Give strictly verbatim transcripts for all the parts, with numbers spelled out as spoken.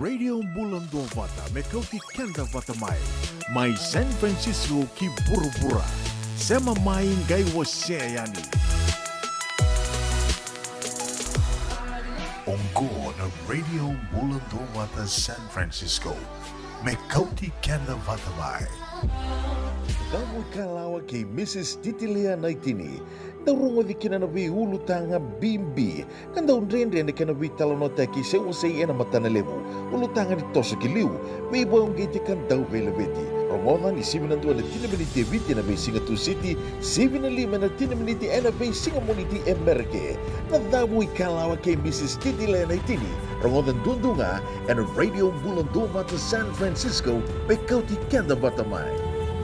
Radio Bula Duavata, me kauti keda vata mai. Mai San Francisco ki vuravura. Sema mai, qai wasea yani. Oqo na Radio Bula Duavata San Francisco, me kauti keda vata mai. Davu i kalawa kei Mrs Titilea Naitini. Dau rogoci kina na veiulutaga bibi, ka dau dredre na kena veitalanoataki se wasei ena matana levu. Ulutaga ni toso ki liu, veivakauqeti ka dau veilaveti. Rogoca ni sivi na dua ena tini na miniti e Viti ena veisiga Tusiti, sivi na lima ena tini na miniti ena veisiga Moniti e Merika. Na Davu i kalawa kei Mrs Titilea Naitini. Rogoca duadua ga ena Radio Bula Duavata San Francisco, me kauti keda vata mai.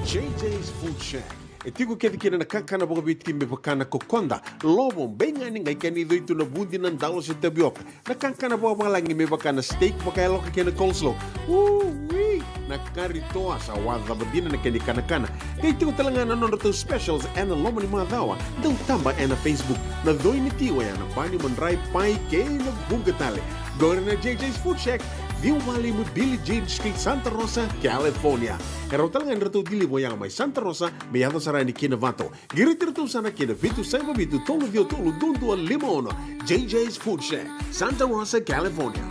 J J's Food Shack. E tiko kece kina na kakana vakaviti me vaka na kokoda, lovo, beigani, qai kena icoi tu na vudi, na dalo se tavioka. Na kakana vakavalagi me vaka na steak vakayaloka kei na coleslaw. Ui! Na kari toa sa wacava dina na kena ikanakana. Qai tiko tale ga na nodratou specials ena loma ni macawa. Dau taba ena Facebook. Na coi ni ti oya na bani, madrai, pai kei na vuqa tale. Qori na J J's Food Shack, ciwa walu lima Billie Jean Street, Santa Rosa, California. E rawa tale ga ni ratou deliver yaga mai Santa Rosa me yaco sara yani ki Novato. Qiriti iratou sara ki na vitu saiva vitu tolu ciwa tolu dua dua lima ono. J J's Food Shack, Santa Rosa, California.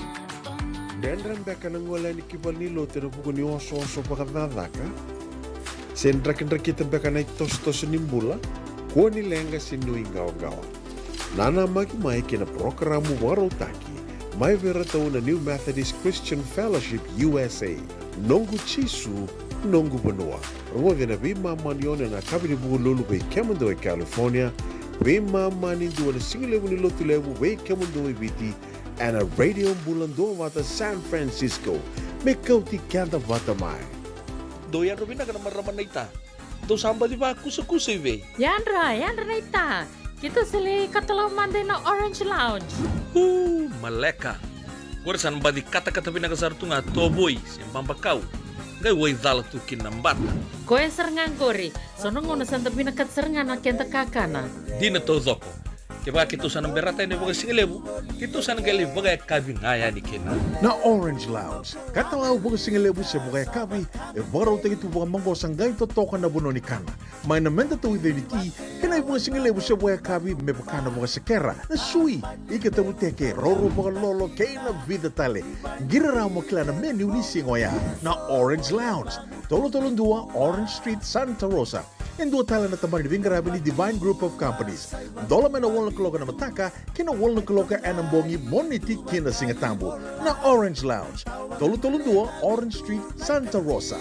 Dredre beka na gole yani ki valenilotu ena vuku ni osooso vakacakacaka? Se drakidrakita beka na itosotoso ni bula? Kua ni leqa se nuiqawaqawa. Nanamaki mai ki na parokaramu vakarautaki mai vei iratou na New Methodist Christian Fellowship U S A. Noqu Jisu, noqu vanua. Rogoci ena veimama ni ono ena yakavi ni Vukelulu vei kemudou e California, veimama ni dua ena sigalevu ni Lotulevu vei kemudou e Viti, ena Radio Bula Duavata San Francisco, me kauti keda vata mai. Dou yadra vinaka na marama naita. Dou sa baci vakusakusa i vei? Yadra, yadra naita. Keitou sa lai katalau mada ina Orange Lounge. Uu, maleka. Qori sa na baci katakata vinaka sara tu ga tovoi se babakau, qai waicala tu kina na bata. Koya sara ga qori. So na gauna sa da vinakata sara ga na keda kakana. Dina taucoko. Kevaka keitou sa na berata yani vakasigalevu, keitou sa na qai lai vakayakavi ga yani kina. Na Orange Lounge, katalau vakasigalevu se vakayakavi, e vakarautaki tu vakamaqosa, qai totoka na vanua ni kana. Mai na medatou icoi ni ti kei na ivakasigalevu se vakayakavi me vaka na vakasekera, na sui, ika tavuteke, roro vakalolo kei na vica tale. Qiri rawa mo kila na menu ni siga oya. Na Orange Lounge, tolu tolu dua Orange Street, Santa Rosa. E dua tale na tabana ni veiqaravi ni Divine Group of Companies. Dola mai na walu na kaloko ena mataka ki na walu na kaloko ena bogi, Moniti ki na Sigatabu. Na Orange Lounge, tolu tolu dua Orange Street, Santa Rosa.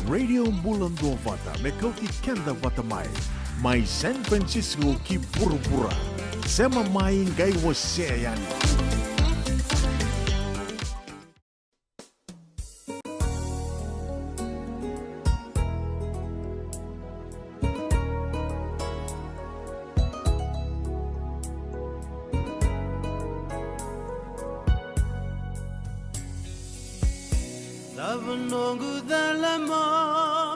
Radio Bula Duavata, me kauti keda vata mai. Mai San Francisco ki vuravura. Sema mai, qai wasea yani. Cava noqu cala mo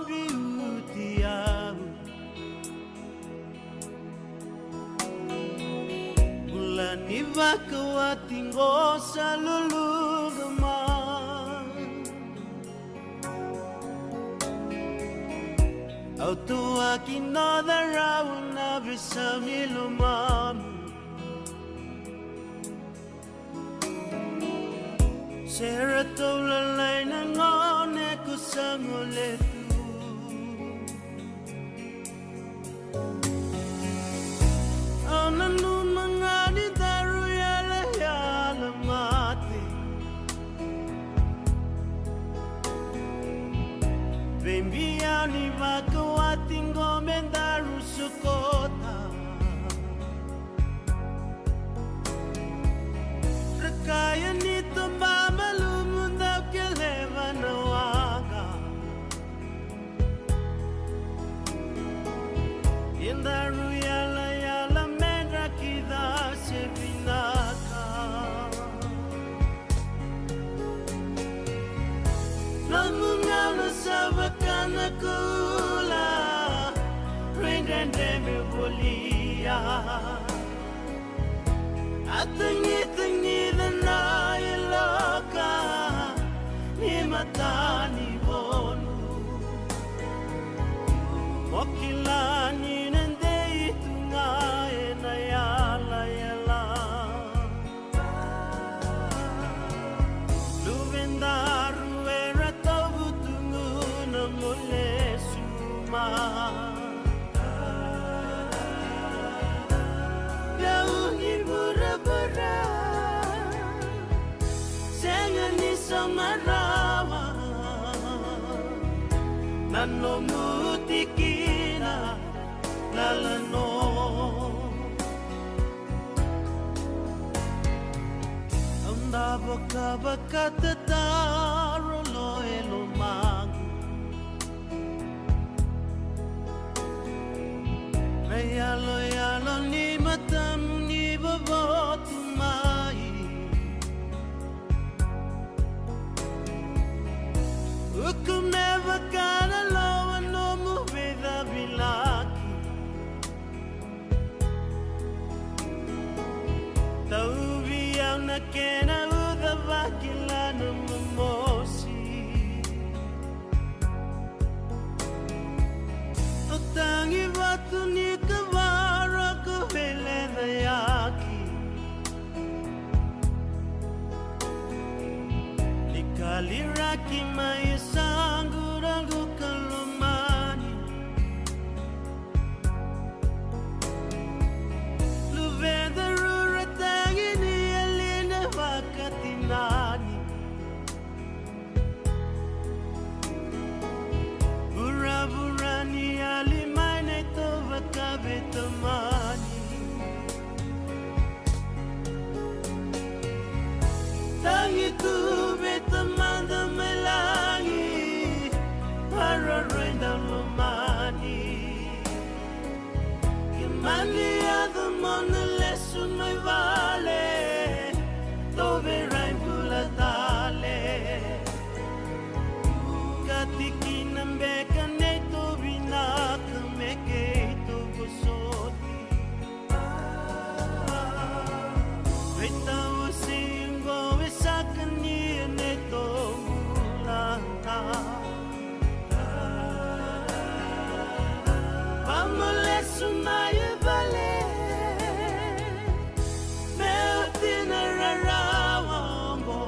biuti au? Bula ni vakawati qo sa luluqa mai. Au tuaki noda rau na veisau ni lomamu. Se ratou lalai na gone ko sa gole tu. Au nanuma ga ni daru yalayala mate. Veibiau ni vakawati qo me daru sokota. Ra kaya ni toba malumu dau keleva na waqa. Edaru yalayala me dra kida se vinaka. Nomu gauna sa vaka na kula, rui dredre me volia. A Tagitagica na iloka ni matanivonu. Mo kila ni na dei tu ga ena yalayala. Luvedaru era tauvutugu na mo lesu mai. Yau ni vuravura, sega ni sauma rawa na nomu tikina lalano. Au na vakavakatataro lo e lomaqu. Na yaloyalo ni matamu ni vovotu mai. Uku me vaka na lowa nomu veicavilaki. Tauvi au na kena uca vakila na momosi. O tagi vatu ni kavara ko veilecayaki. Ni kaliraki mai e saqu raqu ka lomani. Luvedaru ra tagi ni yali na vakatinani. Vuravura ni yali mai na ito vakaveitamani. Tagi tu vei Tamada mai lagi, maroroi dau lomani. Ke mani yaco mo na lesu mai vale, tou veirai bula tale. Ka tikina beka neitou vinaka me keitou vosoti. Veitawasei oqo e saka ni neitou bula. Vamo lesu mai e vale, me oti na rarawa oqo,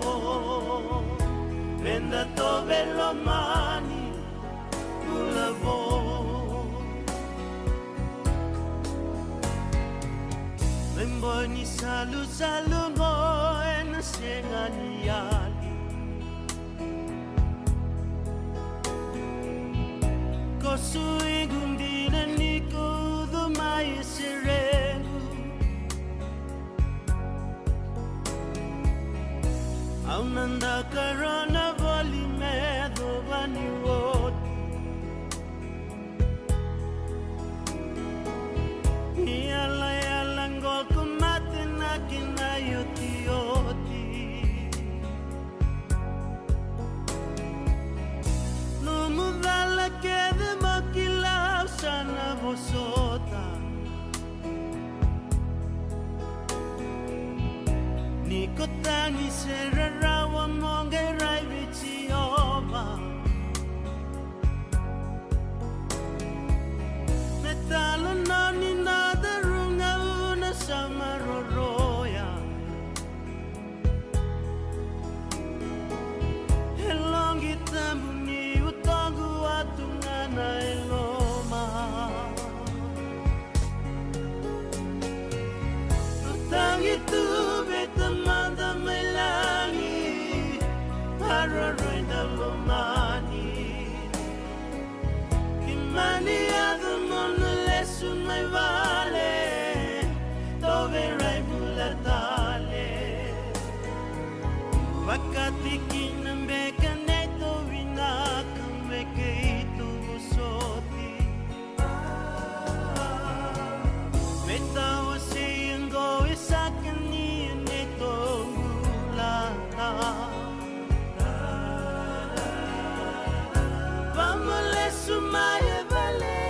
me da tou veilomani bula vou. Me boi ni salusalu oqo ena sega ni yali. Ko suiqu dina ni ko ucu mai e serequ. Au na dakarona voli me yacova ni oti. Ni yalayala qo ko mate na kena iotioti. Nomu cala kece mo kila au sa na vosota. Ni ko tagi se rarawa mo qai rai vei Jiova. Me talanoa ni nodaru gauna sa maroroya. E loqi tabu ni utoqu a tu ga na e loma. Tagi tu vei Tamada mai lagi, maroroi dau lomani. Ke mani yaco mo na lesu mai vale, tou veirai bula tale. Vakatikina beka neitou vinaka me keitou vosoti. Me tawasei oqo e saka ni neitou bula. Vamo lesu mai e vale,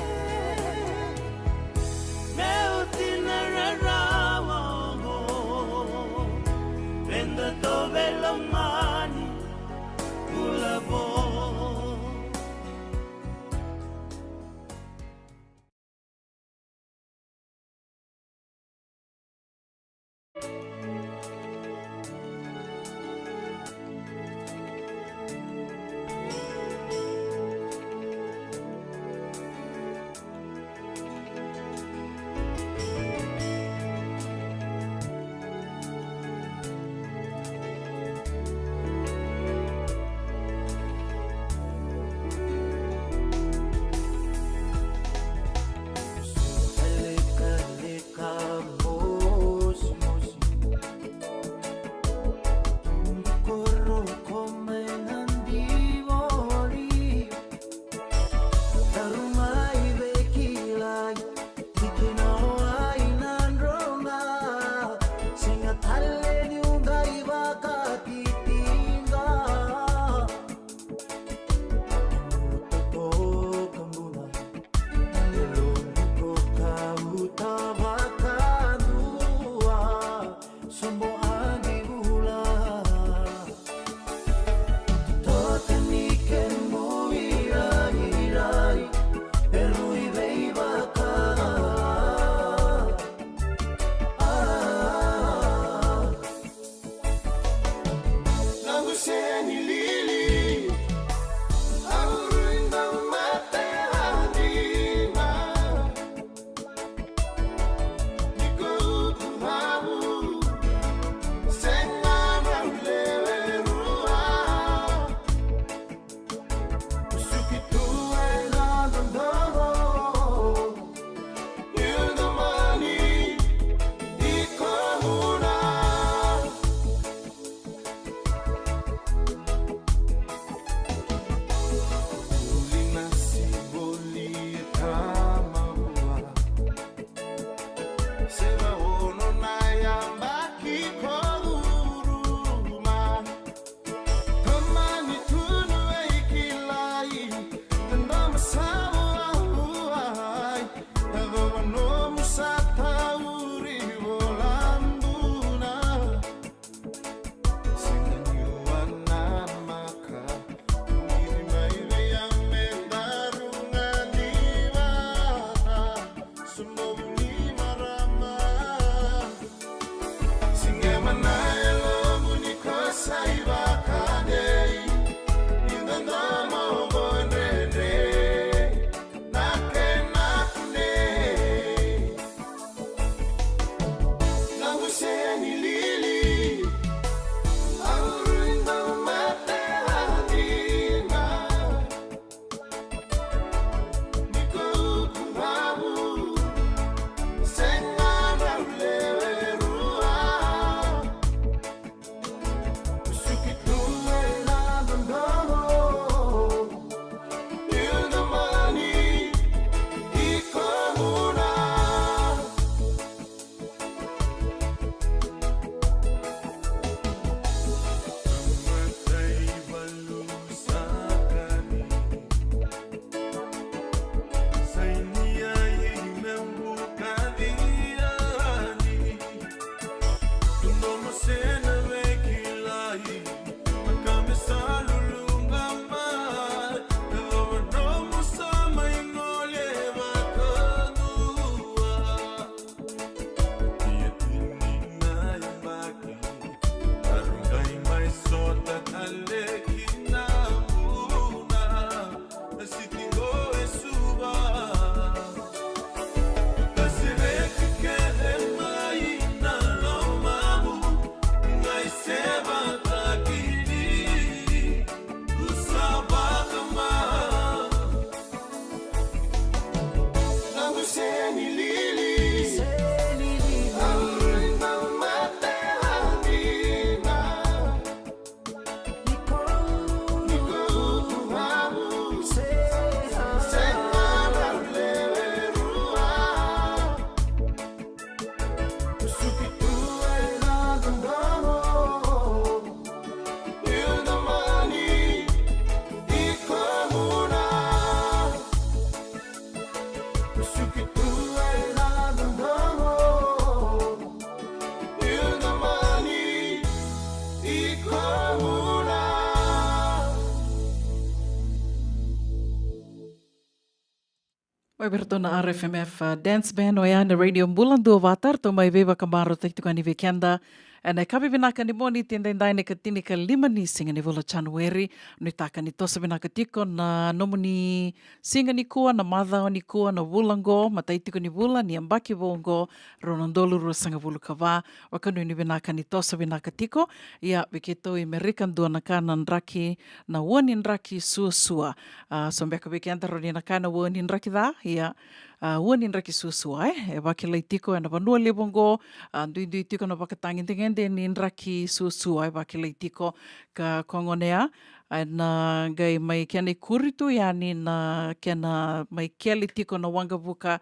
Mai vei ratou na R F M F, uh, Dance Band, oya na Radio Bula Duavata, ratou mai veivakamacalataki tiko yani vei keda. Ena yakavi vinaka ni Moniti edaidai, na ikatinikalima ni siga ni vula Janueri. Nuitaka ni toso vinaka tiko na nomuni siga nikua, na macawa nikua, na vula oqo, matai tiko ni vula ni yabaki vou oqo, rua na udolu ruasagavulu ka va. Vakanuinui vinaka ni toso vinaka tiko. Ia, vei keitou i Merika, dua na ka na draki, na ua ni draki suasua. A, so beka vei keda rawa ni na kaya na ua ni draki ca, ia, a, ua ni draki suasua, e, e vakilai tiko ena vanua levu oqo, a, duidui tiko na vakatagedegede ni draki suasua, e vakilai tiko. Ka kogonea, a, na qai mai kena ikuri tu yani na kena mai kele tiko na waqavuka,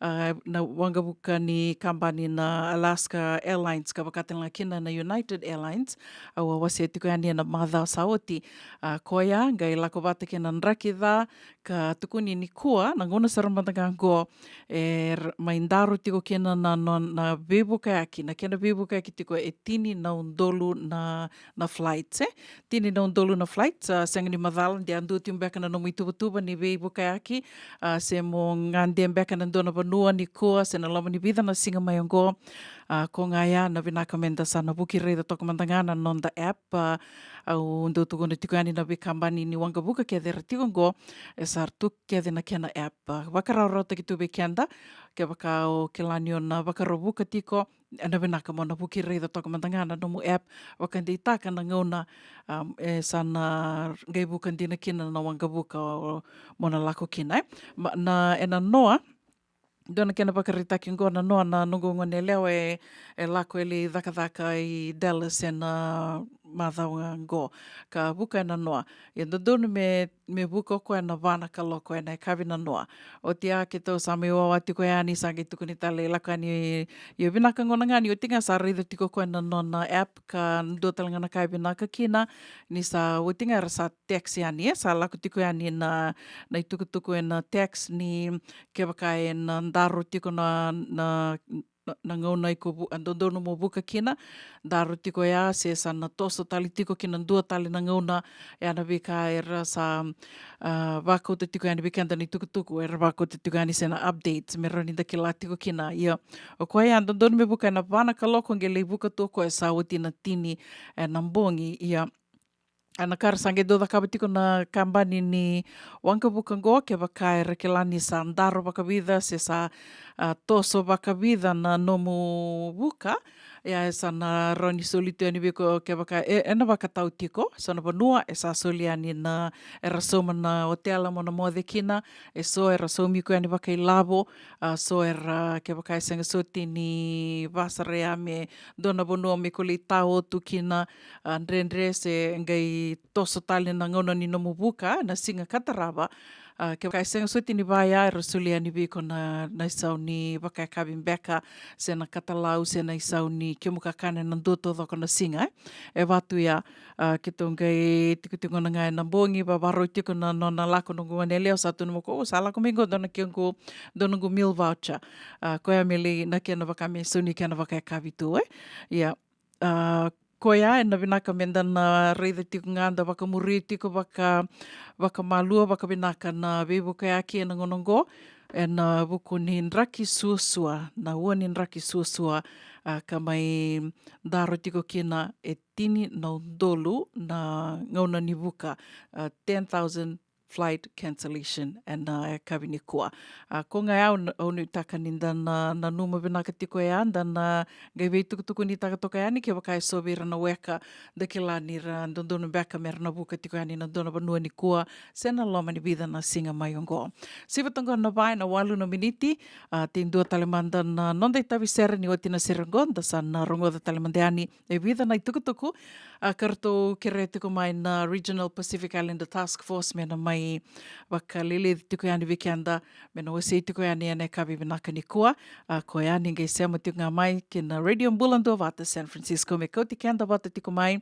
a, na waqavuka ni kabani na Alaska Airlines, ka vakatalega kina na United Airlines. Au a wasea tiko yani ena macawa sa oti. A, koya qai lako vata kei na draki ca, ka tukuni nikua, na gauna sara mada ga oqo, e r-, mai daro tiko kina na, na, na veivukayaki, na kena veivukayaki tiko e tini na udolu na, na flights, e? Tini na udolu na flights, a, sega ni macala, de a dua tiko beka na nomu ituvatuva ni veivukayaki, a, se mo gade beka ena dua na vanua nikua, se na loma ni vica na siga mai oqo. A, koya ga ya, na vinaka meda sa na vuki raica toka mada ga na noda app, a, au dau tukuna tiko yani na veikabani ni waqavuka kece era tiko oqo, e sa ra tu kece na kena app. A, vakarawarawataki tu vei keda, kevaka o kila ni o na vakarau vuka tiko, ena vinaka mo na vuki raica toka mada ga na nomu app, vakadeitaka na gauna, um, e sa na qai vuka dina kina na waqavuka o, mo na lako kina, e. Ma, na, ena noa, dua na kena vakaraitaki oqo na noa na noqu goneyalewa e, e lako e lai cakacaka i Dallas ena macawa oqo. Ka vuka ena noa. Ia dodonu me, me vuka o koya ena va na kaloko ena yakavi na noa. Oti ya keitou sa mai wawa tiko yani, sa qai tukuni tale e lako yani, ia vinaka gona ga ni oti ga sa raica tiko o koya na nona app, ka dua tale ga na ka e vinaka kina, ni sa oti ga era sa text yani, e sa lako tiko yani na, na itukutuku ena text ni kevaka ena daro tiko na, na, na, na gauna iko vu-, a dodonu mo vuka kina, daro tiko ya, se sa na toso tale tiko kina dua tale na gauna, ya na veika era sa, a, vakauta tiko yani vei keda na itukutuku, era vakauta tiko yani se na updates, me rawa ni da kila tiko kina. Ia, o koya ya dodonu me vuka ena va na kaloko, qai lai vuka tu o koya sa oti na tini ena bogi, ia. A, na ka era sa qai dau cakava tiko na kabani ni waqavuka oqo, kevaka era kila ni sa daro vakavica se sa, a, toso vakavica na nomu vuka, ia e sa na rawa ni soli tu yani vei iko kevaka e, ena vakatau tiko, so na vanua e sa soli yani na, era sauma na otela mo na moce kina, e so era saumi iko yani vakailavo, a, so era, kevaka e sega soti ni vasara ya me dua na vanua me ko lai tao tu kina, a, dredre se qai toso tale na gauna ni nomu vuka, na siga ka tarava. A, kevaka e sega soti ni va ya, era soli yani vei iko na, na isau ni vakayakavi beka, se na katalau, se na isau ni kemu kakana ena dua taucoko na siga, e. E va tu ya, a, keitou qai tikotiko na ga ena bogi, vavarau tiko na nona lako noqu goneyalewa, sa tukuna mai o koya, o sa lako mai qo, dua na kequ, dua noqu meal voucher. A, koya me lai na kena vaka me sau ni kena vakayakavi tu, e. Ia, a, koya ena vinaka meda na raica tiko ga, da vakamuri tiko vaka, vakamalua, vakavinaka na veivukayaki ena gauna oqo, ena vuku ni draki suasua, na ua ni draki suasua, a, ka mai daro tiko kina e tini na udolu na gauna ni vuka, a, ten thousand flight cancellation ena, a, yakavi nikua. A, ko ga ya au, au nuitaka ni da na, nanuma vinaka tiko ya, da na qai veitukutukunitaka toka yani kevaka e so vei ira na weka, da kila ni ra dodonu beka me ra na vuka tiko yani na dua na vanua nikua, se na loma ni vica na siga mai oqo. Siva toka qo na va ena walu na miniti, a, tei dua tale mada na noda itavi sere ni oti na sere oqo, da sa na rogoca tale mada yani e vica na itukutuku, a, ka ratou kerea tiko mai na Regional Pacific Islander Task Force me na mai vakaleleci tiko yani vei keda, me na wasei tiko yani ena yakavi vinaka nikua. A, koya ni qai sema tiko ga mai ki na Radio Bula Duavata San Francisco me kauti keda vata tiko mai,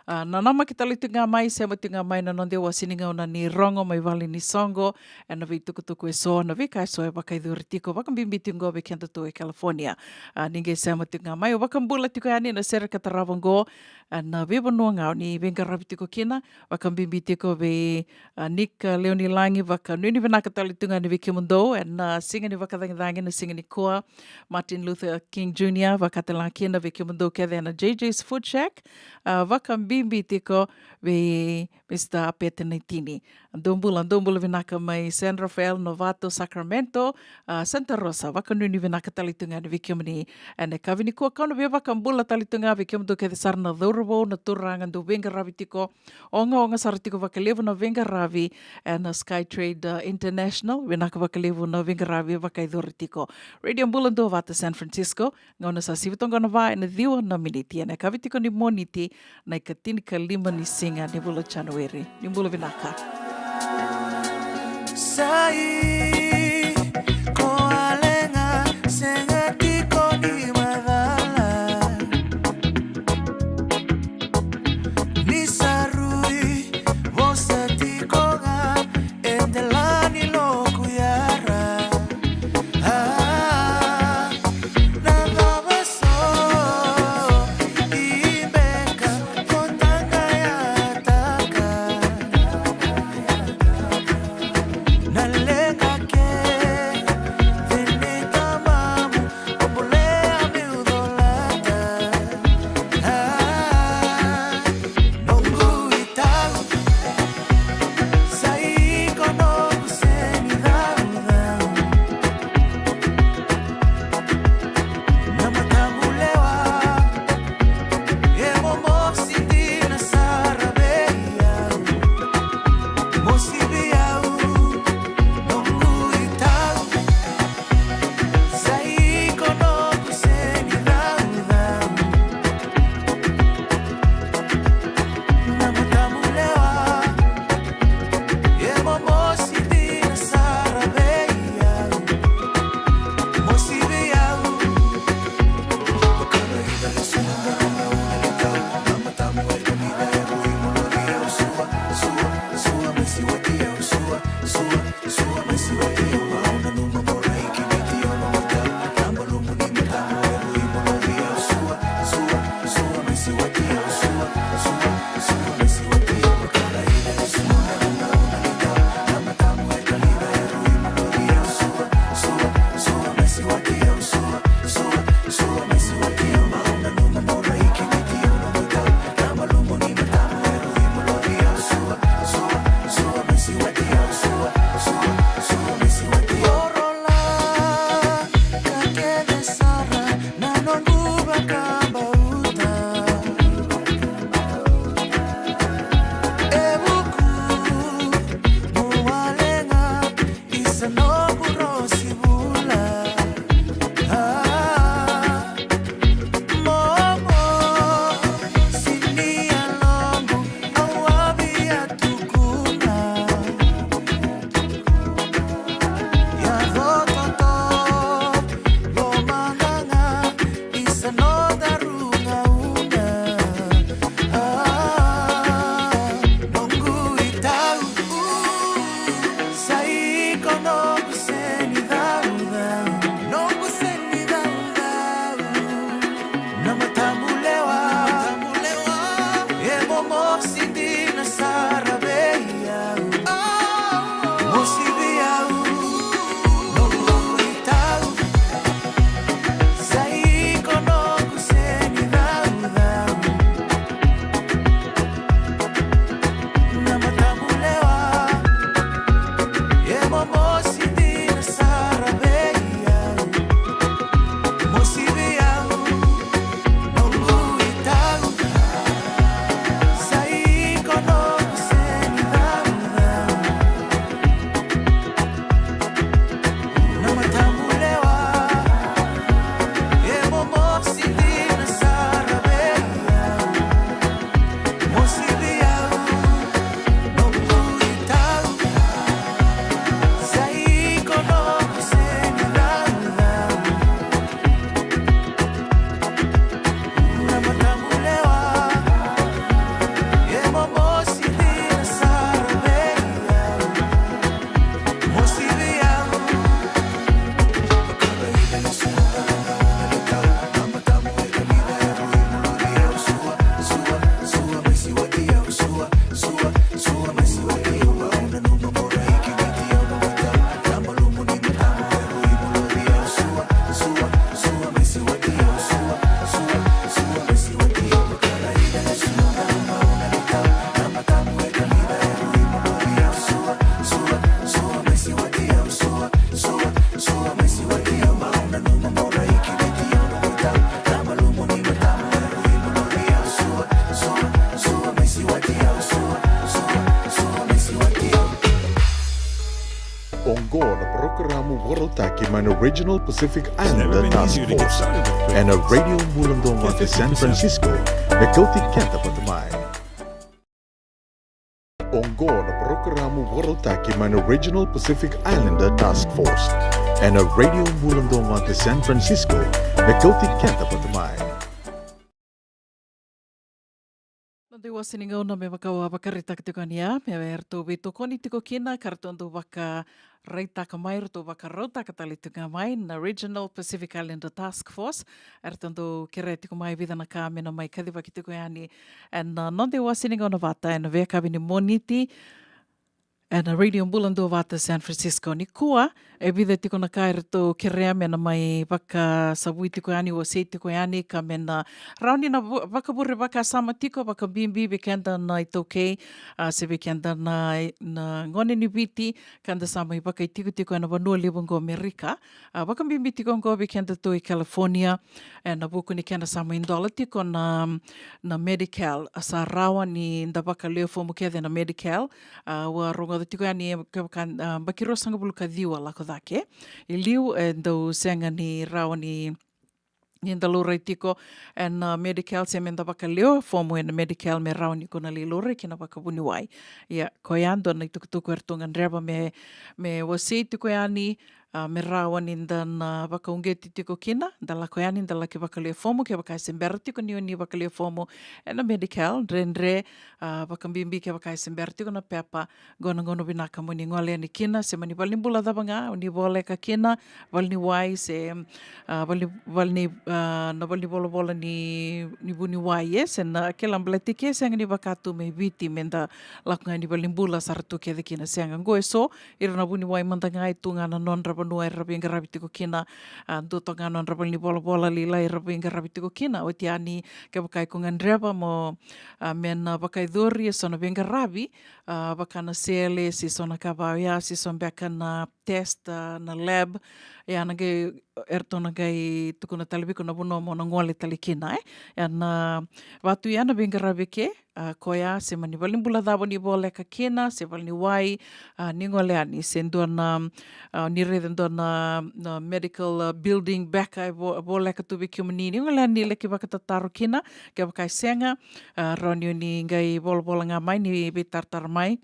A, nanamaki tale tiko ga mai, sema tiko ga mai na noda iwasi ni gauna ni rogo mai vale ni soqo, ena veitukutuku eso, na veika eso e vakayacori tiko, vakabibi tiko qo vei kedatou e California. A, ni qai sema tiko ga mai, au vakabula tiko yani na sere ka tarava qo, a, na veivanua ga o ni veiqaravi tiko kina, vakabibi tiko vei, a, Nick, a, Leonilagi, vakanuinui vinaka tale tiko ga yani vei kemudou ena siga ni vakacagicagi, na siga nikua, Martin Luther King Junior, vakatalega kina vei kemudou kece ena J J's Food Shack, a, vakabibi tiko vei Mister Apete Naitini. Dou bula, dou bula vinaka mai San Rafael, Novato, Sacramento, a, Santa Rosa, vakanuinui vinaka tale tu ga yani vei kemuni ena yakavi nikua. Kau na via vakabula tale tu ga vei kemudou kece sara na cauravou, na turaga, dou veiqaravi tiko, ogaoga sara tiko vakalevu na veiqaravi ena Skytrade, a, International, vinaka vakalevu na veiqaravi vakayacori tiko. Radio Bula Duavata San Francisco, gauna sa sivi toka qo na va ena ciwa na miniti, ena yakavi tiko ni Moniti, na ikatinikalima ni siga ni vula Janueri. Ni bula vinaka. Sai, ko a lenga, sega tiko ni macala. Ni sa rui vosa tiko ga e delani loku yara. A, na cava so i beka ko tagayataka. Na leqa Vorotaki mai na Regional Pacific Islander Task Force ena Radio Bula Duavata San Francisco, me kauti keda vata mai. Oqo na parokaramu vorotaki mai na Regional Pacific Islander Task Force ena Radio Bula Duavata San Francisco, me kauti keda vata mai. Noda iwase ni gauna me vaka au a vakaraitaka tiko yani ya, me ratou veitokoni tiko kina, ka ratou dau vakaraitaka mai, ratou vakarautaka tale tiko ga mai na Regional Pacific Islander Task Force. Eratou dau kerea tiko mai vica na ka me na mai kacivaki tiko yani ena noda iwase ni gauna vata ena veiyakavi ni Moniti ena Radio Bula Duavata San Francisco. Nikua, e vica tiko na ka eratou kerea me na mai vakasavui tiko yani, wasei tiko yani, ka me na rawa ni na vu-, vakavure vakasama tiko, vakabibi vei keda na iTaukei, a, se vei keda na, na gone ni Viti, ka da sa mai vakaitikotiko ena vanua levu oqo Amerika. A, vakabibi tiko oqo vei kedatou i California, ena vuku ni kena sa mai dola tiko na, na Medi-Cal, a, sa rawa ni da vakalewe fomu kece na Medi-Cal. A, au a rogoca tiko yani kevaka, a, yabaki ruasagavulu ka ciwa lako cake. I liu, e dau sega ni rawa ni, ni da laurai tiko ena, a, Medi-Cal, se me da vakalewe fomu ena Medi-Cal me rawa ni ko na lai laurai kina vakavuniwai. Ia, koya dua na itukutuku eratou gadreva me, me wasei tiko yani, a, me rawa ni da na vakauqeti tiko kina, da lako yani, da laki vakalewe fomu, kevaka e se bera tiko ni o ni vakalewe fomu ena Medi-Cal, dredre, a, vakabibi kevaka e se bera tiko na pepa, qo na gauna vinaka mo ni gole yani kina, se mani valenibula cava ga o ni voleka kina, valeniwai, se, a, vale, vale ni, a, na valenivolavola ni, ni vuniwai, e, se na kila baleti ke sega ni vaka tu mai Viti, me da lako ga ni valenibula sara tu kece kina, sega, qo e so, ira na vuniwai mada ga e tu ga na nodra vanua era veiqaravi tiko kina, a, dua toka ga nodra valenivolavola lailai era veiqaravi tiko kina. Oti yani kevaka iko gadreva mo, a, me na vakayacori eso na veiqaravi, a, vaka na sele, se so na ka vaka oya, se so beka na test, a, na lab, ia na qai, eratou na qai tukuna tale vei iko na vanua mo na gole tale kina, e. Ia na vatu ia na veiqaravi ke, a, koya, se mani valenibula cava ni voleka kina, se valeniwai, a, ni gole yani, se dua na, a, ni raica dua na, na medical, a, building beka e vo-, voleka tu vei kemuni, ni gole yani ni laki vakatataro kina, kevaka e sega, a, rawa ni o ni qai volavola ga mai ni veitaratara mai.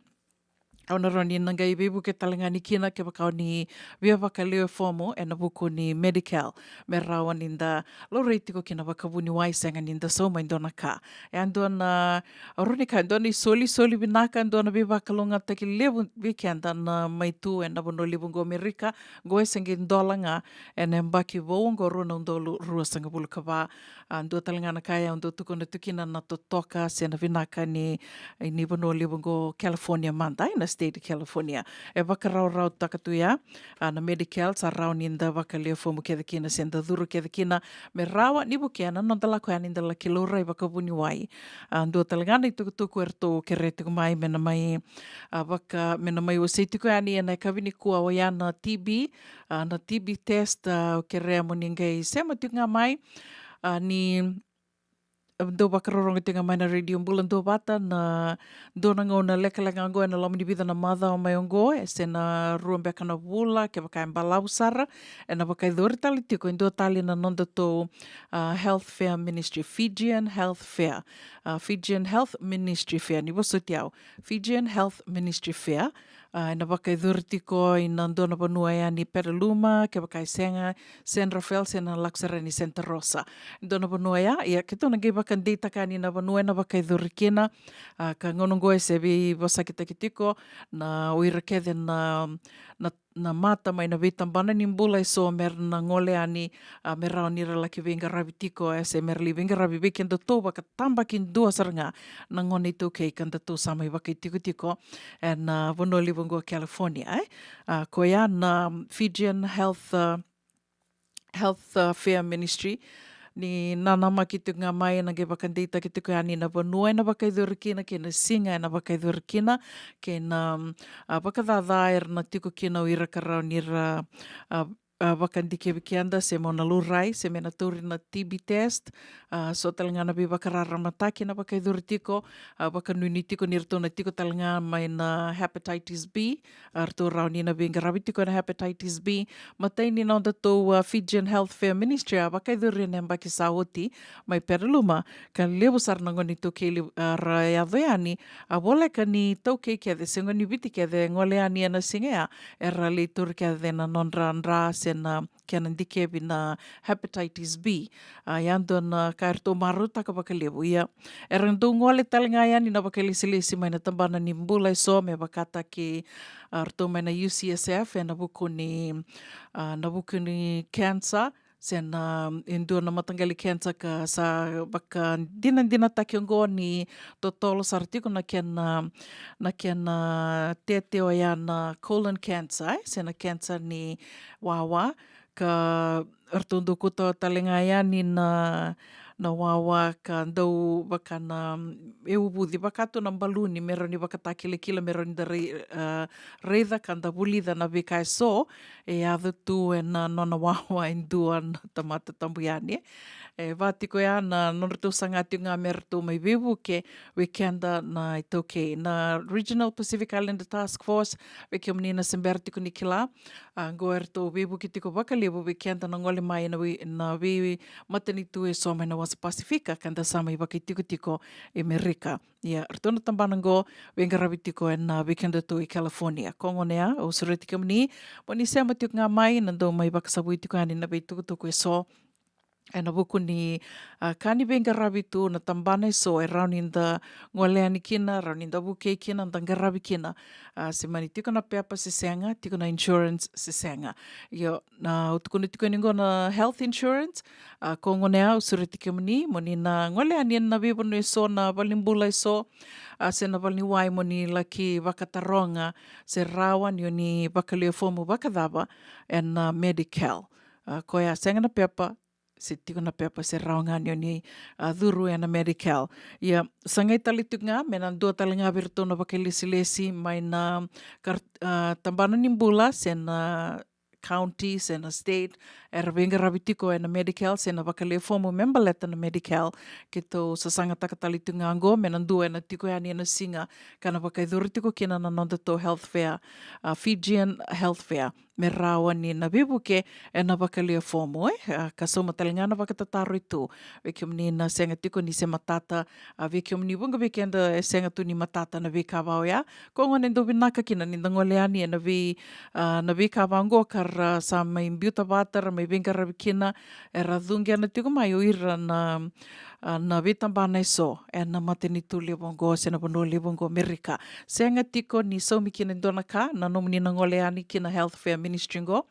Au na rawa ni na qai veivuke tale ga ni kina kevaka o ni via vakalewe fomu ena vuku ni Medi-Cal, me rawa ni da laurai tiko kina vakavuniwai, sega ni da sauma e dua na ka. E a dua na, a, rawa ni kaya, dua na isolisoli vinaka, dua na veivakalougatataki levu vei keda na mai tu ena vanua levu oqo Amerika. Qo e se qai dola ga ena yabaki vou oqo, rua na udolu ruasagavulu ka va. A, dua tale ga na ka e au dau tukuna tu kina na totoka se na vinaka ni, ni vanua levu oqo California mada, e, na state California. E vakarawarawataka tu ya, a, na Medi-Cal, sa rawa ni da vakalewe fomu kece kina, se da curu kece kina, me rawa ni vukea na noda lako yani da laki laurai vakavuniwai. A, dua tale ga na itukutuku eratou kerea tiko mai me na mai, a, vaka, me na mai wasei tiko yani ena yakavi nikua, oya na T B, a, na T B test, a, au kerea mo ni qai sema tiko ga mai, a, ni dau vakarorogo tiko ga mai na Radio Bula Duavata, na dua na gauna lekaleka oqo ena loma ni vica na macawa mai oqo, e se na rua beka na vula, kevaka e balavu sara, ena vakayacori tale tiko e dua tale na nodatou, a, Health Fair Ministry, Fijian Health Fair, a, Fijian Health Ministry Fair, ni vosoti au, Fijian Health Ministry Fair, a, ena vakayacori tiko ina dua na vanua yani Petaluma, kevaka e sega, San Rafael, se na lako sara yani Santa Rosa. Dua na vanua ya, ia keitou na qai vakadeitaka yani na vanua ena vakayacori kina, a, ka gauna oqo e se veivosakitaki tiko na o ira kece na, na, na mata mai na veitabana ni bula e so me ra na gole yani, a, me rawa ni ra laki veiqaravi tiko, e se me ra lai veiqaravi vei kedatou vakatabakidua sara ga na gone iTaukei ka datou sa mai vakaitikotiko ena, a, vanua levu oqo California, e. A, koya na Fijian Health, a, Health, a, Fair Ministry. Ni nanamaki tiko ga mai, ena qai vakadeitaki tiko yani na vanua ena vakayacori kina kei na siga ena vakayacori kina, kei na, a, vakacaca era na tiko kina o ira ka rawa ni ra, a, a, vakadikevi keda se mo na laurai se me na tauri na T B test. A, so tale ga na veivakararamataki na vakayacori tiko, a, vakanuinui tiko ni ratou na tiko tale ga mai na hepatitis B, a, ratou rawa ni na veiqaravi tiko ena hepatitis B. Matai ni nodatou, a, Fijian Health Fair Ministry a vakayacori ena yabaki sa oti mai Petaluma, ka levu sara na gone iTaukei levu, a, ra yaco yani, a, voleka ni iTaukei kece se gone ni Viti kece gole yani ena siga ya, era lai tauri kece na nodra dra se na kena dikevi na hepatitis B. A, ia dua na ka eratou marautaka vakalevu. Ia era dau gole tale ga yani na vakailesilesi mai na tabana ni bula eso me vakataki, a, ratou mai na U C S F ena vuku ni, a, na vuku ni cancer, se na, e dua na mataqali cancer ka sa vakadinadinataki oqo ni totolo sara tiko na kena, na kena tete oya na colon cancer, e, se na cancer ni wawa, ka ratou dau kauta tale ga yani na, na wawa ka dau vaka na, e uvuci vaka tu na baluni me rawa ni vakatakilakila me rawa ni da rai-, a, raica ka da vulica na veika eso e yaco tu ena nona wawa e dua na tamata tabu yani. E vaka tiko ya na nodratou saga tiko ga me ratou mai veivuke vei keda na iTaukei. Na Regional Pacific Islander Task Force, vei kemuni na se bera tiko ni kila, a, oqo eratou veivuke tiko vakalevu vei keda na gole mai na vei, na veimatanitu eso mai na wasa Pasifika ka da sa mai vakaitikotiko e Merika. Ia ratou na tabana oqo veiqaravi tiko ena, a, vei kedatou e California. Ko gona ya au sureti kemuni mo ni sema tiko ga mai, na dau mai vakasavui tiko yani na veitukutuku eso ena vuku ni, a, ka ni veiqaravi tu na tabana eso e rawa ni da gole yani kina, rawa ni da vukei kina, da qaravi kina. A, se mani tiko na pepa se sega, tiko na insurance se sega. Io, na au tukuna tiko yani oqo na health insurance, a, ko gona ya au sureti kemuni mo ni na gole yani ena veivanua eso, na valenibula eso, a, se na valeniwai mo ni laki vakataroga se rawa ni o ni vakalewe fomu vakacava ena, a, Medi-Cal. A, koya sega na pepa, se tiko na pepa se rawa ga ni o ni, a, curu ena Medi-Cal. Ia, sagai tale tiko ga me na dua tale ga vei iratou na vakailesilesi mai na kar-, a, tabana ni bula se na county se na state era veiqaravi tiko ena Medi-Cal se na vakalewe fomu me baleta na Medi-Cal. Keitou sasagataka tale tiko ga oqo me na dua ena tiko yani ena siga ka na vakayacori tiko kina na nodatou health fair, a, Fijian Health Fair, me rawa ni na veivuke ena vakalewe fomu, e, a, ka sauma tale ga na vakatataro e tu vei kemuni na sega tiko ni se matata, a, vei kemuni vuqa vei keda e sega tu ni matata na veika va oya. Ko gona e dau vinaka kina ni da gole yani ena vei, a, na veika va oqo ka ra sa mai biuta vata, ra mai veiqaravi kina, era cuqena tiko mai o ira na, a, na veitabana eso ena matanitu levu oqo se na vanua levu oqo Merika. Sega tiko ni saumi kina e dua na ka na nomuni na gole yani ki na Health Fair Ministry oqo.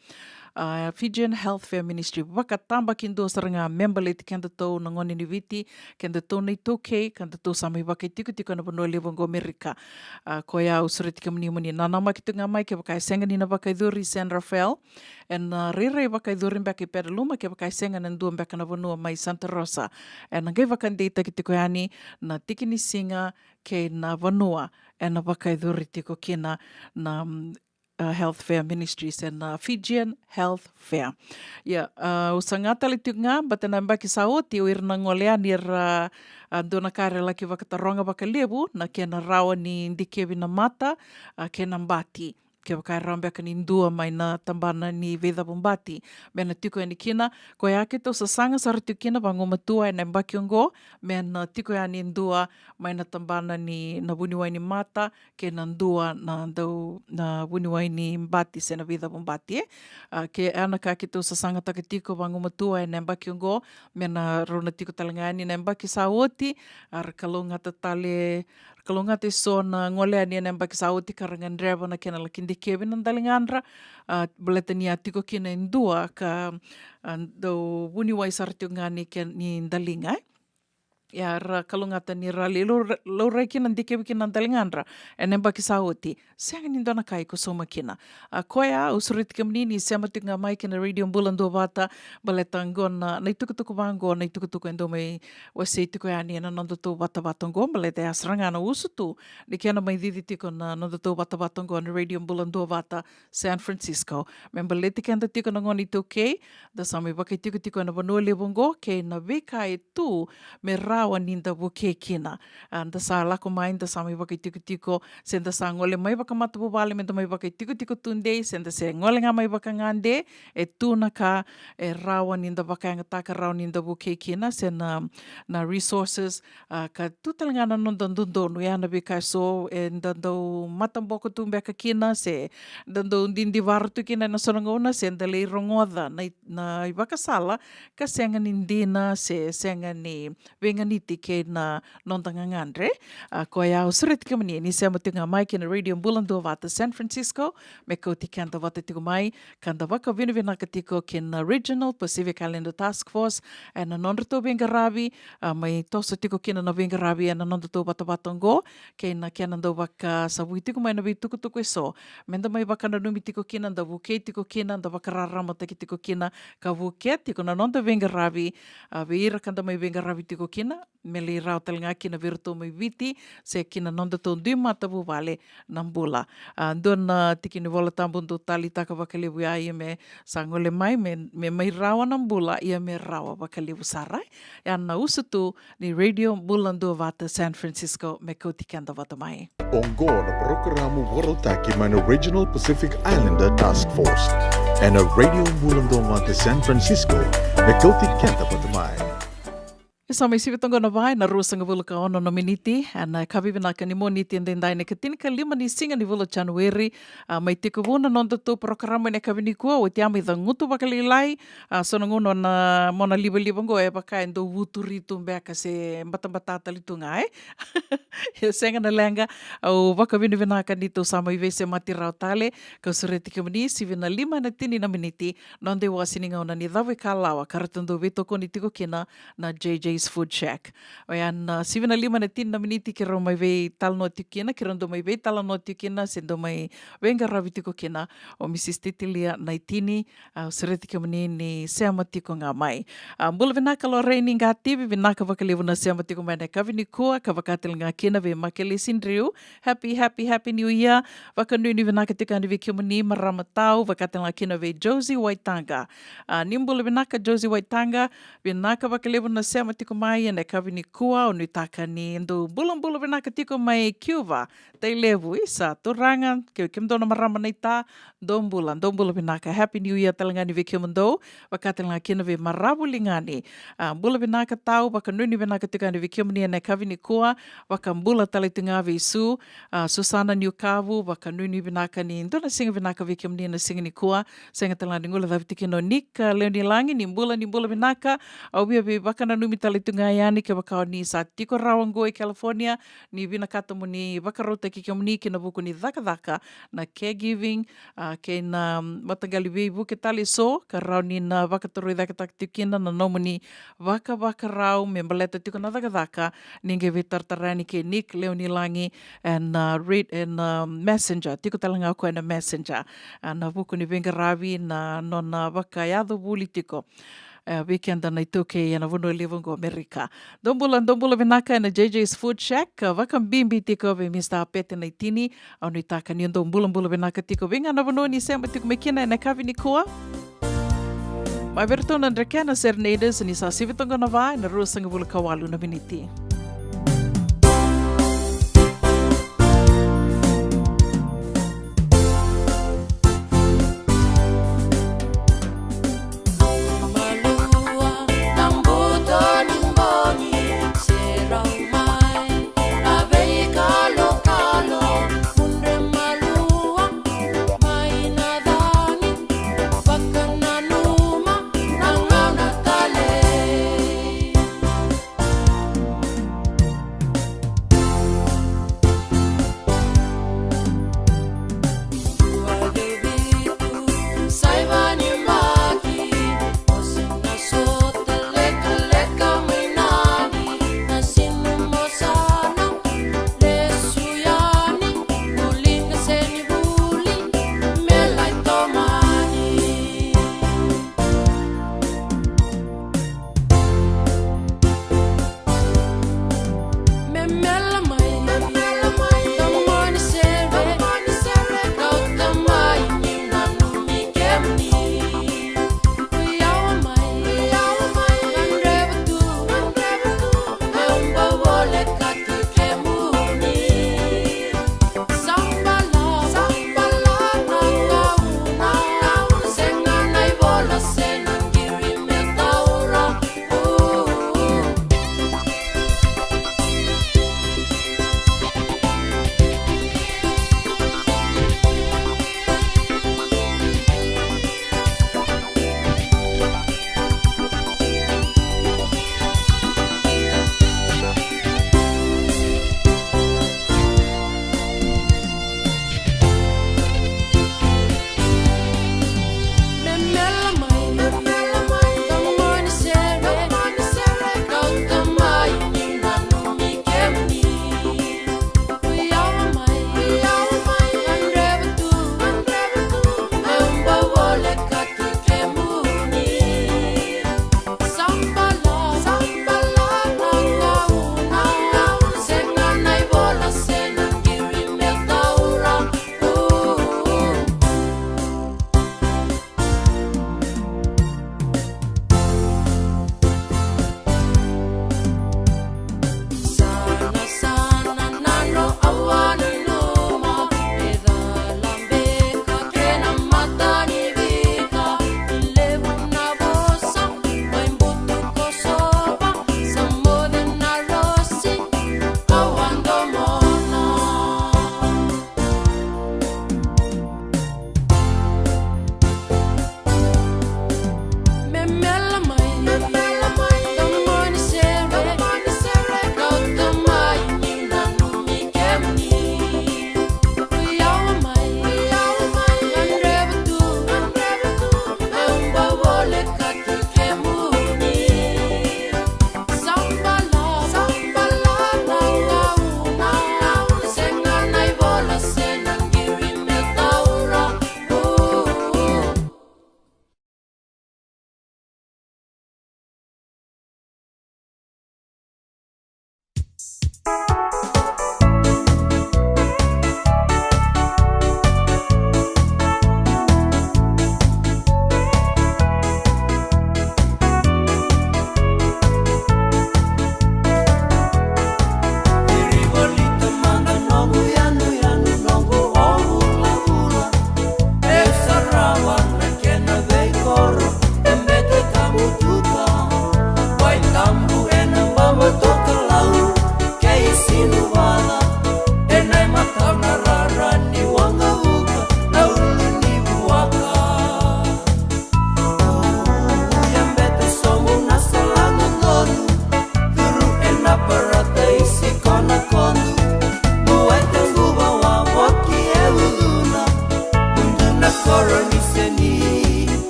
A, Fijian Health Fair Ministry vakatabakidua sara ga me baleti kedatou na gone ni Viti, kedatou na iTaukei, kedatou sa mai vakaitikotiko ena vanua levu oqo Merika. A, koya au sureti kemuni mo ni nanamaki tu ga mai kevaka e sega ni na vakayacori San Rafael, ena rairai vakayacori beka i Petaluma, kevaka e sega na dua beka na vanua mai Santa Rosa. Ena qai vakadeitaki tiko yani na tiki ni siga kei na vanua ena vakayacori tiko kina na, mm, a, Health Fair Ministry se na Fijian Health Fair. Ia, a, au saga tale tiko ga, baleta na yabaki sa oti o ira na gole yani era, a, dua na ka era laki vakataroga vakalevu na kena rawa ni dikevi na mata, a, kei na bati. Kevaka e rawa beka ni dua mai na tabana ni veicavubati me na tiko yani kina. Koya keitou sasaga sara tiko kina vagumatua ena yabaki oqo me na tiko yani e dua mai na tabana ni na vuniwai ni mata kei na dua na dau na vuniwai ni bati se na veicavubati, e. A, ke, a, na ka keitou sasagataka tiko vagumatua ena yabaki oqo me na rau na tiko tale ga yani na yabaki sa oti. A, ra kalougata tale, ra kalougata eso na gole yani ena yabaki sa oti ka ra gadreva na kena laki dikevi na daligadra, a, baleta ni a tiko kina e dua ka, a, dau vuniwai sara tiko ga ni ke, ni daliga, e. ia ra kalougata ni ra lai lau-, laurai kina, dikevi kina na daligadra ena yabaki sa oti. Sega ni dua na ka e iko sauma kina. A koya, au sureti kemuni ni sema tiko ga mai kina Radio Bula Duavata, baleta oqo na, na itukutuku vaqo, na itukutuku e dau mai wasei tiko yani ena nodatou vatavata oqo, baleta e a sara ga na usutu ni kena mai cici tiko na nodatou vatavata oqo na Radio Bula Duavata San Francisco. Me baleti keda tiko na gone iTaukei, da sa mai vakaitikotiko ena vanua levu oqo, kei na veika e tu me rawa ni da vukei kina. A, da sa lako mai, da sa mai vakaitikotiko, se da sa gole mai vakamatavuvale me da mai vakaitikotiko tudei, se da se gole ga mai vakagade, e tu na ka e rawa ni da vakayagataka, rawa ni da vukei kina, se na, na resources, a, ka tu tale ga na noda dodonu, ia na veika eso eda dau mataboko tu beka kina, se da dau didivara tu kina ena so na gauna, se da lai rogoca na i-, na ivakasala ka sega ni dina, se sega ni veiganiti kei na noda gagadre. A, koya au sureti kemuni ni sema tiko ga mai kina Radio Bula Duavata San Francisco, me kauti keda vata tiko mai, ka da vakavinavinaka tiko kei na Regional Pacific Islander Task Force ena nodratou veiqaravi, a, mai toso tiko kina na veiqaravi ena nodatou vatavata oqo, kei na kena dau vakasavui tiko mai na veitukutuku eso me da mai vakananumi tiko kina, da vukei tiko kina, da vakararamataki tiko kina, ka vukea tiko na noda veiqaravi, a, vei ira ka da mai veiqaravi tiko kina, me lai rawa tale ga kina vei iratou mai Viti, se kina nodatou dui matavuvale na bula. A, dua na tiki ni Vola Tabu dau taleitaka vakalevu ya, ia me sa gole mai, me, me mai rawa na bula, ia me rawa vakalevu sara. Ya na usutu ni Radio Bula Duavata San Francisco, me kauti keda vata mai. Oqo na parokaramu vakarautaki mai na Regional Pacific Islander Task Force ena Radio Bula Duavata San Francisco, me kauti keda vata mai. E sa mai sivi toka na va ena ruasagavulu ka ono na miniti ena yakavi vinaka ni Moniti edaidai, na ikatinikalima ni siga ni vula o Janueri. A, mai tekivu na nodatou parokaramu ena yakavi nikua, oti a mai cagutu vakalailai. A, so na gauna na mona livaliva oqo e vaka e dau vuturi tu beka se batabata tale tu ga, e? E sega na leqa. Au vakavinavinaka ni tou sa mai veisemati rawa tale, kau sureti kemuni, sivi na lima ena tini na miniti, noda iwasi ni gauna ni Cava i Kalawa, ka ratou dau veitokoni tiko kina na J J's Food Shack. Oya na sivi na lima ena tini na miniti keirau mai veitalanoa tiko kina, keirau dau mai veitalanoa tiko kina, se dau mai veiqaravi tiko kina o Mrs Titilia Naitini, a, au sureti kemuni ni sema tiko ga mai. A, bula vinaka Lorraine Qativi, vinaka vakalevu na sema tiko mai ena yakavi nikua, ka vaka tale ga kina vei Makelesi Driu, happy, happy, happy New Year. Vakanuinui vinaka tiko yani vei kemuni marama tau, vaka tale ga kina vei Josie Waitaqa. A, ni bula vinaka Josie Waitaqa, vinaka vakalevu na sema tiko mai ena yakavi nikua, au nuitaka ni dou bulabula vinaka tiko mai Cuba, Tailevu, isa, turaga, ke, kemudou na marama naita, dou bula, dou bula vinaka. Happy New Year tale ga yani vei kemudou, vaka tale ga kina vei Maravu Ligani. A, bula vinaka tau, vakanuinui vinaka tiko yani vei kemuni ena yakavi nikua, vakabula tale tu ga vei Su, a, Susana Niukavu, vakanuinui vinaka ni dua na siga vinaka vei kemuni ena siga nikua, sega tale ga ni guilecavi tiko kina o Nick, a, Leonilagi, ni bula, ni bula vinaka. Au via veivakananumi tale tu ga yani kevaka o ni sa tiko rawa oqo i California, ni vinakata mo ni vakarautaki kemuni ki na vuku ni cakacaka na caregiving, a, kei na, mm, mataqali veivuke tale eso, ka rawa ni na vakatorocaketaka tiko kina na nomuni vakavakarau me baleta tiko na cakacaka. Ni qai veitaratara yani kei Nick Leonilagi ena, a, read ena, a, Messenger, tiko tale ga o koya ena Messenger, a, ena vuku ni veiqaravi na nona vakayaco vuli tiko, e, vei keda na iTaukei ena vanua levu oqo Amerika. Dou bula, dou bula vinaka ena J J's Food Shack, a, vakabibi tiko vei Mr Pete Naitini. Au nuitaka ni dou bulabula vinaka tiko vei ga na vanua ni sema tiko mai kina ena yakavi nikua. Mai vei iratou na Drekena Serenaders, ni sa sivi toka na va ena ruasagavulu ka walu na miniti.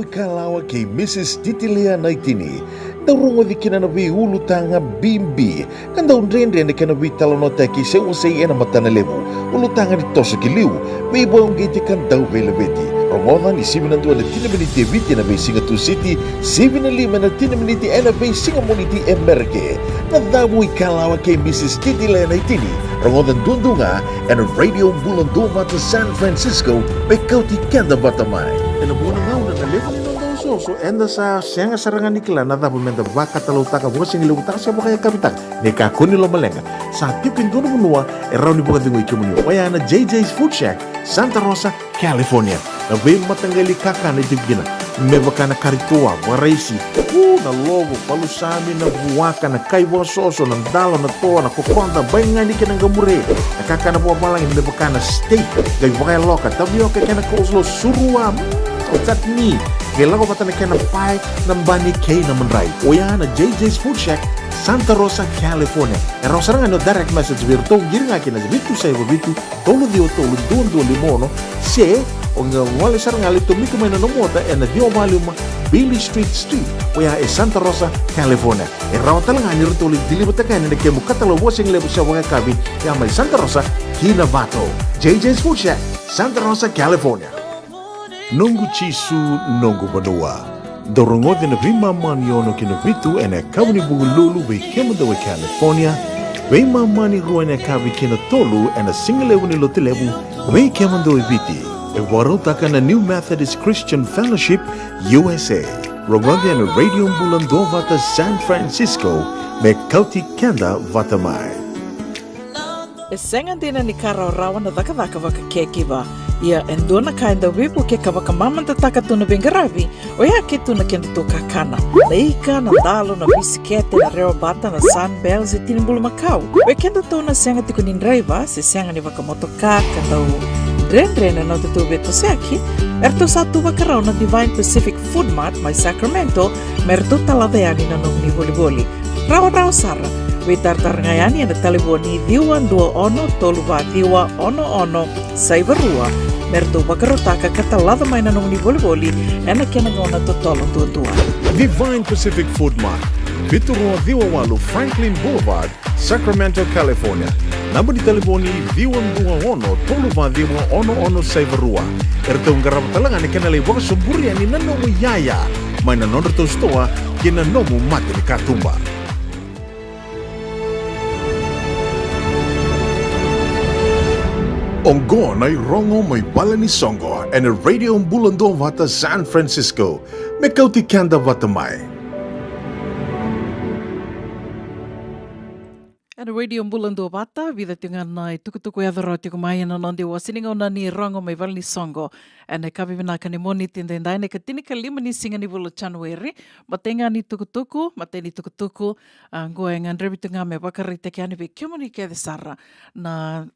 Ikalawa kei Mrs Titilea Naitini. Dau rogoci kina na veiulutaga bibi ka dau dredre na kena veitalanoataki se wasei ena matana levu. Ulutaga ni toso ki liu, veivauqeti ka dau veilaveti. Rogoca ni sivi na dua ena tini miniti e Viti ena veisiga Tusiti, sivi na lima ena tini miniti ena veisiga Moniti e Merika. Na Cavu Ikalawa kei Mrs Titilea Naitini. Rogoca duadua ga ena Radio Bula Duavata San Francisco, me kauti keda vata mai. Ena vuqa na gauna na levu ni noda osooso, eda sa sega sara ga ni kila na cava meda vakatalautaka, vakasigilevutaka se vakayakavitaka. Ni kakua ni lomaleqa, sa tiko e dua na vanua e rawa ni vakacegui kemuni. Oya na J J's Food Shack, Santa Rosa, California. Na veimataqali kakana e tiko kina, me vaka na kari toa, vakaraisi, u, na lovo, palusami, na vuaka, na kai vakasoso, na dalo, na toa, na kokoda, baigani kei na qamure, na kakana vakavalagi me vaka na steak, qai vakayaloka, tavioka kei na coleslaw, surua, mm, o chutney, qai lako vata na kena pae, na bani kei na madrai. Oya na J J's Food Shack, Santa Rosa, California. E rawa sara ga ni o direct message vei iratou, qiri ga kina vitu saiva vitu, tolu ciwa tolu, dua dua lima ono, se o qai gole sara ga, lai tomika mai na nomu ota ena ciwa walu lima Bailey Street Suite, oya e Santa Rosa, California. E rawa tale ga ni ratou lai deliver-taka yani na kemu katalau vakasigalevu se vakayakavi, ya mai Santa Rosa ki Novato. J J's Food Shack, Santa Rosa, California. Noqu Jisu, noqu vanua. Dau rogoci ena veimama ni ono ki na vitu ena yakavi ni Vukelulu vei kemudou e California, veimama ni rua ena yakavi ki na tolu ena sigalevu ni Lotulevu vei kemudou e Viti. E vakarautaka na New Methodist Christian Fellowship U S A. Rogoci ena Radio Bula Duavata San Francisco, me kauti keda vata mai. E sega dina ni ka rawarawa na cakacaka vaka caregiver. Ia e dua na ka e dau veivuke ka vakamamadataka tu na veiqaravi, oya ke tu na kedatou kakana. Na ika, na dalo, na bisikete, na rewabata, na Sunbell se tini bulumakau. Vei kedatou na sega tiko ni draiva se sega ni vakamotoka ka dau dredre na nodatou veitosoyaki, eratou sa tu vakarau na Divine Pacific Food Mart mai Sacramento me ratou talaca yani na nomuni volivoli. Rawarawa sara. Veitaratara ga yani ena talevoni ciwa dua ono tolu va ciwa ono ono saiva rua me ratou vakarautaka ka talaca mai na nomuni volivoli ena kena gauna totolo duadua. Divine Pacific Food Mart, vitu rua ciwa walu Franklin Boulevard, Sacramento, California. Naba ni talevoni ciwa dua ono tolu va ciwa ono ono saiva rua. Eratou qarava tale ga na kena lai vakasoburi yani na nomu iyaya mai na nodratou sitoa ki na nomu mata ni katuba. Oqo na irogo mai vale ni soqo ena Radio Bula Duavata San Francisco, me kauti keda vata mai. Ena Radio Bula Duavata, vica tiko ga na itukutuku e yaco rawa tiko mai ena noda iwase ni gauna ni rogo mai vale ni soqo. Ena yakavi vinaka ni Moniti edaidai, na ikatinikalima ni siga ni vula o Janueri. Matai ga ni tukutuku, matai ni tukutuku. A, qo e gadrevi tiko ga me vakaraitaki yani vei kemuni kece sara na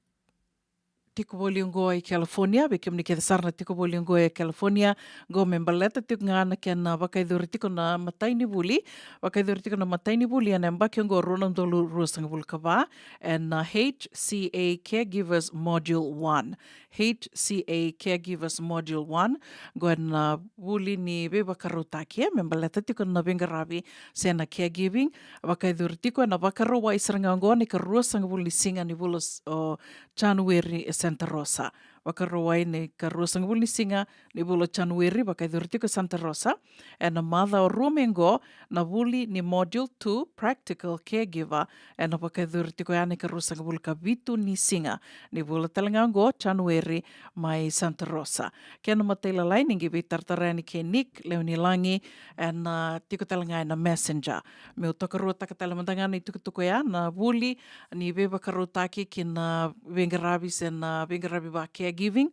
tiko voli oqo e California, vei kemuni kece sara na tiko voli oqo e California, qo me baleta tiko ga na kena vakayacori tiko na matai ni vuli, vakayacori tiko na matai ni vuli ena yabaki oqo rua na udolu ruasagavulu ka va, ena H C A Caregivers Module one. H C A Caregivers Module one, qo ena vuli ni veivakarautaki, e, me baleta tiko na veiqaravi se na caregiving, vakayacori tiko ena Vakarauwai sara ga oqo na ikaruasagavulu ni siga ni vula s-, o Janueri e Santa Rosa. Vakarauwai na ikaruasagavulu ni siga ni vula o Janueri, vakayacori tiko e Santa Rosa. Ena macawa rua mai oqo, na vuli ni Module two, Practical Caregiver, ena vakayacori tiko yani ikaruasagavulu ka vitu ni siga ni vula tale ga oqo, Janueri, mai Santa Rosa. Kena matailalai ni qai veitaratara yani kei Nick Lewenilagi, ena, a, tiko tale ga ena Messenger. Meu tokaruataka tale mada ga na itukutuku oya, na vuli ni veivakarautaki ki na veiqaravi se na veiqaravi va caregiving.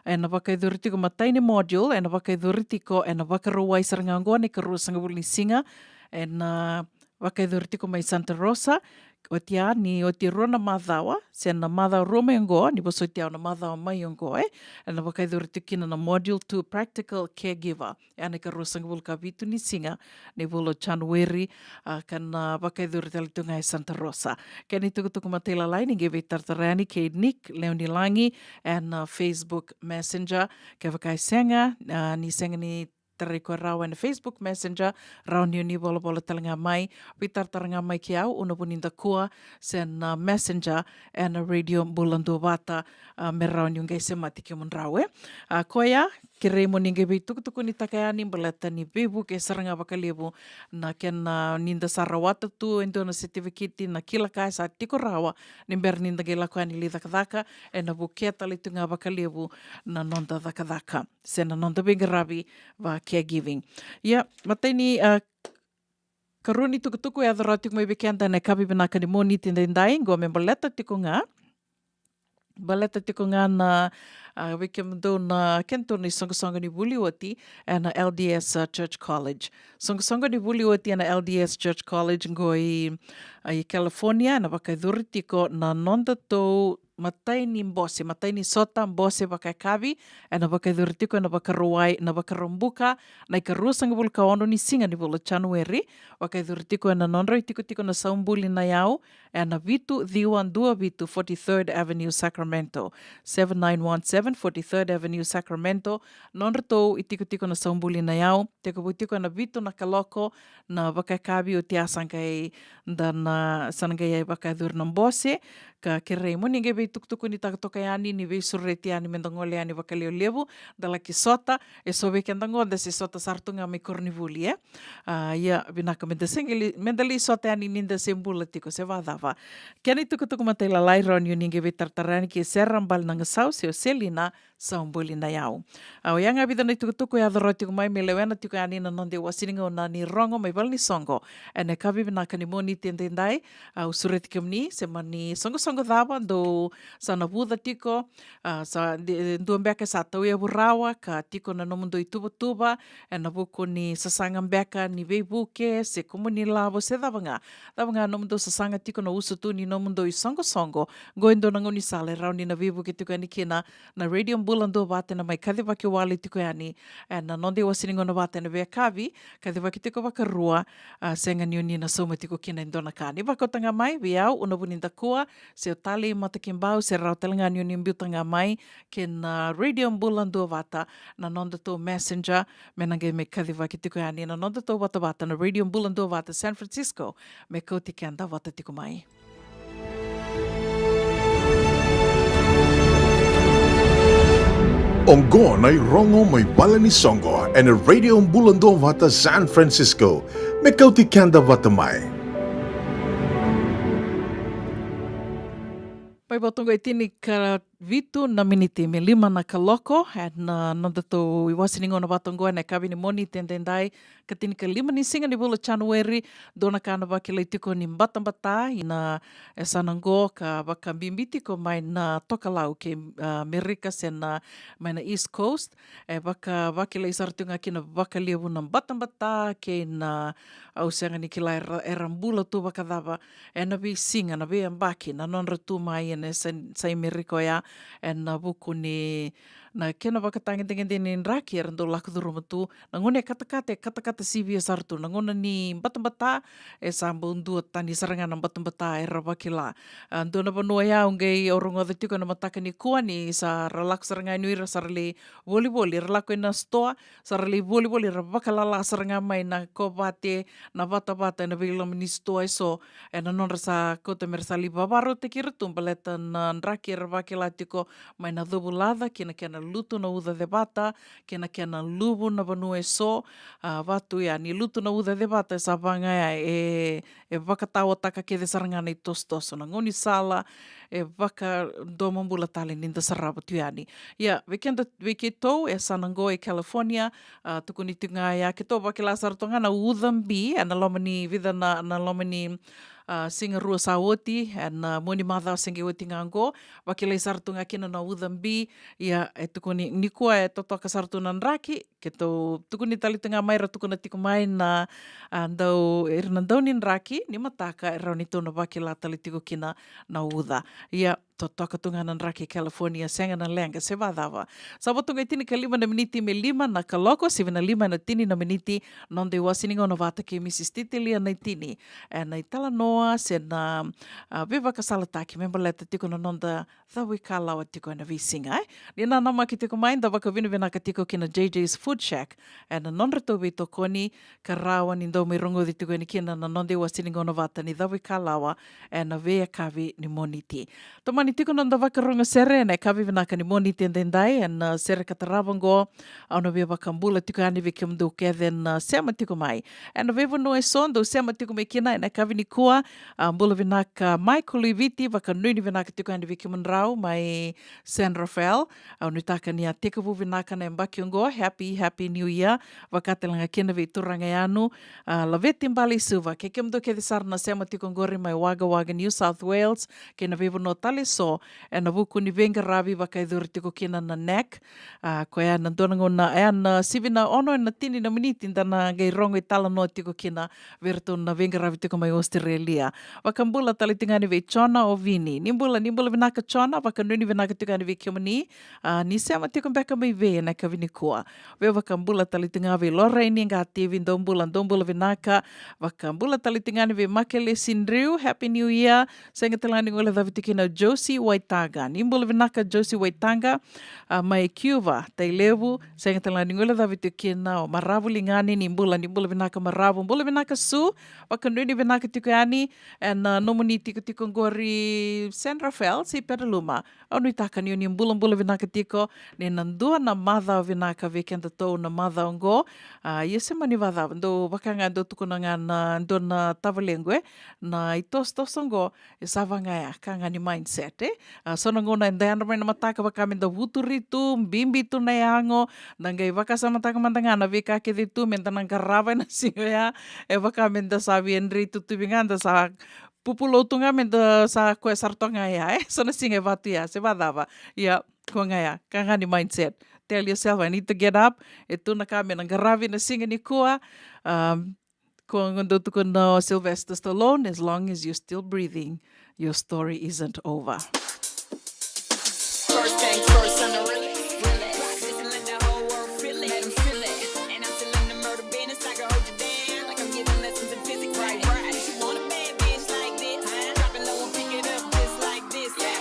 Ena vakayacori tiko matai ni module, ena vakayacori tiko ena Vakarauwai sara ga oqo na ikaruasagavulu ni siga, ena vakayacori tiko mai Santa Rosa. Oti ya ni oti e rua na macawa, se na macawa rua mai oqo, ni vosoti au na macawa mai oqo, e, ena vakayacori tiko kina na Module two Practical Caregiver. Ena ikaruasagavulu ka vitu ni siga ni vula o Janueri, a, ka na vakayacori tale tu ga e Santa Rosa. Kena itukutuku matailalai ni qai veitaratara yani kei Nick Lewenilagi ena, a, Facebook Messenger. Kevaka e sega, a, ni sega ni tarai koya rawa ena Facebook Messenger, rawa ni o ni volavola tale ga mai, veitaratara ga mai ki au, Una Vunidakua, se na Messenger ena Radio Bula Duavata, a, me rawa ni o qai semati kemudrau, e. A, koya, kerei mo ni qai veitukutukunitaka yani baleta ni veivuke sara ga vakalevu na kena, a, ni da sa rawata tu e dua na setifiketi, na kila ka e sa tiko rawa ni bera ni da qai lako yani lai cakacaka, ena vukea tale tu ga vakalevu na noda cakacaka se na noda veiqaravi va caregiving. Ia, matai ni, a, karua ni tukutuku e yaco rawa tiko mai vei keda ena yakavi vinaka ni Moniti edaidai, qo me baleta tiko ga, baleta tiko ga na, a, vei kemudou na kedatou na isoqosoqo ni vuli oti ena L D S, a, Church College. Soqosoqo ni vuli oti ena L D S Church College qo i, a, i California, ena vakayacori tiko na nodatou matai ni bose, matai ni sota bose vakayakavi, ena vakayacori tiko ena Vakarauwai, na Vakaraubuka, na ikaruasagavulu ka ono ni siga ni vula Janueri, vakayacori tiko ena nodrau itikotiko na Saubuli na Yau, ena vitu ciwa dua vitu, forty-third Avenue, Sacramento, seven nine one seven forty-third Avenue, Sacramento, nodratou itikotiko na Saubuli na Yau, tekivu tiko ena vitu na kaloko na vakayakavi oti a sa qai da na, sa na qai vakayacori na bose, ka kerei mo ni qai veitukutukunitaka toka yani ni veisureti yani me da gole yani vakalevulevu, da laki sota, e so vei keda qo da se sota sara tu ga mai koronivuli, e. A, ia, vinaka me da se qai li-, me da lai sota yani ni da se bula tiko, se vacava. Kena itukutuku matailalai rawa ni o ni qai veitaratara yani ki Sera Balinagasau, se o Selina Saubuli na Yau. A, oya ga vica na itukutuku e yaco rawa tiko mai me lewena tiko yani na noda iwase ni gauna ni rogo mai vale ni soqo ena yakavi vinaka ni Moniti edaidai. A, au sureti kemuni, se mani soqosoqo cava dou sa navuca tiko, a, sa de-, dua beka sa tauyavu rawa ka tiko na nomudou ituvatuva ena vuku ni sasaga beka ni veivuke, se kumuni lavo, se cava ga, cava ga nomudou sasaga tiko, na usutu ni nomudou isoqosoqo, qo e dua na gaunisala e rawa ni na veivuke tiko yani kina na Radio Bula Duavata, ena mai kacivaki wale tiko yani ena noda iwase ni gauna vata ena veiyakavi, kacivaki tiko vakarua, a, sega ni o ni na sauma tiko kina e dua na ka. Ni vakauta ga mai vei au, Una Vunidakua, se o Talei Matakibau, se rawa tale ga ni o ni biuta ga mai kei na Radio Bula Duavata na nodatou Messenger, me na qai mai kacivaki tiko yani na nodatou vatavata na Radio Bula Duavata San Francisco, me kauti keda vata tiko mai. Oqo na irogo mai vale ni soqo ena Radio Bula Duavata San Francisco, me kauti keda vata mai. Mai vata oqo e tini ka vitu na miniti me lima na kaloko, ena nodatou iwase ni gauna vata oqo ena yakavi ni Moniti edaidai, ka tini ka lima ni siga ni vula Janueri. Dua na ka na vakilai tiko ni batabata ina yasana oqo, ka vakabibi tiko mai na tokalau kei, a, Merika se na mai na East Coast. E vaka, vakilai sara tu ga kina vakalevu na batabata kei na, au sega ni kila era, era bula tu vakacava ena veisiga, na veiyabaki, na nodra tu mai ena sa-, sa i Merika oya, ena vuku ni na kena vakatagedegede ni draki era dau lako curuma tu. Na gauna e katakata, e katakata sivia sara tu. Na gauna ni batabata, e sa bau duatani sara ga na batabata era vakila. A, dua na vanua ya au qai, au rogoca tiko ena mataka nikua ni sa ra lako sara ga yani o ira sa ra lai volivoli, ra lako ina sitoa, sa ra lai volivoli, ra vakalala sara ga mai na kovate, na vatavata ena veiloma ni sitoa eso, ena nodra sa kauta me ra sa lai vavarautaki ira tu baleta na draki era vakila tiko mai na covulaca, kei na kena lutu na uca cevata, kei na kena luvu na vanua eso. A, vatu ya ni lutu na uca cevata, e sa vaga ya e, e vakataotaka kece sara ga na itosotoso, na gaunisala, e vakadomobula tale ni da sarava tu yani. Ia, vei keda, vei keitou e yasana oqo e California, a, tukuni tiko ga ya, keitou vakila sara tu ga na uca bi ena loma ni vica na, na loma ni, a, siga rua sa oti, ena, a, mua ni macawa se qai oti ga oqo, vakilai sara tu ga kina na uca bi. Ia, e tukuni nikua e totoka sara tu na draki, keitou tukuni tale tu ga mai, ra tukuna tiko mai na, a, dau, ira na dau ni draki ni mataka, e rawa ni tou na vakila tale tiko kina na uca. Ia, totoka tu ga na draki e California, sega na leqa se vacava. Sa vo tu ga e tini ka lima na miniti me lima na kaloko, sivi na lima ena tini na miniti, noda iwase ni gauna vata kei Mrs Titilia Naitini, ena italanoa se na, a, veivakasalataki me baleta tiko na noda cavuikalawa tiko ena veisiga, e? Ni nanamaki tiko mai, da vakavinavinaka tiko kina JJ's Food Check ena nodratou veitokoni, ka rawa ni dau mai rogoci tiko yani kina na noda iwase ni gauna vata ni Cavuikalawa ena veiyakavi ni Moniti. Tomani tiko na noda vakarogo sere ena yakavi vinaka ni Moniti edaidai, ena sere ka tarava oqo. Au na via vakabula tiko yani vei kemudou kece na sema tiko mai ena veivanua eso dou sema tiko mai kina ena yakavi nikua. A, bula vinaka Michael i Viti, vakanuinui vinaka tiko yani vei kemudrau mai San Rafael. Au nuitaka ni a tekivu vinaka na yabaki oqo. Happy, happy new year. Vaka tale ga kina vei turaga Yanu, a, Laveti Bale i Suva, kei kemudou kece sara na sema tiko oqori mai Wagga Wagga, New South Wales, kei na veivanua tale eso ena vuku ni veiqaravi vakayacori tiko kina na NAC. A, koya na dua na gauna, e na sivi na ono ena tini na miniti da na qai rogo italanoa tiko kina vei iratou na veiqaravi tiko mai Australia. Vakabula tale tiko yani vei Jona o Vini. Ni bula, ni bula vinaka Jona, vakanuinui vinaka tiko yani vei kemuni. A, ni sema tiko beka mai vei ena yakavi nikua? Vei vakabula tale tiko ga vei Lorraine Qativi, dou bula, dou bula vinaka. Vakabula tale tiko yani vei Makele Sindriu, Happy New Year. Sega tale ga ni guilecavi tiko kina Josie Waitaga. Ni bula vinaka Josie Waitaga, a, mai Cuba, Tailevu. Sega tale ga ni guilecavi tiko kina o Maravu Ligani, ni bula, ni bula vinaka Maravu. Bula vinaka Su, vakanuinui vinaka tiko yani ena, a, nomuni tikotiko oqori San Rafael se Petaluma. Au nuitaka ni o ni bulabula vinaka tiko, ni na dua na macawa vinaka vei kedatou na macawa oqo. A, ia se mani vacava, dou vaka ga dou tukuna ga na dua na tavalequ, e, na itosotoso oqo, e sa vaka ga ya, ka ga ni mindset, e. A, so na gauna eda yadra mai na mataka vaka me da vuturi tu, bibi tu na yago, da qai vakasamataka mada ga na veika kece tu me da na qarava ena siga ya, e vaka me da sa via dre tu tu vei ga da sa pupulou tu ga me da sa koya sara toka ga ya, e? So na siga e vatu ya, se vacava. Ia, ko ga ya, ka ga ni mindset. Tell yourself, I need to get up. E tu na ka me na qaravi na siga nikua. Um, ko ga dou tukuna o Sylvester Stallone, as long as you're still breathing, your story isn't over. First things first, I'm a realist. Practice and let the whole world feel it. Let 'em feel it. And I'm still in the murder business. I can hold you down like I'm giving lessons in physics. Right, right. You want a bad bitch like this? Huh? Drop it low and pick it up just like this. Yeah.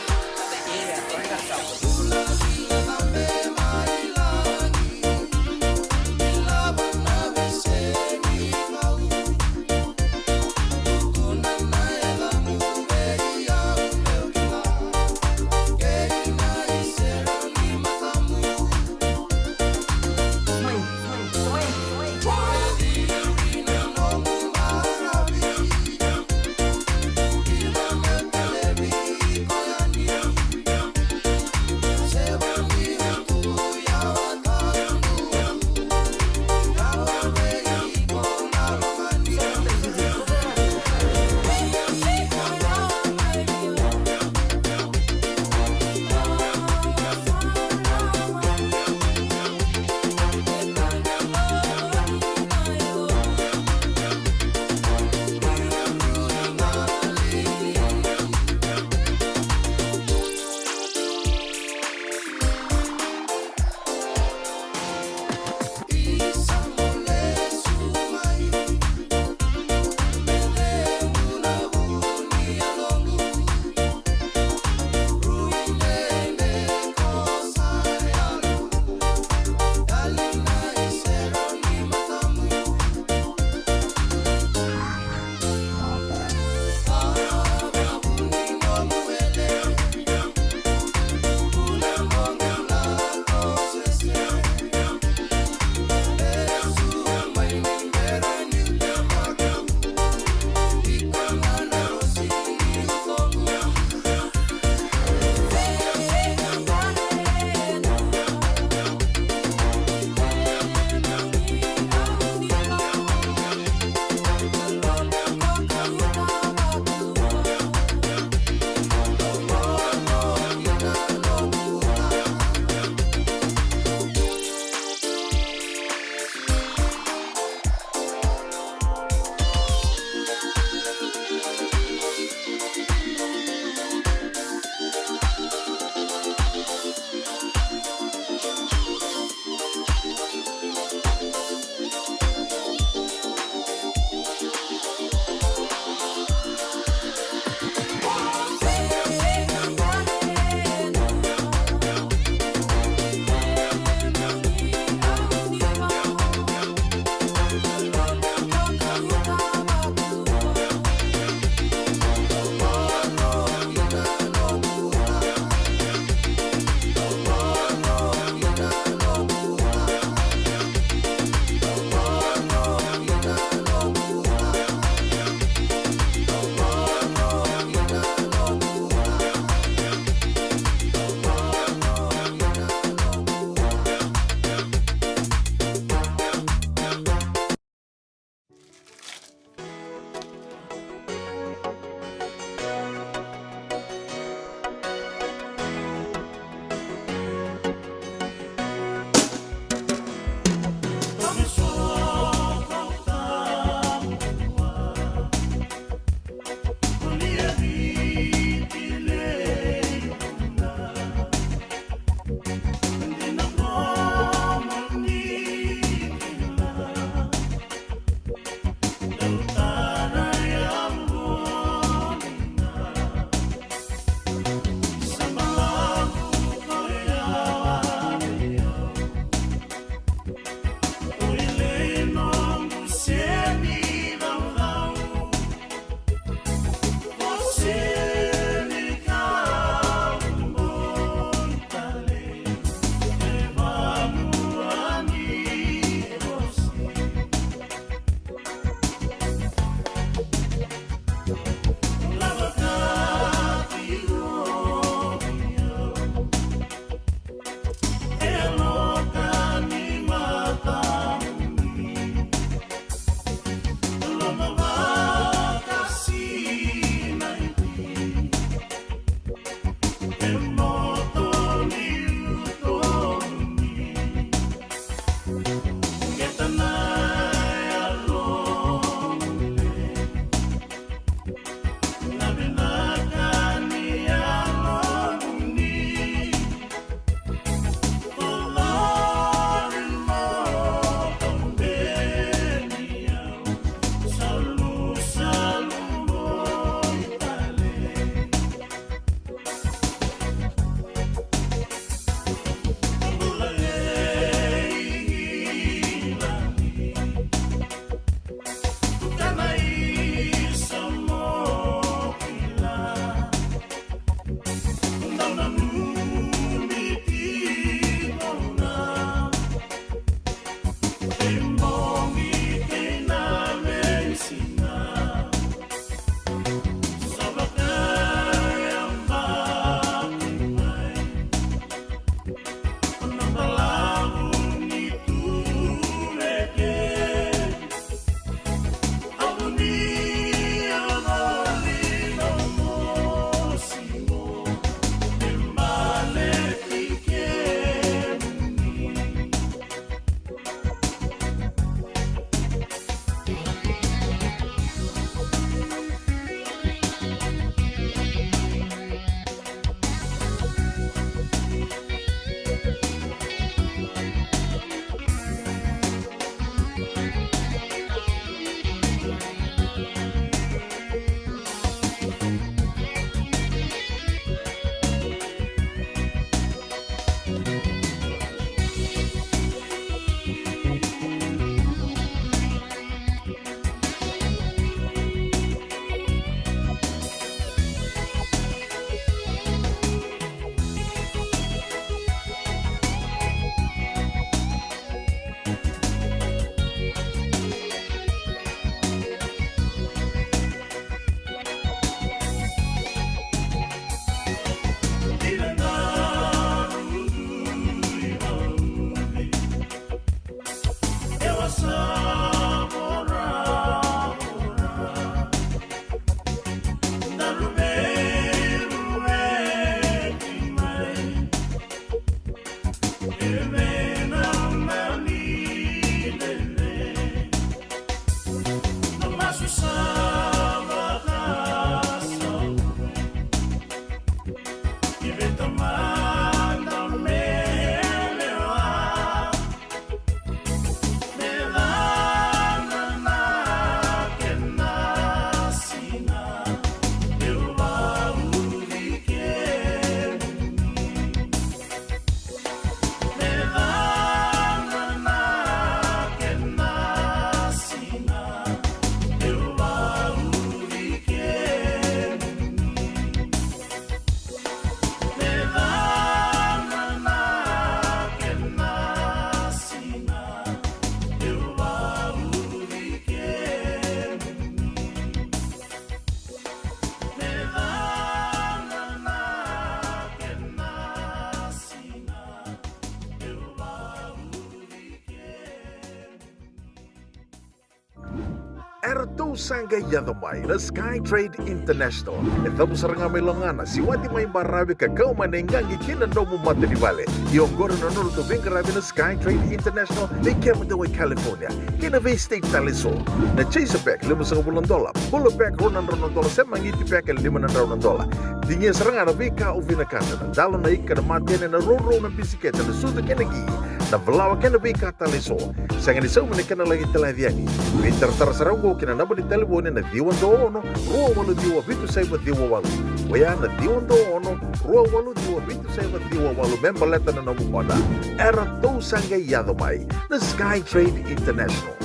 Sa qai yaco mai na Sky Trade International. E cavu sara ga mai Logana, siwati mai baravi ka kau mai na iqaqi ki na nomu mata ni vale. Ia oqori na nodratou veiqaravi na Sky Trade International vei kemudou e California kei na vei state tale eso. Na chaser bag limasagavulu na dola, pull bag rua na drau na dola, se magiti bag e lima na drau na dola. Digia sara ga na veika o vinakata, na dalo, na ika, na matene, na rourou, na bisikete, na sucu kei na qi, na valawa kei na veika tale eso. Sega ni saumi na kena laki talaci yani. Veitaratara sara oqo ki na naba ni talevoni na ciwa dua ono, rua walu ciwa, vitu saiva ciwa walu. Oya na ciwa dua ono, rua walu ciwa, vitu saiva ciwa walu me baleta na nomu oda. Eratou sa qai yaco mai na Sky Trade International.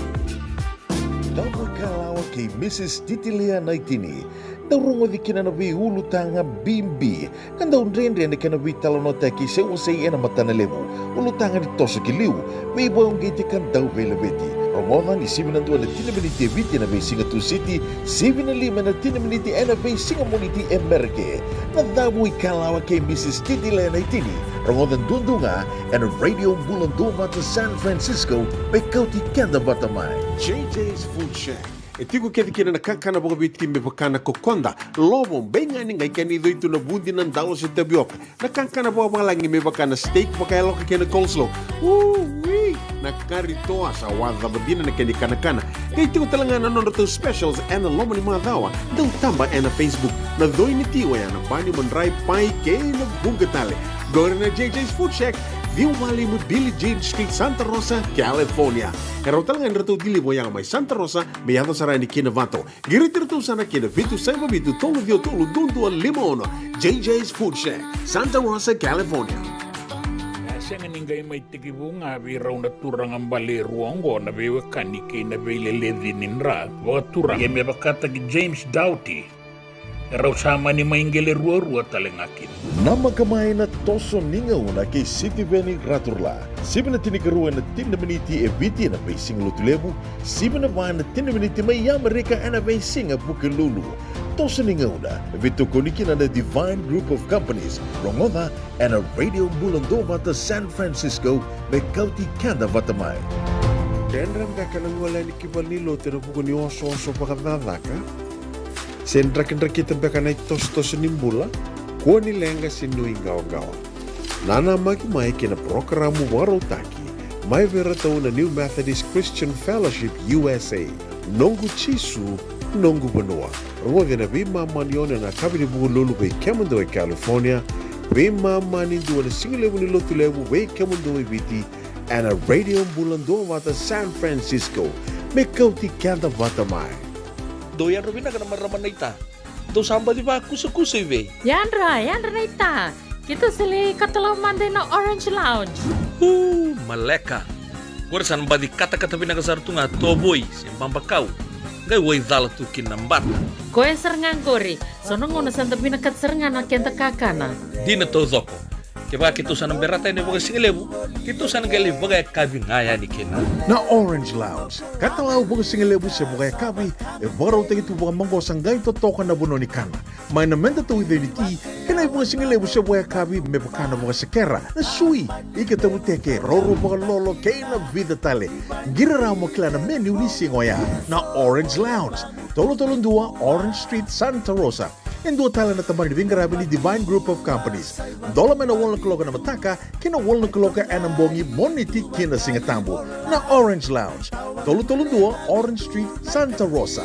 Cavu ikalawa kei Mrs Titilia Naitini. Dau rogoci kina na veiulutaga bibi ka dau dredre na kena veitalanoataki se wasei ena matana levu. Ulutaga ni toso ki liu, veivakauqeti ka dau veilaveti. Rogoca ni sivi na dua na tini na miniti e Viti ena veisiga Tusiti, sivi na lima na tini na miniti ena veisiga Moniti e Merika. Na Cavu ikalawa kei Mrs Titilia Naitini. Rogoca duadua ga ena Radio Bula Duavata San Francisco, me kauti keda vata mai. JJ's Food Shack. E tiko kece kina na kakana vakaviti me vaka na kokoda, lovo, beigani, qai kena icoi tu na vudi, na dalo se tavioka. Na kakana vakavalagi me vaka na steak vakayaloka kei na coleslaw. Ui! Na kari toa sa wacava dina na kena ikanakana. Qai tiko tale ga na nodratou specials ena loma ni macawa. Dau taba ena Facebook. Na coi ni ti oya na bani, madrai, pai kei na vuqa tale. Qori na JJ's Food Shack, ciwa walu lima Billie Jean Street, Santa Rosa, California. E rawa tale ga ni ratou deliver oya mai Santa Rosa me yaco sara yani ki Novato. Qiriti iratou sara ki na vitu saiva vitu tolu ciwa tolu dua dua lima ono. JJ's Food Shack, Santa Rosa, California. E sega ni qai mai tekivu ga vei rau na turaga bale e rua oqo na veiwekani kei na veileleci ni dra vakaturaga, ia me vakataki James Doughty, e rau sa mani mai qele ruarua tale ga kina. Namaka mai na toso ni gauna kei Sitiveni Raturla. Sivi na tinikarua ena tini na miniti e Viti ena veisiga Lotulevu, sivi na va ena tini na miniti mai Amerika ena veisiga Vukelulu. Toso ni gauna e veitokoni kina na Divine Group of Companies. Rogoca ena Radio Bula Duavata San Francisco, me kauti keda vata mai. Dredre beka na gole yani ki valenilotu ena vuku ni osooso vakacakacaka? Se drakidrakita beka na itosotoso ni bula? Kua ni leqa se nuiqawaqawa. Nanamaki mai ki na parokaramu vakarautaki mai vei iratou na New Methodist Christian Fellowship U S A, Noqu Jisu, Noqu Vanua. Rogoci ena veimama ni ono ena yakavi ni Vukelulu vei kemudou e California, veimama ni dua na sigalevu ni Lotulevu vei kemudou e Viti, ena Radio Bula Duavata San Francisco, me kauti keda vata mai. Dou yadra vinaka na marama naita. Dou sa baci vakusakusa i vei? Yadra, yadra naita. Keitou sa lai katalau mada ina Orange Lounge. Uu, maleka. Qori sa na baci katakata vinaka sara tu ga tovoi se babakau, qai waicala tu kina na bata. Koya sara ga qori. So na gauna sa da vinakata sara ga na keda kakana. Dina taucoko. Kevaka keitou sa na berata yani vakasigalevu, keitou sa na qai lai vakayakavi ga yani kina. Na Orange Lounge, katalau vakasigalevu se vakayakavi, e vakarautaki tu vakamaqosa, qai totoka na vanua ni kana. Mai na meda tauica ni ti, kei na ivakasigalevu se vakayakavi me vaka na vakasekera, na sui, ika tavuteke, roro vakalolo kei na vica tale. Qiri rawa mo kila na menu ni siga oya. Na Orange Lounge, tolu tolu dua Orange Street, Santa Rosa. E dua tale na tabana ni veiqaravi ni Divine Group of Companies. Dola mai na walu na kaloko ena mataka kei na walu na kaloko ena bogi, Moniti ki na Sigatabu. Na Orange Lounge, tolu tolu dua Orange Street, Santa Rosa.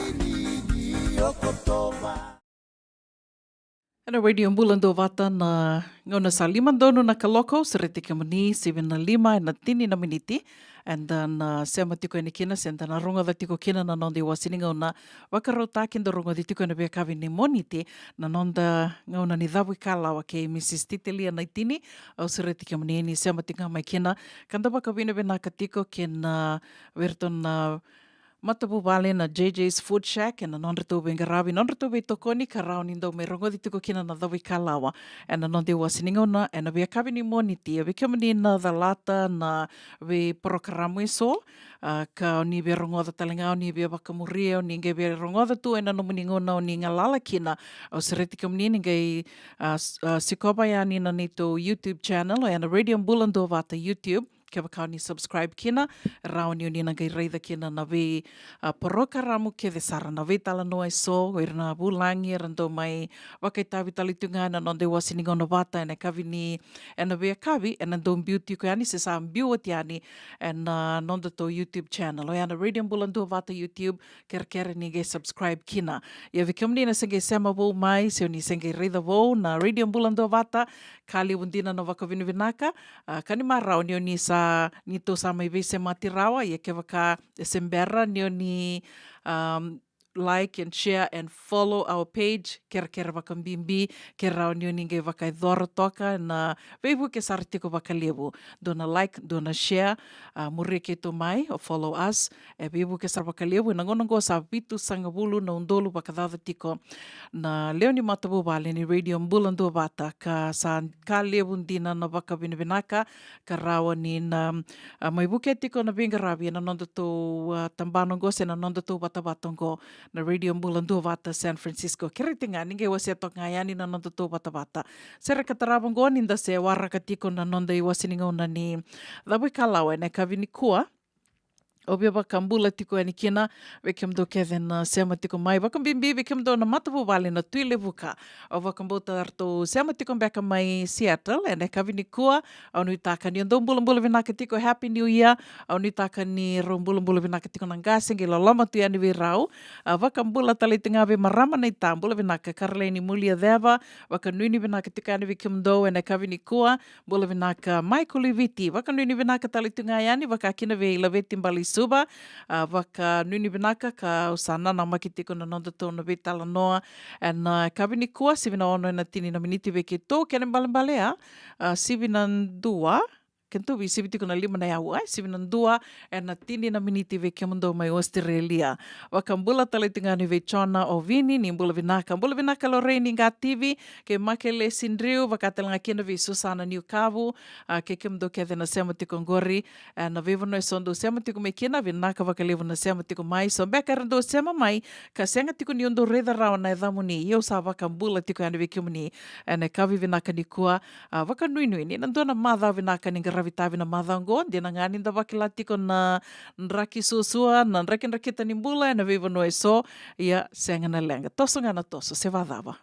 Ena Radio Bula Duavata na gauna sa lima donu na kaloko, au sureti kemuni, sivi na lima ena tini na miniti, eda na sema tiko yani kina, se da na rogoca tiko kina na noda iwase ni gauna vakarautaki, da rogoci tiko ena veiyakavi ni Moniti na noda gauna ni cavu ikalawa kei Mrs Titilia Naitini. Au sureti kemuni ni sema tiko ga mai kina, ka da vakavinavinaka tiko kina vei iratou na matavuvale na JJ's Food Shack ena nodratou veiqaravi, nodratou veitokoni ka rawa ni dou mai rogoci tiko kina na cavu ikalawa ena noda iwase ni gauna ena veiyakavi ni Moniti. Ia vei kemuni na calata na veiporokaramu eso, a, ka o ni via rogoca tale ga, o ni via vakamuria, o ni qai via rogoca tu ena nomuni gauna o ni galala kina, au sureti kemuni ni qai, a, s-, a, sikova yani na neitou YouTube channel, oya na Radio Bula Duavata YouTube. kevaka o ni subscribe kina, rawa ni o ni na qai raica kina na vei, a, porokaramu kece sara, na veitalanoa eso, o ira na vulagi era dau mai vakaitavi tale tu ga ena noda iwase ni gauna vata ena yakavi ni, ena veiyakavi, ena dau biu tiko yani, se sa biu oti yani ena nodatou YouTube channel. Oya na Radio Bula Duavata YouTube, kerekere ni qai subscribe kina. Ia vei kemuni na se qai sema vou mai, se o ni se qai raica vou na Radio Bula Duavata, ka levu dina na vakavinavinaka, a, ka ni marau ni o ni sa, ni tou sa mai veisemati rawa, ia kevaka e se bera ni o ni, um, like and share and follow our page, kerekere vakabibi, ke rawa ni o ni qai vakayacora toka na veivuke sara tiko vakalevu. Dua na like, dua na share, a, muri keitou mai, o follow us, e veivuke sara vakalevu, ena gauna oqo sa vitusagavulu na udolu vakacaca tiko na lewe ni matavuvale ni Radio Bula Duavata, ka sa ka levu dina na vakavinavinaka, ka rawa ni na, a, mai vukea tiko na veiqaravi ena nodatou, a, tabana oqo se na nodatou vatavata oqo, na Radio Bula Duavata San Francisco. Kerei tiko ga ni qai wasea toka ga yani na nodatou vatavata. Sere ka tarava oqo ni da se waraka tiko na noda iwase ni gauna ni Cavuikalawa ena yakavi nikua. Au via vakabula tiko yani kina vei kemudou kece na sema tiko mai, vakabibi vei kemudou na matavuvale na Tui Levuka. Au vakabauta ratou sema tiko beka mai Seattle ena yakavi nikua. Au nuitaka ni o dou bulabula vinaka tiko, Happy New Year. Au nuitaka ni rau bulabula vinaka tiko na qase qai loloma tu yani vei rau. A, vakabula tale tiko ga vei marama na ita, bula vinaka Karlaini Muliaceva, vakanuinui vinaka tiko yani vei kemudou ena yakavi nikua. Bula vinaka Michael i Viti, vakanuinui vinaka tale tu ga yani, vaka kina vei Laveti Balaisuva, a, vakanuinui vinaka, ka au sa nanamaki tiko na nodatou na veitalanoa ena, a, yakavi nikua, sivi na ono ena tini na miniti vei keitou, kena ibalebale, a, a, sivi na dua, keitou veisivi tiko na lima na yaua, e, sivi na dua ena tini na miniti vei kemudou mai Australia. Vakabula tale tiko ga yani vei Jona Ovini, ni bula vinaka, bula vinaka Lorraine Qativi, kei Makele Sidriu, vaka tale ga kina vei Susana Niukavu, a, kei kemudou kece na sema tiko oqori, e, na veivanua eso dou sema tiko mai kina, vinaka vakalevu na sema tiko mai. So beka era dou sema mai ka sega tiko ni o dou raica rawa na yacamuni, ia au sa vakabula tiko yani vei kemuni ena yakavi vinaka nikua. A, vakanuinui ni na dua na macawa vinaka ni qaravi tavi na macawa oqo, dina ga ni da vakila tiko na draki suasua, na drakidrakita ni bula ena veivanua eso, ia sega na leqa. Toso ga na toso, se vacava.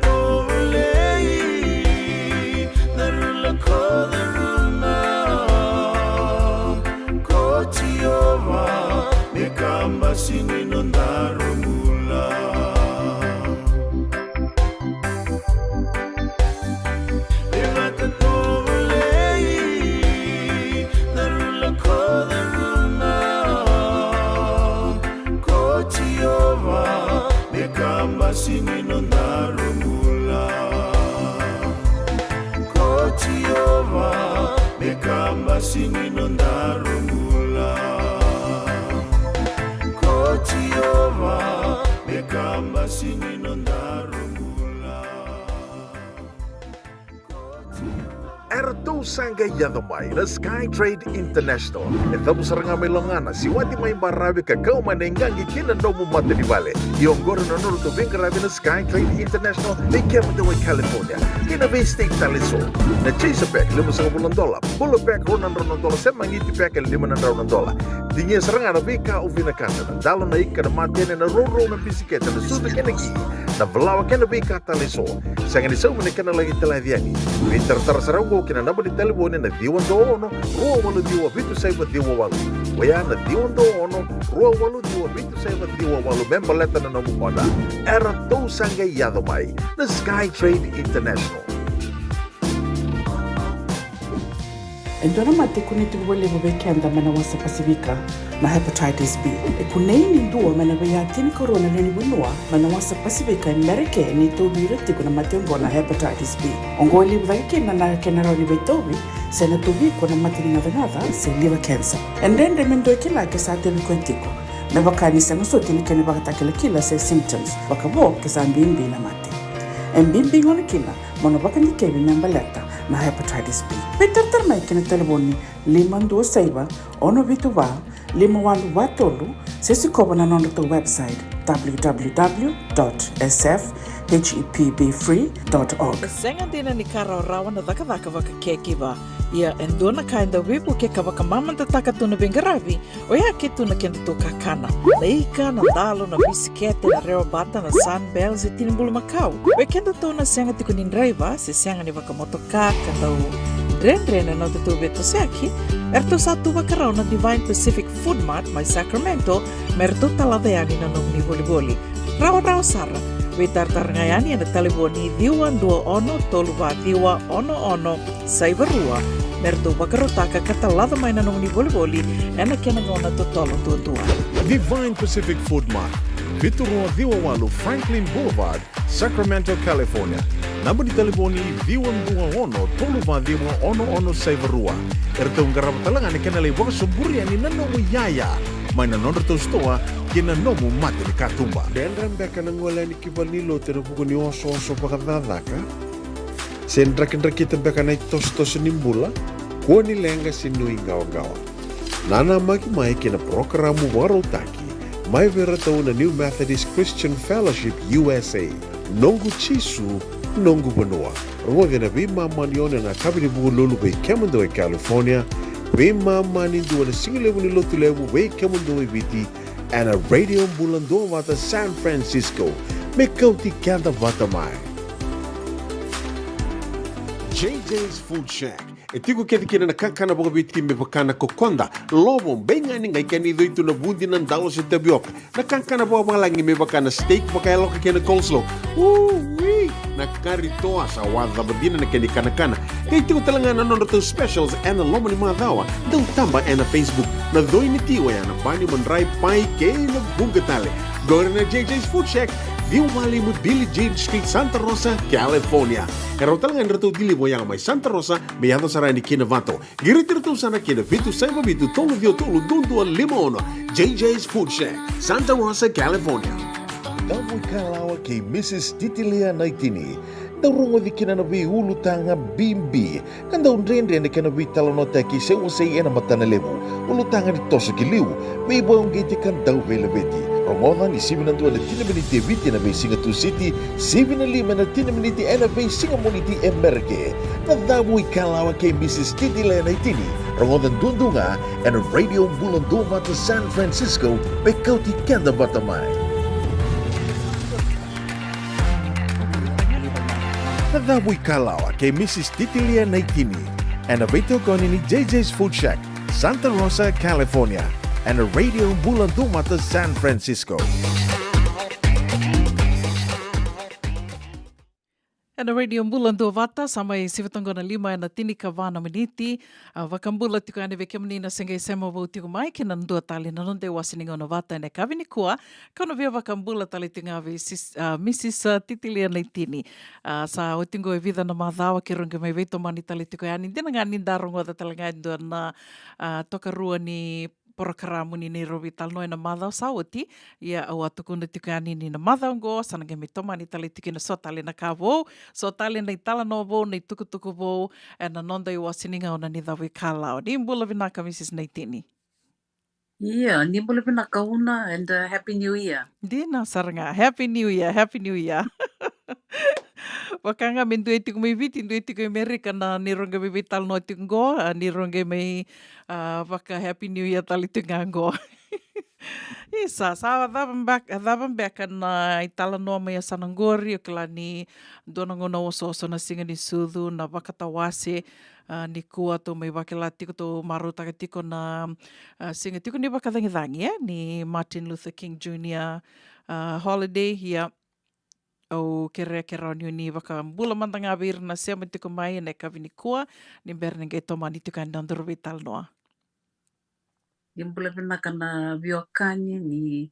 Tovolei na rula ko Ceruma, ko Jiova me kabasi ni nodaru bula. E vaka tovolei na rula ko Ceruma, ko Jiova me kabasi ni nodaru bula. Ko Jiova me kabasi ni nodaru bula. Ko Jiova me kabasi ni nodaru bula. Eratou sa qai yaco mai na Sky Trade International. E cavu sara ga mai Logana, siwati mai Baravi ka kau mai na iqaqi ki na nomu matanivale. Ia oqori na nodratou veiqaravi na Sky Trade International vei kemudou e California kei na vei state tale eso. Na Chaser Pack, limasagavulu na dola. Bula Pack, rua na drau na dola, se Magiti Pack e lima na drau na dola. Tinia sara ga na veika o vinakata, na dalo, na ika, na matene, na rourou, na bisikete, na sucu kei na ki, na valawa kei na veika tale eso. Sega ni saumi na kena laki talaci yani. Veitaratara sara oqo ki na naba ni talevoni na ciwa dua ono, rua walu ciwa, vitu saiva ciwa walu. Oya na ciwa dua ono, rua walu ciwa, vitu saiva ciwa walu me baleta na nomu oda. Eratou sa qai yaco mai na Sky Trade International. E dua na mate e kunei tiko vakalevu vei keda mai na wasa Pasifika, na hepatitis B. E kunei ni dua mai na veiyaya tinikarua na lewe ni vanua mai na wasa Pasifika e Merika ni tauvi ira tiko na mate oqo na hepatitis B. Oqo e levu cake kina na kena rawa ni veitauvi se na tauvi iko na mate ni gacagaca se liver cancer. E dredre me dua e kila ke sa tauvi koya tiko, me vaka ni sega soti na kena ivakatakilakila se symptoms, vakavo ke sa bibi na mate. E bibi gona kina mo na vakadikevi me baleta na hepatitis B. Veitaratara mai ki na talevoni lima dua saiva, ono vitu va, lima walu va tolu, se sikova na nodratou website, w w w dot s f h e p b free dot org. E sega dina ni ka rawarawa na cakacaka vaka caregiver. Ia e dua na ka e dau veivukei ka vakamamadataka tu na veiqaravi, oya ke tu na kedatou kakana. Na ika, na dalo, na bisikete, na rewa bata, na Sunbell se tini bulumakau. Vei kedatou na sega tiko ni draiva se sega ni vakamotoka ka dau dredre na nodatou veitosoyaki, eratou sa tu vakarau na Divine Pacific Food Mart mai Sacramento me ratou talaca yani na nomuni volivoli. Rawarawa sara, veitaratara ga yani ena talevoni ciwa dua ono tolu va ciwa ono ono saiva rua me ratou vakarautaka ka talaca mai na nomuni volivoli ena kena gauna totolo duadua. Divine Pacific Food Mart, vitu rua ciwa walu Franklin Boulevard, Sacramento, California. Naba ni talevoni ciwa dua ono tolu va ciwa ono ono saiva rua. Eratou qarava tale ga na kena lai vakasoburi yani na nomu iyaya mai na nodratou sitoa kei na nomu mata ni katuba. Dredre beka na gole yani ki valenilotu ena vuku ni osooso vakacakacaka? Se drakidrakita beka na itosotoso ni bula? Kua ni leqa se nuiqawaqawa. Nanamaki mai ki na parokaramu vakarautaki mai vei iratou na New Methodist Christian Fellowship U S A, Noqu Jisu, Noqu Vanua. Rogoci ena veimama ni ono ena yakavi ni Vukelulu vei kemudou e California, veimama ni dua ena sigalevu ni Lotulevu vei kemudou e Viti, ena Radio Bula Duavata San Francisco, me kauti keda vata mai. J J's Food Shack. E tiko kece kina na kakana vakaviti me vaka na kokoda, lovo, beigani, qai kena icoi tu na vudi, na dalo se tavioka. Na kakana vakavalagi me vaka na steak vakayaloka kei na coleslaw. Ui! Na kari toa, sa wawa dina na kena ikanakana. Qai tiko tale ga na nodratou specials ena loma ni macawa. Dau taba ena Facebook. Na coi ni ti oya na bani, madrai, pai kei na vuqa tale. Qori na J J's Food Shack, ciwa walu lima Billie Jean Street, Santa Rosa, California. E rawa tale ga ni ratou deliver oya mai Santa Rosa me yaco sara yani ki Novato. Qiriti iratou sara ki na vitu saiva vitu tolu ciwa tolu dua dua lima ono. J J's Food Shack, Santa Rosa, California. Davu ikalawa kei Missus Titilia Naitini. Dau rogoci kina na veiulutaga bibi ka dau dredre na kena veitalanoataki se wasei ena matana levu. Ulutaga ni toso ki liu, veivakauqeti ka dau veilaveti. Rogoca ni sivi na dua ena tini na miniti e Viti ena veisiga Tusiti, sivi na lima ena tini na miniti ena veisiga Moniti e Merika. Na Davu ikalawa kei Missus Titilia Naitini. Rogoca duadua ga ena Radio Bula Duavata San Francisco, me kauti keda vata mai. Na Cavu i Kalawa kei Mrs Titilia Naitini, ena veitokoni ni J J's Food Shack, Santa Rosa, California, ena Radio Bula Duavata, San Francisco. Ena Radio Bula Duavata, sa mai sivi toka na lima ena tinikava na miniti. A, vakabula tiko yani vei kemuni na se qai sema vou tiko mai ki na dua tale na noda iwase ni gauna vata ena yakavi nikua. Kau na via vakabula tale tiko ga vei sis-, a, Mrs, a, Titilia Naitini. A, sa oti qo e vica na macawa keirau qai mai veitomani tale tiko yani. Dina ga ni da rogoca tale ga e dua na, a, tokarua ni porokaramu ni neirau veitalanoa ena macawa sa oti. Ia au a tukuna tiko yani ni na macawa oqo sa na qai mai tomani tale tiko kina so tale na ka vou, so tale na italanoa vou, na itukutuku vou ena noda iwase ni gauna ni Cavu i Kalawa. Ni bula vinaka Mrs Naitini. Ia, ni bula vinaka Una, and, uh, Happy New Year. Dina sara ga. Happy New Year, Happy New Year. Vaka ga me dua e tiko mai Viti, dua e tiko i Amerika na neirau qai mai veitalanoa tiko qo, a, neirau qai mai, a, vaka Happy New Year tale tiko ga qo. Isa, sa cava beka, cava beka na italanoa mai yasana qori, o kila ni dua na gauna osooso na Siga ni Sucu, na vakatawase, a, nikua tou mai vakila tiko, tou marautaka tiko na, a, siga tiko ni vakacagicagi, e, ni Martin Luther King Junior, a, holiday, ia au kerea ke rawa ni o ni vakabula mada ga vei ira na sema tiko mai ena yakavi nikua, ni bera ni qai tomani tiko yani na nodaru veitalanoa. Ni bula vinaka na veiwekani, ni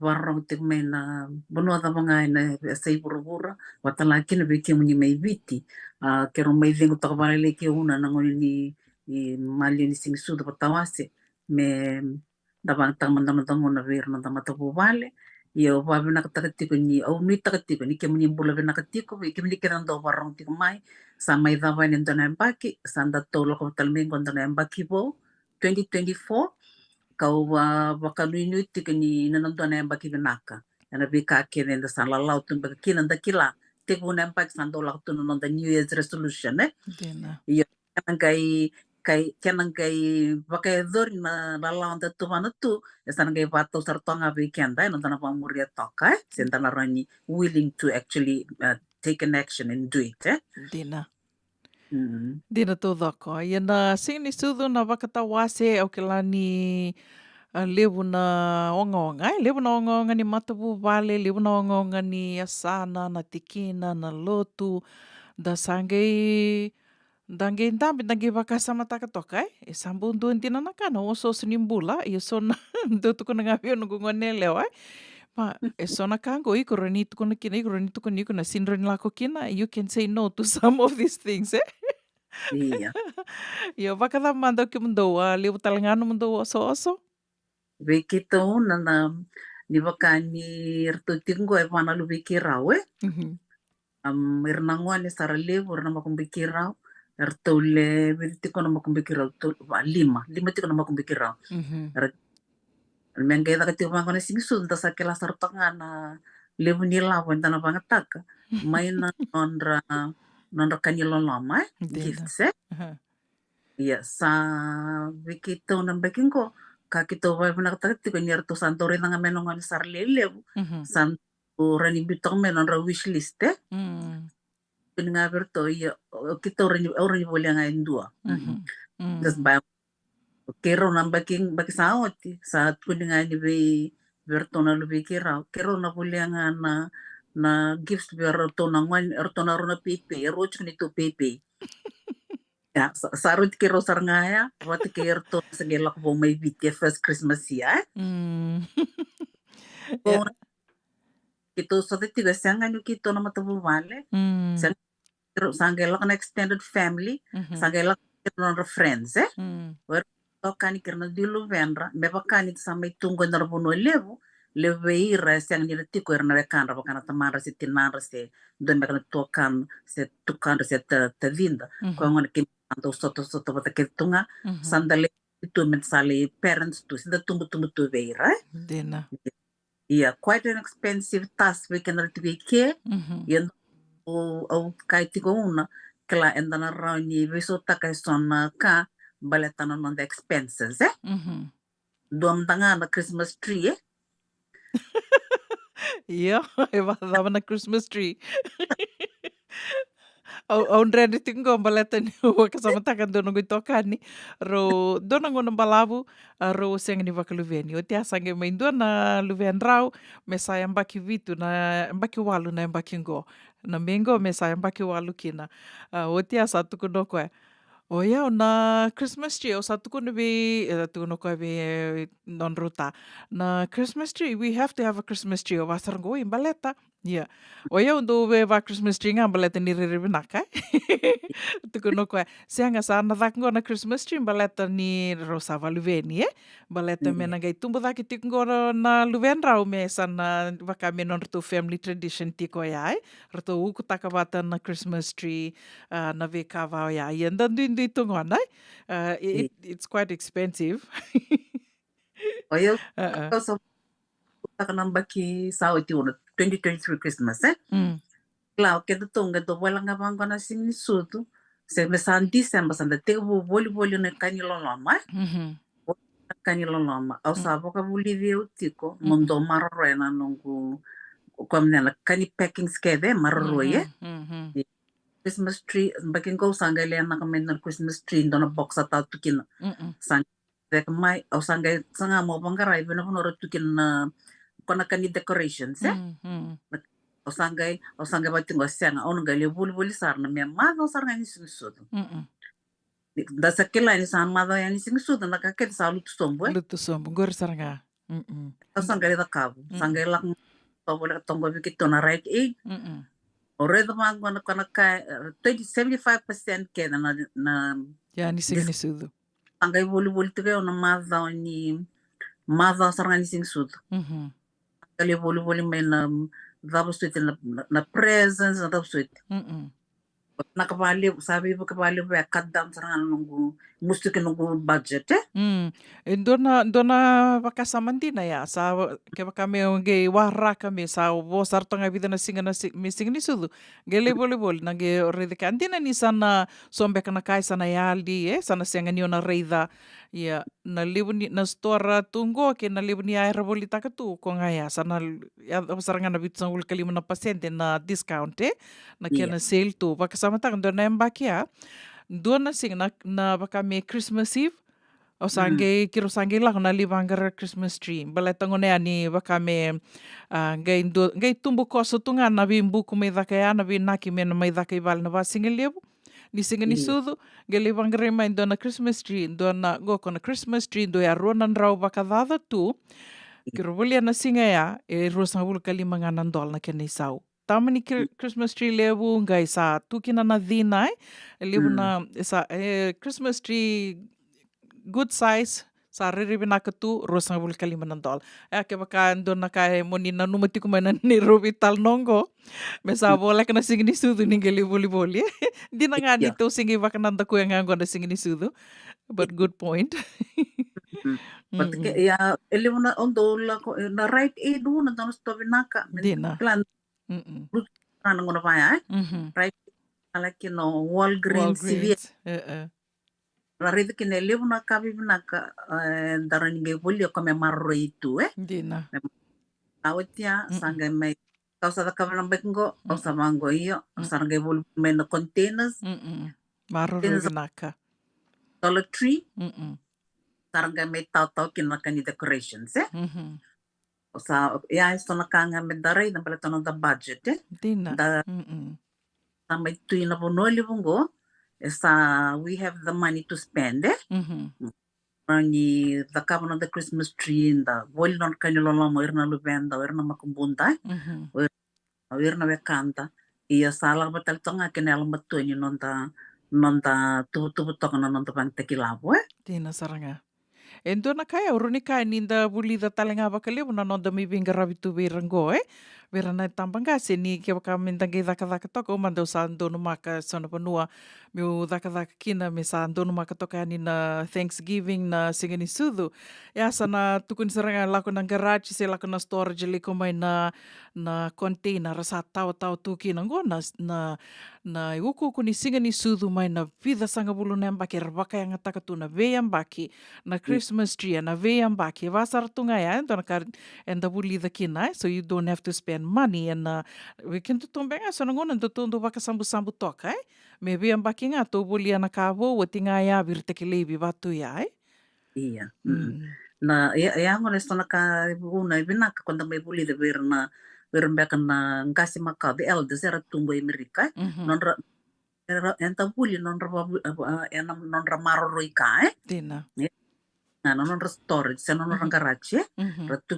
vakarorogo tiko mai na vanua cava ga ena yasai vuravura, vakatalega kina vei kemuni mai Viti. A, keirau mai cegu toka vakalailai kei Una na gauna ni, ni maliwa ni Siga ni Sucu, vakatawase, me da vakayagataka mada na noda gauna vei ira na noda matavuvale. Ia au vakavinavinakataka tiko ni, au nuitaka tiko ni kemuni bula vinaka tiko, vei kemuni kece na dau vakarorogo tiko mai. Sa mai cava yani e dua na yabaki, sa da tou lako tale mai qo dua na yabaki vou, twenty twenty-four, kau va-, vakanuinui tiko ni na dua na yabaki vinaka. Ena veika kece eda sa lalawa tu beka kina, da kila tekivu na yabaki sa dau lako tu na noda New Year's resolution, e? Dina. Io, kena qai, qai, kena qai vakayacori na lalawa da tuvana tu, e sa na qai vakatau sara toka ga vei keda, e, na noda na vakamuria toka, e? Se da na rawa ni willing to actually, uh, take an action and do it, e? Dina. Mm. Dina taucoko. Ia na Siga ni Sucu, na vakatawase, au kila ni, a, levu na ogaoga, e, levu na ogaoga ni matavuvale, levu na ogaoga ni yasana, na tikina, na lotu. Da sa qai, da qai dabe, da qai vakasamataka toka, e? E sa bau dua dina na ka na osooso ni bula, ia so na dau tukuna ga vei au noqu gone yalewa, e? Ma, e so na ka qo iko rawa ni tukuna kina, iko rawa ni tukuna, iko na sega ni rawa ni lako kina, you can say no to some of these things, e? Ia. Ia, vakacava mada o kemudou, a, levu tale ga nomudou osooso? Vei keitou na, na, ni vaka ni ratou tiko qo e va na luvei keirau, e? Mhm. Am, ira na gone sa ra levu, ira na makubui keirau, eratou le vica tiko na makubui keirau, tolu, va, lima, lima tiko na makubui keirau. Mhm. Era, me qai caka tiko vaqo na Siga ni Sucu, da sa kila sara toka ga na levu ni lavo eda na vakayagataka mai na nodra, nodra ka ni loloma, e? Dina. Gifts, e? Aha. Ia, sa vei keitou na yabaki qo, ka keitou vakavinavinakataka tiko ni ratou sa dau raica ga mai na gone sa ra lelevu, mhm, sa dau rawa ni biu toka mai na nodra wish list, e? Mm. Tukuni ga vei ratou, ia, o, keitou rawa ni, au rawa ni volia ga e dua. Mhm. Mm. Just buy. Keirau na yabaki, yabaki sa oti, sa tukuni ga yani vei, vei ratou na luvei keirau. Keirau na volia ga na, na gifts vei ratou na gone, ratou na rua na peipei, e rua tiko neitou peipei. Ia, sa, sa rauti keirau sara ga ya, vata kei ratou sa qai lako vou mai Viti, e first Christmas ya, e? Mm. Ia. Keitou sota tiko, e sega ni keitou na matavuvale. Mm. Sega, sa qai lako na extended family, mhm, sa qai lako na nodra friends, e? Mm. O ira na itokani kei ira na dui luvedra, me vaka ni sa mai tu qo e dua na vanua levu, levu vei ira e sega ni ra tiko ira na wekadra, vaka na tamadra se tinadra se dua beka na tuakana se tukadra se ta-, tacida. Mhm. Koya gona keimami sa dau sotasota vata kece tu ga, mhm, sa da lai tu me da sa lai parents tu, se da tubutubu tu vei ira, e? Dina. Ia, quite an expensive task vei keda na tiko i ke. Mhm. Ia, au, au kaya tiko Una, kila eda na rawa ni veisautaka e so na ka baleta na noda expenses, e? Mhm. Dua mada ga na Christmas tree, e? Io, e vakacava na Christmas tree? Au, au dredre tiko qo baleta niu vakasamataka dua noqu itokani. Rau, dua na gauna balavu, a, rau sega ni vakaluveni. Oti ya sa qai mai dua na luvedrau, me sa yabaki vitu na, yabaki walu na yabaki qo. Na Me qo me sa yabaki walu kina. A, oti ya sa tukuna o koya, o yau na Christmas tree, au sa tukuna vei, e, tukuna o koya vei, e, nodrau ta. Na Christmas tree, we have to have a Christmas tree. Au vaka sara qo, oi, baleta. Ia. O yau dau via va Christmas tree ga baleta ni rairai vinaka, e? Tukuna o koya, sega, sa na caka qo na Christmas tree baleta ni rau sa vakaluveni, e? Baleta me na qai tubu cake tiko qo na, na luvedrau me sa na vaka me nodratou family tradition tiko ya, e? Ratou ukutaka vata na Christmas tree, a, na veika va oya. Ia da duidui tu gona, e? A, i-, it, it's quite expensive. O yau, a, a, au sa taka na baki sa oti, ono, twenty twenty-three Christmas, e? Mm. Kila, o kedatou qai dau vola ga vaqo na Siga ni Sucu. Se me sa December, sa da tekivu volivoli na ka ni loloma, e? Mhm. Na ka ni loloma. Au sa, mm, vakavulici au tiko, mo, mm, dau maroroya na noqu, ko mne na ka ni packings kece, maroroi, e? Mhm, mhm. Christmas tree, baki qo sa qai lewe na ka mai na Christmas tree, dua na box sa tau tu kina. Mm-mm. Sa cake mai, au sa qai saga mo vaqara i vei na vanua ra tu kina na, ko na ka ni decorations, e? Mm, mm. Au sa qai, au sa qai vati qo, sega, au na qai lai volivoli sara na me macawa sara ga ni Siga ni Sucu. Mm-mm. Da sa kila ni sa macawa ya ni Siga ni Sucu, na ka kece sa lutu sobu, e? Lutu sobu, qori sara ga. Mm-mm. Au sa qai lai cakava, sa, mm, qai lako, sa voleka toka vei keitou na Rite Aid. Mm-mm. Au raica vaqo na, ko na ka, e, twenty, seventy-five percent kece na, na, ya ni Siga ni Sucu. Sa qai volivoli tiko au na macawa ni, macawa sara ga ni Siga ni Sucu. Mhm. Sa qai lai volivoli mai na, cava soti na, na, na presents, na cava soti. Mm-mm. Na ka valevu, sa veivuke valevu, e cut down sara ga na noqu, musuki noqu budget, e? Mm. E dua na, dua na vakasama dina ya, sa va-, kevaka me qai waraka me sa vo sara toka ga e vica na siga na si-, me Siga ni Sucu. Qai lai volivoli, na qai raica ka dina ni sa na so beka na ka e sa na yali, e, sa na sega ni o na raica. Ia, na levu ni, na sitoa tu qo, kei na levu ni ya era volitaka tu, ko ga ya, sa na, ya, sara ga na vitusagavulu ka lima na pasede na discount, e? Na kena, ia, sale tu, vakasamataka dua na yabaki ya. Dua na siga na, na vaka me Christmas Eve, au sa, mm, qai, keirau sa qai lako na lai vaqara Christmas tree. Baleta gauna ya ni vaka me, a, qai dua, qai tubu koso tu ga na veibuku mai caka ya, na veinaki me na mai caka i vale na vasigalevu. Ni Siga ni, mm, Sucu, qai lai vaqarai mai dua na Christmas tree, dua na, qo ko na Christmas tree, dua ya rua na drau vakacaca tu. Mm. Keirau volia na siga ya, e ruasagavulu ka lima ga na dola na kena isau. Tama ni Chri-, mm, Christmas tree levu, qai sa tu kina na cina, e? E levu, mm, na, e sa, e, Christmas tree good size, sa rairai vinaka tu, ruasagavulu ka lima na dola. E, kevaka dua na ka e mo ni nanuma tiko mai na neirau veitalanoa qo, me sa, mm, voleka na Siga ni Sucu ni qai lai volivoli. Dina ga ni, ia, tou sega ni vakanadakuya ga qo na Siga ni Sucu. But, ia, good point. Mm. But, mm, ke, ia, e levu na, au dau lako, e, na Rite Aid, na dua na sitoa vinaka. Me, dina, kila, mm-mm, lutu na gauna vaya, e? Mhm. Rite Aid, laki na Walgreens, Walgreens, C V S. E, e. Ra raica kina e levu na ka vivinaka, e, da rawa ni qai volia ko me maroroi tu, e? Dina. Me, a, oti ya, sa, mm-mm, qai mai, kau sa cakava na baki qo, au sa, mm-mm, vaqo, io, au sa, mm-mm, ra qai voli mai na containers. Mm-mm. Maroroi, containers, vinaka. Dollar Tree. Mm-mm. Sa ra qai mai tautau kina na ka ni decorations, e? Mhm. Sa, ya, e so na ka ga me da raica baleta na noda budget, e? Dina. Da, mm-mm, sa mai tu i na vanua levu qo, e sa, we have the money to spend, e? Mhm. Ni cakava na noda Christmas tree, da voli na noda ka ni loloma, o ira na luveda, o ira na makubuda, e? Mhm. O ira, o ira na wekada. Ia sa lako vata tale toka ga kei na yalomatua ni noda, noda tuvatuva toka na noda vakatakilavo, e? Dina sara ga. E dua na ka e, au rawa ni kaya ni da vulica tale ga vakalevu na noda mai veiqaravi tu vei ira qo, e? Vei ira na tabaqase, ni kevaka me da qai cakacaka toka, au mada au sa donumaka e so na vanua meu cakacaka kina, me sa donumaka toka yani na Thanksgiving, na Siga ni Sucu. Ia sa na tukuni sara ga, lako na garaji se lako na storage, lai kau mai na, na container, ra sa tautawa tu kina qo na, na, na iukuuku ni Siga ni Sucu mai na vica sagavulu na yabaki era vakayagataka tu na veiyabaki na, mm, Christmas tree, na veiyabaki. E vaka sara tu ga ya, e dua na ka eda vulica kina, e? So you don't have to spend money ena, vei kedatou beka ga so na gauna datou dau vakasabusabu toka, e? Me veiyabaki ga tou volia na ka vou, oti ga ya viritaki laivi vatu ya, e? Ia. Mm. Na, ia, ia gona e so na ka vou na vinaka ko da mai vulica vei ira na, vei ira beka na qase makawa, the elders, era tu qo i Amerika, e? Mhm. Nodra, era, eda vuli nodra vavu-, a, a, ena nodra maroroi ka, e? Dina. E? Na, na nodra storage, se na nodra Mhm. garaji, e? Mhm. Ra tu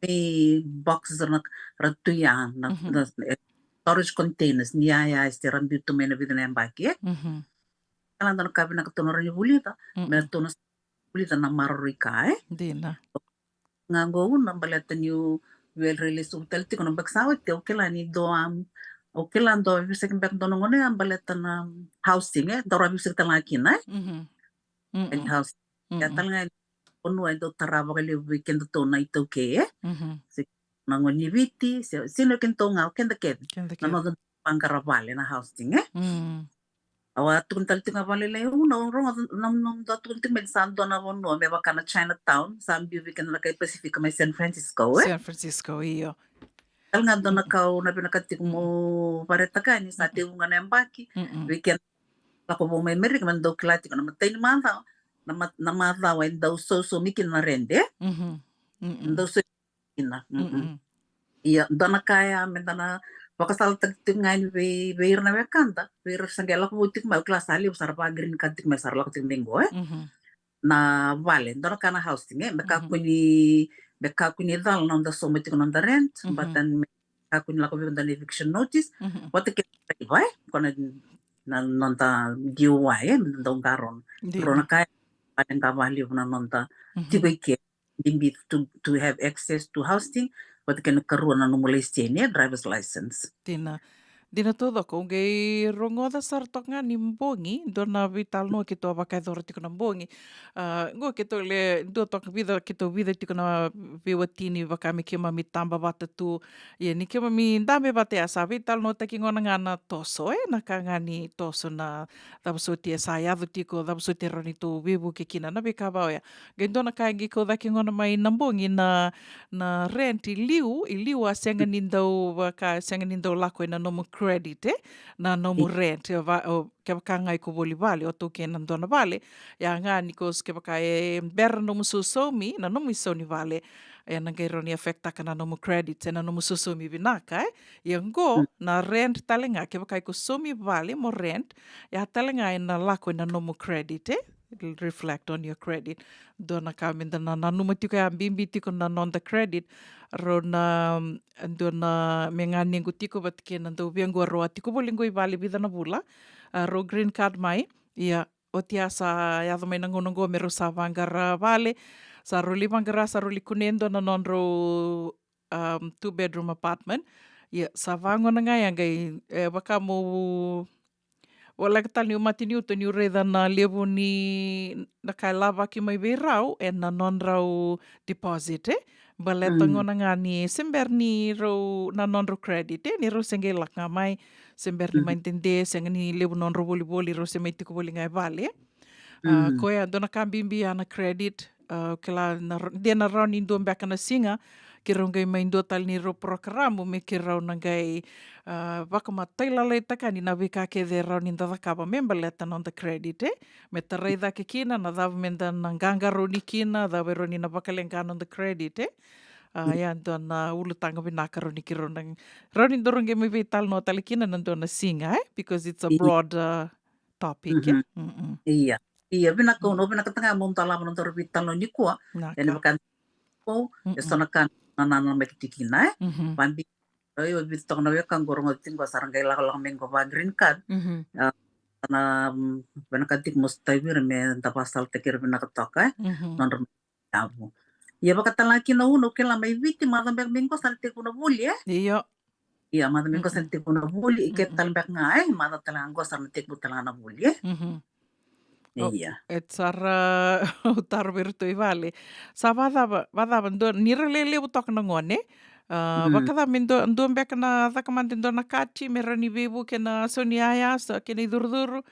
ni box ra, ra tu ya, na, Mhm. na, e, storage containers, ni ya, ya, e se ra biu tu mai na vica na yabaki, e? Mhm. Kala dua na ka vinaka tou na rawa ni vulica, Mm-mm. me tou na vulica na maroroi ka, e? Dina. Ga qo na baleta niu via rairai lesu tale tiko na baki sa oti, au kila ni dua, um, au kila dua, veisaki beka dua na gauna ya baleta na, um, housing, e? Dau ra veisaki tale ga kina, e? Mhm. Mm-mm. Tiny housing. Ia Mm-mm. tale ga e vanua e dau tara vakalevu vei kedatou na iTaukei, e? Mhm. Se na gone ni Viti, se, se na kedatou ga, o keda kece. Keda Na kece. noda vaqara vale na housing, e? Mm. Au a tukuna tale tiko ga vakalailai, au na, au rogoca na, na, na dua tukuna tiko mai sa dua na vanua me vaka na Chinatown, sa biu vei keda na kai Pasifika mai San Francisco, e? San Francisco, io. Tale ga dua na Mm-mm. ka au na vinakata tiko mo Mm-mm. vakaraitaka ni sa Mm-mm. tevu ga na yabaki, Mm-mm. vei keda lako vou mai Amerika, me dau kila tiko na matai ni macawa, na ma-, na macawa e dau sausaumi kina na rent, e? Mhm. Mm-mm. Dau sau kina. Mm-mm. Mm-mm. Ia, dua na ka ya me da na vakasalataki tiko ga yani vei, vei ira na wekada, vei ira sa qai lako vou tiko mai, au kila sa levu sa ra vaka green card tiko mai, sa ra lako tiko mai qo, e? Mhm. Na vale, dua na ka na housing, e? Me Mhm. kakua ni, me kakua ni cala na noda sauma tiko na noda rent, Mhm. but then me kakua ni lako vei keda na eviction notice, Mhm. vata kei na raiva, e? Ko na, na noda D U I, e? Me da dau qarauna. Dina. Rua na ka ya, vale ga vakalevu na noda Mhm. tiko i ke, bibi to, to have access to housing, vata kei na karua na nomu laiseni, e, driver's license. Dina. Dina taucoko, au qai rogoca sara toka ga ni bogi, dua na veitalanoa keitou a vakayacora tiko na bogi. A, qo keitou le, dua toka vica, keitou vica tiko na veiwatini vaka me keimami taba vata tu. Ia ni keimami dabe vata ya sa veitalanoataki gona ga na toso, e, na ka ga ni toso na cava soti e sa yaco tiko, cava soti e rawa ni tou veivuke kina na veika va oya. Qai dua na ka e qai kau cake gona mai na bogi na, na rent i liu, i liu a sega ni dau vaka, sega ni dau lako ena nomu credit, e? Na nomu I- rent, e va, o, kevaka ga iko voli vale, o tou kei na dua na vale, ia ga ni ko s-, kevaka e bera nomu sausaumi, na nomu isau ni vale, ena qai rawa ni affectaka na nomu credit, ena nomu sausaumi vinaka, e? Ia qo, Mm. na rent tale ga, kevaka iko saumi vale mo rent, ia tale ga ena lako ena nomu credit, e? Reflect on your credit. Dua na ka me da na nanuma tiko ya bibi tiko na noda credit. Rau na, mm, dua na me ganequ tiko vata kei na dau via qo rau a tiko voli qo i vale vica na vula. A, rau green card mai. Ia, oti ya sa yaco mai na gauna qo me rau sa vaqara vale. Sa rau li vaqara, sa rau li kunea e dua na nodrau, um, two bedroom apartment. Ia, sa vagona ga ya qai, e, vaka mo voleka tale niu mate ni uto niu raica na levu ni na ka e lavaki mai vei rau ena nodrau deposit, e? Baleta Mm. gona ga ni se bera ni rau na nodrau credit, e? Ni rau se qai lako ga mai, se bera ni Mm. mai dede, sega ni levu nodrau volivoli, rau se mai tiko voli ga e vale, e? A, Mm. koya dua na ka bibi ya na credit, a, kila na r-, de na rawa ni dua beka na siga, keirau qai mai dua tale ni rau porokaramu me keirau na qai, a, vakamatailalaitaka ni na veika kece e rawa ni da cakava me baleta noda credit, e? Me tarai cake kina, na cava me da na qaqarauni kina, cava e rawa ni na vakaleqa noda credit, e? A, Mm. ya dua na ulutaga vinaka rawa ni keirau na, rawa ni daru qai mai veitalanoa tale kina na dua na siga, e? Because it's a I- broad, a, topic, e? Mhm. Mm-mm. Ia. Ia, vinaka, Mm. au vinakata ga meu dolava na nodaru veitalanoa nikua. Na Ena ka. vaka ko, e Mm-mm. so na ka na, na, na mai tikina, e? Mhm. Vabi, oi, o vica toka na weka qo rogoca tiko qo sa ra qai lakolako mai qo va green card. Mhm. A, na, mm, vinaka tiko mo sotavi ira me da vakasalataki ira vinaka toka, e? Mhm. Nodra yavu. Ia vakatale ga kina au na, au kila mai Viti, macawa beka mai qo sa na tekivu na vuli, e? Io. Ia, macawa mai qo sa na Mm-mm. tekivu na vuli, i ke Mm-mm. tale beka ga, e, macawa tale ga qo sa na tekivu tale ga na vuli, e? Mhm. Oh, Ia. e sara, au taro vei iratou i vale. Sa vacava, vacava, dua, ni ra lelevu toka na gone. A, Mm. vakacava me dua, dua beka na cakamada e dua na kati, me rawa ni veivuke na sau ni yaya, sa kei na icurucuru.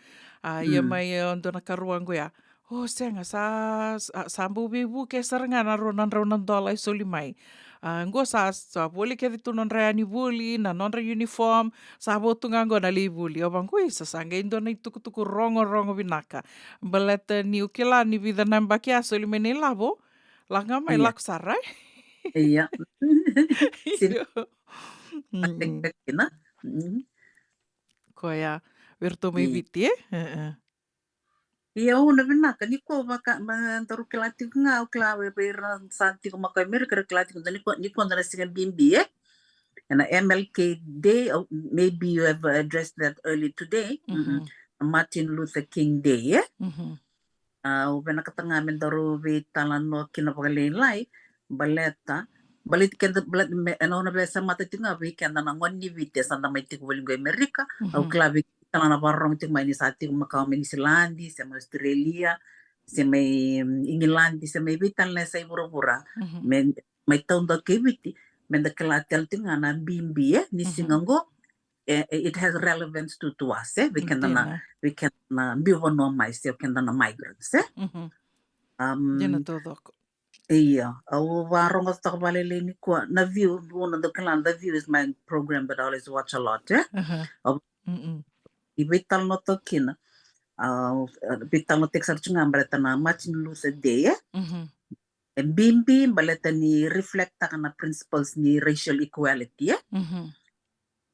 A, ia Mm. mai, e, dua na karua qo ya. O, sega, sa, sa, sa bau veivuke sara ga na rua na drau na dola e soli mai. A, qo sa, sa voli kece tu nodra yani vuli, na nodra uniform, sa vo tu ga qo na lai vuli. Au vaqo, isa, sa qai dua na itukutuku rogorogo vinaka. Baleta niu kila ni vica na yabaki a soli mai na ilavo, lako ga mai, lako sara, e? Ia. Io. Mm-mm. Kina. Mm. Koya, vei iratou mai Viti, e? E, e. Ia, au na vinaka, ni ko vaka, ma, daru kila tiko ga, au kila vei, vei ira sa tiko mai ko Amerika, ra kila tiko, ni ko, ni ko da na siga bibi, e? Ena M L K Day, or maybe you have addressed that early today. Mm-mm. Martin Luther King Day, e? Mm-hmm. A, au vinakata ga me daru veitalanoa kina vakalailai, baleta, baleti keda, baleta me, ena, au na veisemata tiko ga vei keda na gone ni Viti, sa da mai tiko voli qo i Amerika, au kila vei keda na vakarorogo tiko mai ni sa tiko makawa mai Niusiladi, se mai Australia, se mai, mm, Igiladi, se mai vei tale na yasa i vuravura. Mm-hmm. Me, mai taudaku kei Viti, me da kila tale tiko ga na bibi, e, ni siga qo, e, e, it has relevance to, to us, e, vei keda na, vei keda na biu vanua mai, se o keda na migrants, e. Mm-hmm. Um, dina taucoko. Ia, au vakarogotaka vakalailai nikua na View, vuna dau kila, The View is my program that I always watch a lot, e. Aha. Au, mm-mm, i veitalanoataka kina, a, veitalanoataki sara tu ga baleta na Martin Luther Day, e. Mm-hmm. E bibi baleta ni reflectaka na principles ni racial equality, e. Mm-hmm.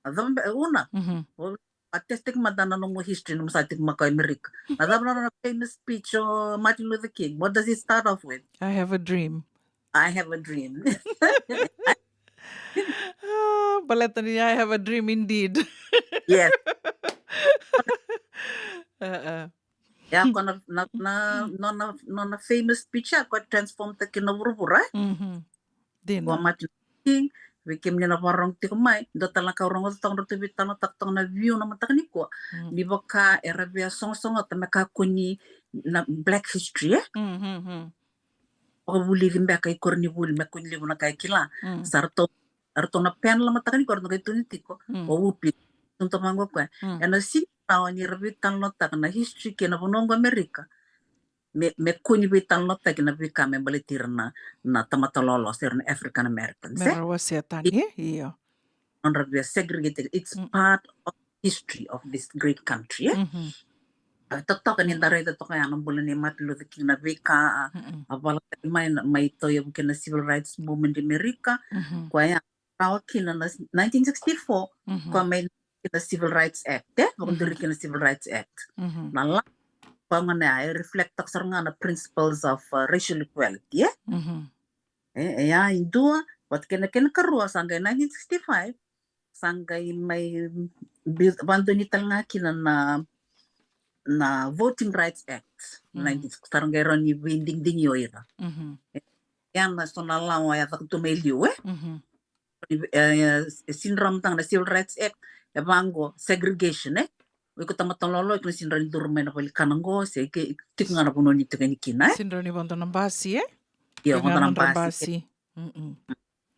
A cava be, una. Mm-hmm. O, a test tiko mada na nomu history, nomu sa tiko makawa i Amerika. Na cava na nona famous speech o Martin Luther King? What does it start off with? "I have a dream." "I have a dream." Ah, baleta ni "I have a dream" indeed. Yes. Uh-uh. Ia, ko na, na, na, nona, nona famous speech, ia, ko transform taki na vuravura, e? Mhm. Dina. Ko Martin Luther King, vei kemuni na vakarorogo tiko mai, dua tale na ka au rogoca toka, drau tu veitalanoataka toka na View na mataka nikua. Mm. Ni vaka era via sogosogoca me kakua ni na Black history, e? Mm, mm, mm. Vakavulici beka i koronivuli, me kua ni levu na ka e kila. Mm. Sa ratou, ratou na panel mataka nikua, ratou qai tukuna tiko, mm, o Whoopi, tukuna vaqo o koya. Mm. Ena sega ni rawa ni ra veitalanoataka na history kei na vanua qo Amerika, me, me kua ni veitalanoataki na veika me baleti ira na, na tamata loaloa se ira na African Americans, e? Me ra wasea tani, io. Nodra via segregated, it's, mm, part of history of this great country, e? Mhm. A, totoka ni da raica toka ya na bula nei Martin Luther King, na veika a, mm-mm, a valataki mai na, mai tauyavu kina na civil rights movement i Amerika. Mhm. Koya rawa kina na nineteen sixty-four, mhm, koya mai na Civil Rights Act, e? Vakaduri, mhm, kina Civil Rights Act. Mhm. Na la, koya gona ya e reflect-taka sara ga na principles of, uh, racial equality, e? Mhm. E, e ya e dua, vata kei na kena ikarua, sa qai nineteen sixty-five, sa qai mai bi-, vakadonui tale ga kina na, na Voting Rights Act, mm, nineteen sixty, sa ra qai rawa ni veidigidigi o ira. Mhm. E, ya na so na lawa e caka tu mai liu, e? Mhm. E, e, e sega ni rawa mada ga na Civil Rights Act, e vaqo segregation, e? O iko tamata loaloa, iko na sega ni rawa ni curu mai na vale ni kana qo, se ke, tiko ga na vanua ni tiko yani kina, e? Sega ni rawa ni vodo na basi, e? Io, vodo na basi, e? Mm-mm.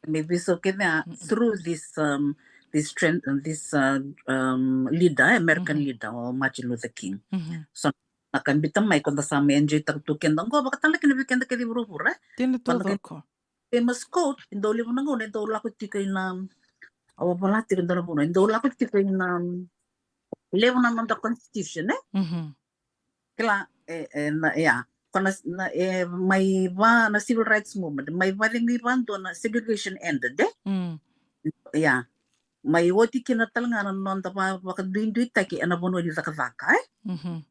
Me veisau kece, a, mm-mm, through this, um, this trend, this, uh, um, leader, American, mhm, leader, o Martin Luther King. Mhm. So, na ka biuta mai, ko da sa mai enjoy-taka tu keda qo, vaka tale kina vei keda kece i vuravura, e? Dina taucoko. Famous quote, e dau levu na gauna e dau lako tiko ina, au a vola tiko e dua na vanua, e dau lako tiko ina, levu na noda constitution, e? Mhm. Kila, e, e, na, ia, ko na, na, e, mai va na civil rights movement, mai vacegu i vadua na segregation ended, e? Mm. Ia, mai oti kina tale ga na noda va, vakaduiduitaki ena vanua ni cakacaka, e? Mhm.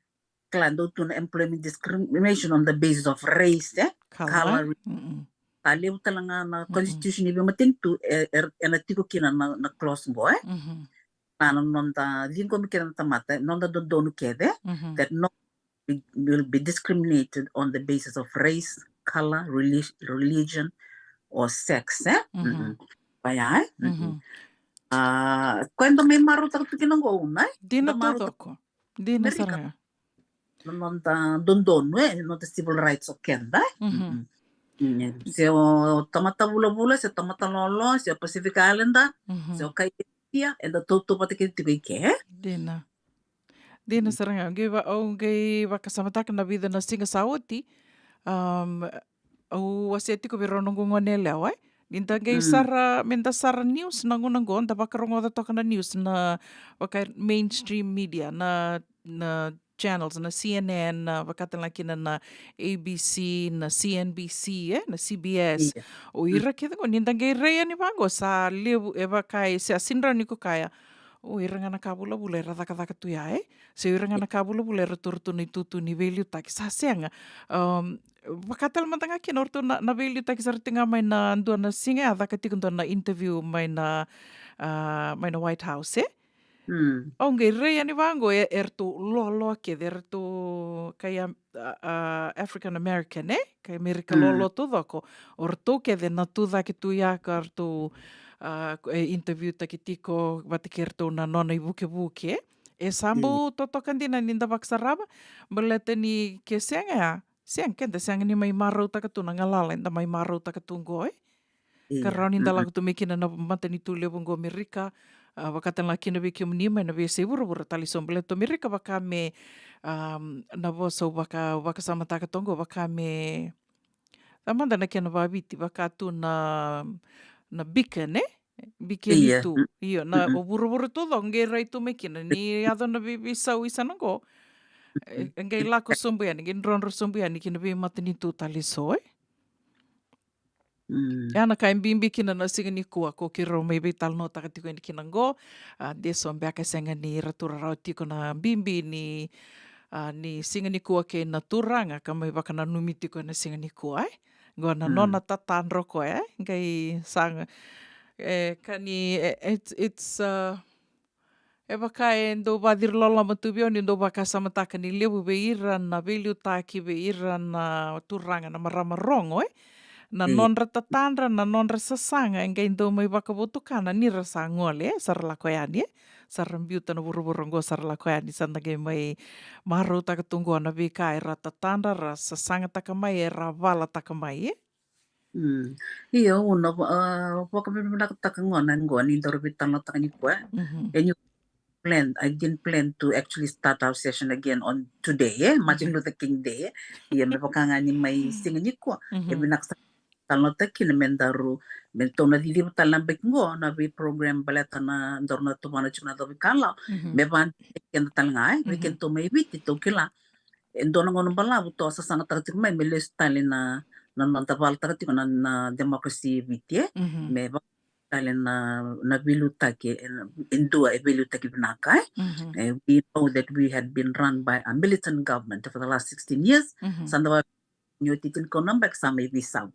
Kila, dau tu na employment discrimination on the basis of race, e? Color. Color. Mm-mm. Sa levu tale ga na, mm-mm, constitution ni veimatanitu, e, e, ena tiko kina na, na clause qo, e? Mhm. Na, na noda ciqomi kece na tamata, noda dodonu kece, mhm, that no will be discriminated on the basis of race, color, reli-, religion, or sex, e? Mhm. Mm-mm. Koya, e? Mm-mm. Mhm. A, koya eda mai marautaka tu kina qo, Una, e? Dina taucoko. Dina sara ga. Na noda dodonu, e, na noda civil rights o keda, e? Mhm. Mm. Mm. Se o tamata vulavula, se o tamata loaloa, se o Pacific Islander, mhm, se o kai Asia, eda tautauvata kece tiko i ke, e? Dina. Dina, mm, sara ga. Au qai va-, au qai vakasamataka na vica na siga sa oti. Am, au wasea tiko vei rau noqu gone yalewa, e? Ni da qai sara, me da sara news na gauna qo, da vakarogoca toka na news na vaka mainstream media, na, na channels, na C N N, na vakatale ga kina na A B C, na C N B C, e, na C B S. O ira kece qo, ni da qai rai yani vaqo, sa levu, e vaka e se a sini rawa ni ko kaya, o ira ga na ka vulavula era cakacaka tu ya, e? Se o ira ga na ka vulavula era toro tu na itutu ni veiliutaki, sa sega. Um, vakatale mada ga kina o ratou na, na veiliutaki sara tiko ga mai na dua na siga, a caka tiko dua na interview mai na, a, mai na White House, e? Au qai rai yani vaqo, e, e ratou loaloa kece, e ratou kai a, a, African American, e? Kai Amerika loaloa taucoko. O ratou kece na tu cake tu ya ka ratou, a, e interview taki tiko vata kei ratou na nona ivukevuke. E sa bau totoka dina ni da vakasarava, baleta ni ke sega ya, sega, keda sega ni mai marautaka tu na galala eda mai marautaka tu qo, e? Ka rawa ni da lako tu mai kina na matanitu levu qo Amerika, a, vakatale ga kina vei kemuni mai na veiyasai vuravura tale so, baleta o Amerika vaka me, um, na vosa au vaka, au vakasamataka toka qo, vaka me, sa mada na kena vaviti, vaka tu na, na beacon, e? Beacon tu. Io, na o vuravura taucoko qai rai tu mai kina ni yaco na veiveisau i sana qo. E, e qai lako sobu yani, qai drodro sobu yani ki na veimatanitu tale so, e? Ya na ka e bibi kina na siga nikua ko keirau mai veitalanoataka tiko yani kina qo. A, de so beka e sega ni ra tu rarawa tiko na bibi ni, a, ni siga nikua kei na turaga ka mai vakananumi tiko ena siga nikua, e? Qo na nona tatadra o koya, e? Qai saga, e, ka ni, e, it's, it's, a, e vaka e dau vaciri loloma tu vei au ni dau vakasamataka ni levu vei ira na veiliutaki, vei ira na turaga, na marama rogo, e? Na nodra tatadra, na nodra sasaga, e qai dau mai vakavotukana ni ra sa gole, e? Sa ra lako yani, e? Sa ra biuta na vuravura oqo, sa ra lako yani, sa da qai mai marautaka tu oqo na veika era tatadra, ra sasagataka mai, era valataka mai, e? Io, au na va-, a, vakavinavinakataka gona qo ni daru veitalanoataka nikua. E, new plan, I didn't plan to actually start our session again on today, e, Martin Luther King Day, e. Ia me vaka ga ni mai siga nikua, e vinaka saka talanoataki kina me daru, me tou na ciciva tale na baki qo na vei program baleta na daru na tuvana tiko na cauveikalawa. Me vaka keda tale ga, e, vei kedatou mai Viti, tou kila e dua na gauna balavu tou a sasagataka tiko mai me lesu tale na, na noda valataka tiko na, na democracy e Viti, e. Me vaka tale na, na veiliutaki, e, e dua e veiliutaki vinaka, e. E, we know that we had been run by a militant government for the last sixteen years. Sa da va ni oti tinikaono na yabaki sa mai veisau.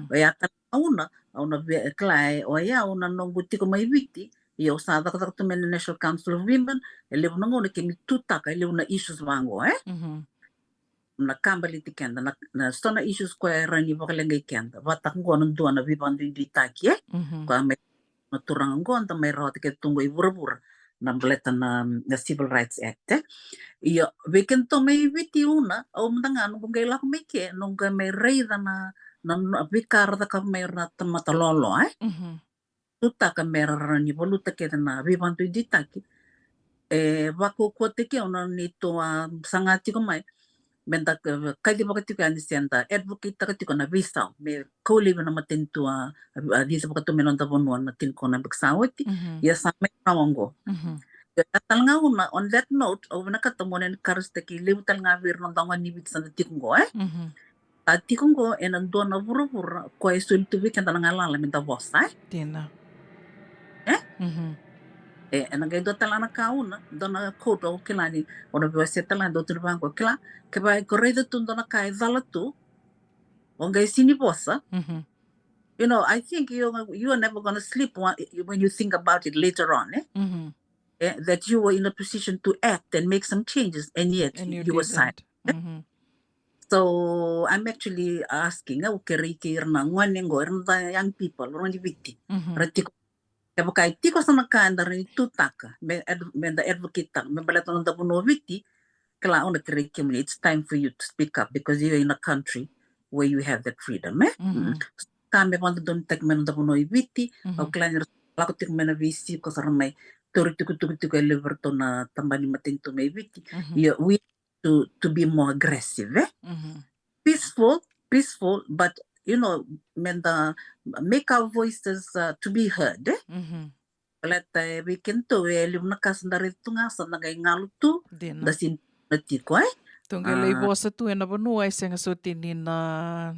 Oya tale na gauna, au na via, e, kila, e, oya au na noqu tiko mai Viti, ia au sa cakacaka tu mai na National Council of Women, e levu na gauna keimami tutaka e levu na issues vaqo, e? Na ka baleti keda, na, na so na issues koya e rawa ni vakaleqai keda, vata qo na dua na veivakaduiduitaki, e? Koya mai na turaga qo da mai rawata kece tu qo i vuravura, na baleta na, na Civil Rights Act, e? Ia, vei kedatou mai Viti, au na, au mada ga noqu qai lako mai ke, noqu qai mai raica na, na, na veika ra cakava mai ira na tamata loaloa, e? Tutaka me ra rawa ni valuta kece na veivakaduiduitaki. E vakaukauataki au na neitou a saga tiko mai me da ka-, kacivaka tiko yani se da advocate-taka tiko na veisau me kau laivi na matanitu a, a, a cicivaka tu mai noda vanua na tinikaono na yabaki sa oti. Ia sa mai rawa oqo. Ia tale ga au na, on that note, au vinakata mo na encourage-taki levu tale ga vei ira na noda gone ni Viti sa da tiko oqo, e? Sa tiko oqo ena dua na vuravura koya e soli tu vei keda na galala me da vosa, e? Dina. E? E, ena qai dua tale na ka au na, dua na quote au kila ni, au na veiwasei tale ga, dua tu ni vaqo, kila, kevaka iko raica tu dua na ka e cala tu, o qai sini vosa. You know, I think you, you are never gonna sleep one, when you think about it later on, e? Eh, that you were in a position to act and make some changes, and yet you were silent. So I'm actually asking, eh, au kerei kei ira na gone qo, ira na young people, ira na Viti. Ra tiko, kevaka e tiko sa na ka eda rawa ni tutaka me, me da advocate-taka me baleta na noda vanua o Viti, kila, au na kerei kemuni, it's time for you to speak up because you are in a country where you have that freedom, eh? Ka me vakadodonutaki mai na noda vanua i Viti, au kila ni ra lako tiko mai na veisiko sa ra mai tauri tukutuku tiko e levu vei iratou na tabana ni matanitu mai Viti. Ia, we to, to be more aggressive, eh? Peaceful, peaceful, but you know, me da make our voices, uh, to be heard, eh? Mhm. Baleta e vei kedatou e levu na ka sa da raica tu ga sa da qai galu tu, da sega ni tiko, eh? Tou qai lai vosa tu ena vanua e sega soti ni na,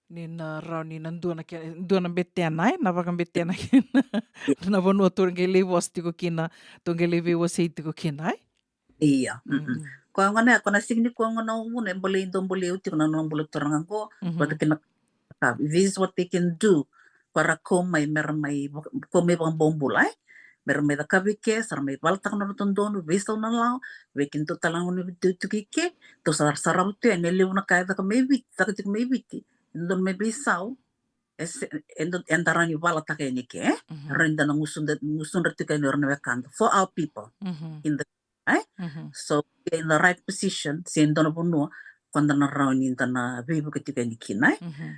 ni na rawa ni na dua na ke, dua na betena, eh? Na vakabetena kina na vanua tou qai lai vosa tiko kina, tou qai lai veiwasei tiko kina, eh? Ia. Mm. Ko a gona, ko na sega ni ko a gona au vuna e bolei dau bolei au tiko na nona bula turaga qo. Mhm. Vata kina ka, this is what they can do. Ko ra kau mai, me ra mai vaka-, kau mai vakabobula, eh? Me ra mai cakavi ke, sa ra mai valataka na nodra dodonu, veisau na lawa, vei kedatou tale ga ni vei tiko i ke, tou sa sarava tu yani e levu na ka e caka mai Viti, caka tiko mai Viti. E dodonu me veisau, e se, e do, eda rawa ni valataka yani ke, eh? Mhm. Ra eda na gusudra, gusudra tiko yani o ira na wekada. For our people. Mhm. In the, eh? Mhm. So, in the right position, se dua na vanua, ko da na rawa ni da na veivuke tiko yani kina, eh? Mhm.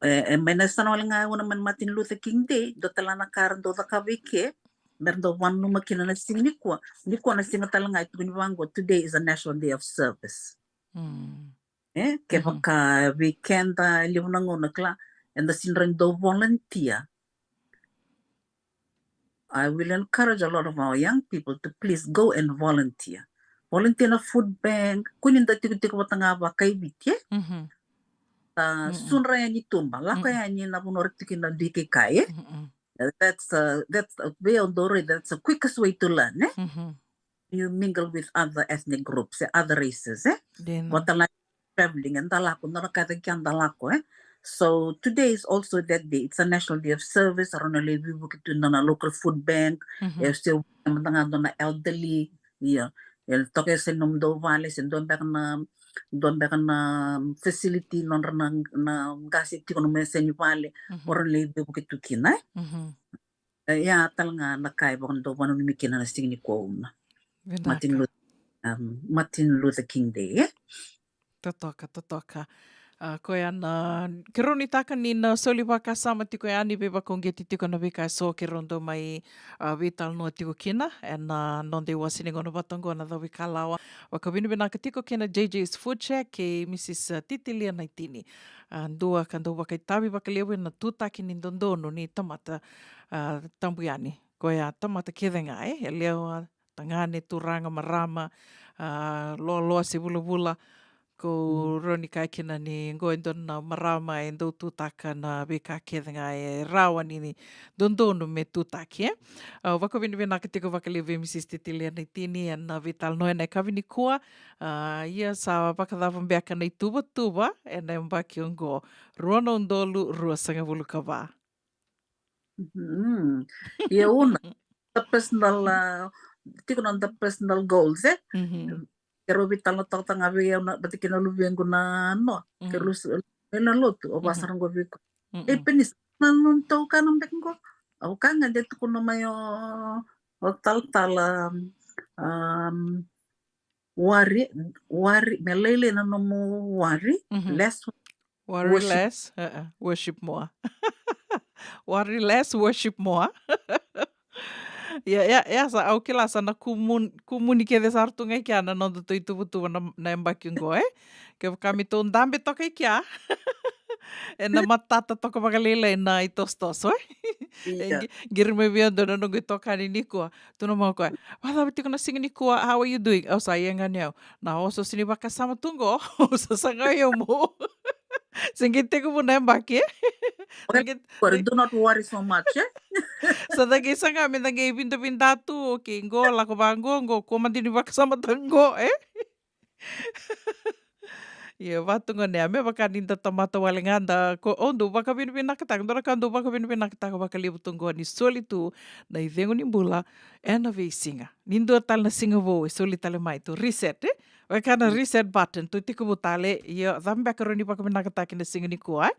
E, e mai na yasana wale ga e una mai na Martin Luther King Day, dua tale na ka era dau cakava i ke, me ra dau vananuma kina na siga nikua. Nikua na siga tale ga e tukuni vaqo, today is a National Day of Service. Mm. Eh, kevaka vei keda e levu na gauna kila, eda sega ni dau volunteer. I will encourage a lot of our young people to please go and volunteer. Volunteer na food bank, kua ni da tikotiko vata ga vakaiviti, eh? Mhm. Sa sudra yani tuba, lako yani na vanua ra tiko kina dui kaikai, eh? Mhm. Uh, that's, uh, that's, uh, vei au dau raica, that's the quickest way to learn, eh? Mhm. You mingle with other ethnic groups, eh, other races, eh? Dina. Vata na traveling, eda lako, na ka e caka kina da lako, eh? So today is also that day. It's a National Day of Service. Era na lai veivuke tu na, na local food bank, mhm, e se mada ga dua na elderly, ia, e toka e se nomudou vale, se dua beka na, dua beka na facility, nodra na, na qase tiko nomu yasa ni vale, mhm, o ra na lai veivuke tu kina, eh? Mhm. E, ia tale ga na ka e vaka dau vananumi kina na siga nikua o Martin Luther, um, Martin Luther King Day, eh? Totoka, totoka. A, koya na, keirau nuitaka ni na soli vakasama tiko yani, veivakauqeti tiko na veika eso keirau dau mai, a, veitalanoa tiko kina ena, a, noda iwase ni gauna vata oqo na Cavuikalawa. Vakavinavinaka tiko kei na J J's Food Shack kei Mrs, a, Titilia Naitini. A, dua ka dau vakaitavi vakalevu ena tutaki ni dodonu ni tamata, a, tabu yani. Koya tamata kece ga, e, yalewa, tagane, turaga, marama, a, loaloa se vulavula. Ko, mm, rawa ni kaya kina ni qo e dua na marama e dau tutaka na veika kece ga e rawa ni, ni dodonu me tutaki, e. A, vakavinavinaka tiko vakalevu vei Mrs Titilia Naitini ena veitalanoa ena yakavi nikua. A, ia sa vakacava beka na ituvatuva ena yabaki oqo, rua na udolu ruasagavulu ka va? Mhm. Ia, una, the personal, a, tiko na the personal goals, e? Mhm. Keirau veitalanoataka ga vei au na, vata kei na luvequ na Noa. Mhm. Keirau s-, mai na lotu, au, mhm, vaka sara qo vei koya. Mhm. E, Penisi, na nona tau ka na beka qo. Au kaya ga de tukuna mai o, o talatala, um, worry, worry, me lailai na nomu worry, mhm, less worry, worship. Less, e, e, worship more. Worry less, worship more. Ia, ia, ia sa, au kila sa na kumun-, kumuni kece sara tu ga i kea na nodatou ituvatuva na, na yabaki oqo, e? Kevaka me tou dabe toka i kea, ena matata toka vakalailai na itosotoso, e? Ia. E qi-, qiri mai vei au dua na noqu itokani nikua. Tukuna mai o koya, "Vakacava tiko na siga nikua, how are you doing?" Au sa ia ga ni au, "Na osooso ni vakasama tu qo, au sa sagai au mo." Se qai tekivu na yabaki, e? Well, se qai, well, do not worry so much, e? Sa da qai saga me da qai vidavida tu, okay, qo, lako vaqo, qo, kua mada ni vakasamataka qo, e? Ia, vaka tu qo, ne, me vaka ni da tamata wale ga da, ko, au dau vakavinavinakataka, dua na ka au dau vakavinavinakataka vakalevu tu qo ni soli tu na icegu ni bula ena veisiga. Ni dua tale na siga vou e soli tale mai, tou reset, e? Vaka na, mm, reset button, tou tekivu tale, ia, cava beka rawa ni vakavinakataki na siga nikua, e?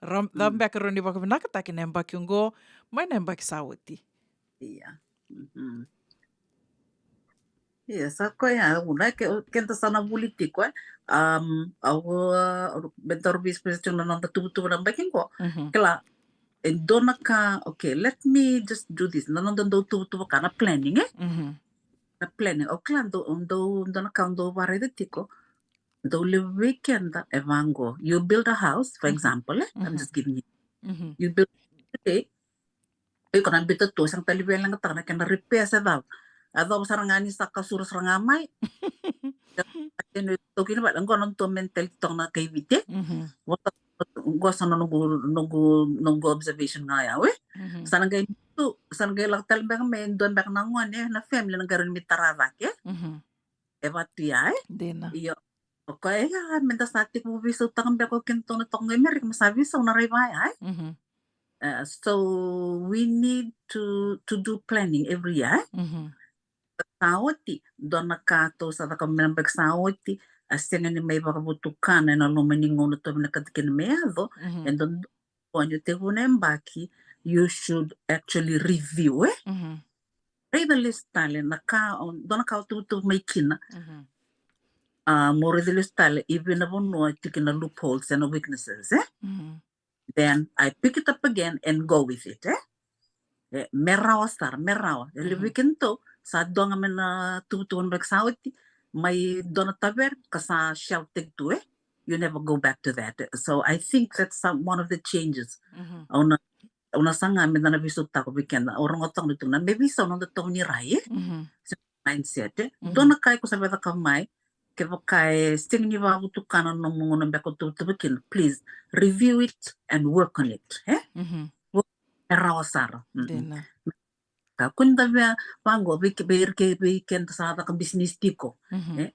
Ra-, cava, mm, beka rawa ni vakavinakataki na yabaki oqo mai na yabaki sa oti? Ia. Mhm. Ia, sa koya, au na ke, keda sa na vuli tiko, e. Um, au, uh, me daru veisau tiko na noda tuvatuva na yabaki qo. Mhm. Kila, e dua na ka, okay, let me just do this. Na noda dau tuvatuva ka na planning, e? Mhm. Na planning. Au kila dau, dau, dua na ka au dau vakaraica tiko. Dau levu vei keda e vaqo. You build a house, for example, eh? I'm just giving you. You build, okay. Iko na bita tu, sega tale vei leqataka na kena repair se cava. A cava sara ga ni sa kasura sara ga mai. Eno e toki ni vale, qo na dua mentality toka na kai Viti. Vata qo sa na noqu, noqu, noqu observation ga ya, we. Sa na qai tu, sa na qai lako tale beka mai e dua beka na gone na family na qai rawa ni mai tara cake. E vatu ya, e? Dina. Io. O koya ya, meda sa tekivu veisautaka beka o keda tou na toka qo i Merika, me sa veisau na raiva ya, e? Uh, so we need to, to do planning every year. Sa oti, dua na ka tou sa cakava mai na yabaki sa oti, a sega ni mai vakavotukana ena loma ni gauna tou vinakata kina me yaco, e dua o ni tekivu na yabaki, you should actually review, e? Raica lesu tale na ka, dua na ka o tuvatuva mai kina. A, mo raica lesu tale i vei na vanua tiko na loopholes and weaknesses, e? Then I pick it up again and go with it, e? E, me rawa sara, me rawa. E levu vei keda tou sa dua ga mai na tuvatuva na yabaki sa oti, mai dua na tavera ka sa shelf taki tu, e? You never go back to that. So I think that's some, one of the changes. Au na, au na saga meda na veisautaka vei keda. Au rogoca toka na tukuna me veisau na noda tovo ni rai, e? Mindset, e? Dua na ka iko sa via cakava mai, kevaka e sega ni vakavotukana na nomu gauna beka o tuvatuva kina, please review it and work on it, e? Work, e rawa sara. Dina. Ka kua ni da via vaqo vei ke-, vei ke-, vei keda sa caka business tiko, e?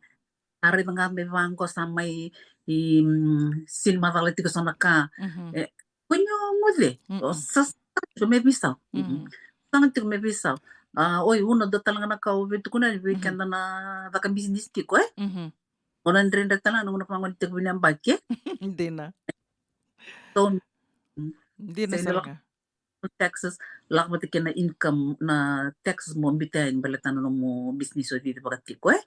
A raica ga me vaqo sa mai i, mm, sini macala tiko so na ka. E, kua ni o moce. O sa, sa tiko me veisau. Sa ga tiko me veisau. A, oi, una dua tale ga na ka au via tukuna yani vei keda na caka business tiko, e? O na dredre tale ga na gauna vaqo ni tekivu ni yabaki, e? Dina. So, mm, dina sara ga. Taxes, lako vata kei na income, na taxes mo biuta yani baleta na nomu business o cici vakatiko, e?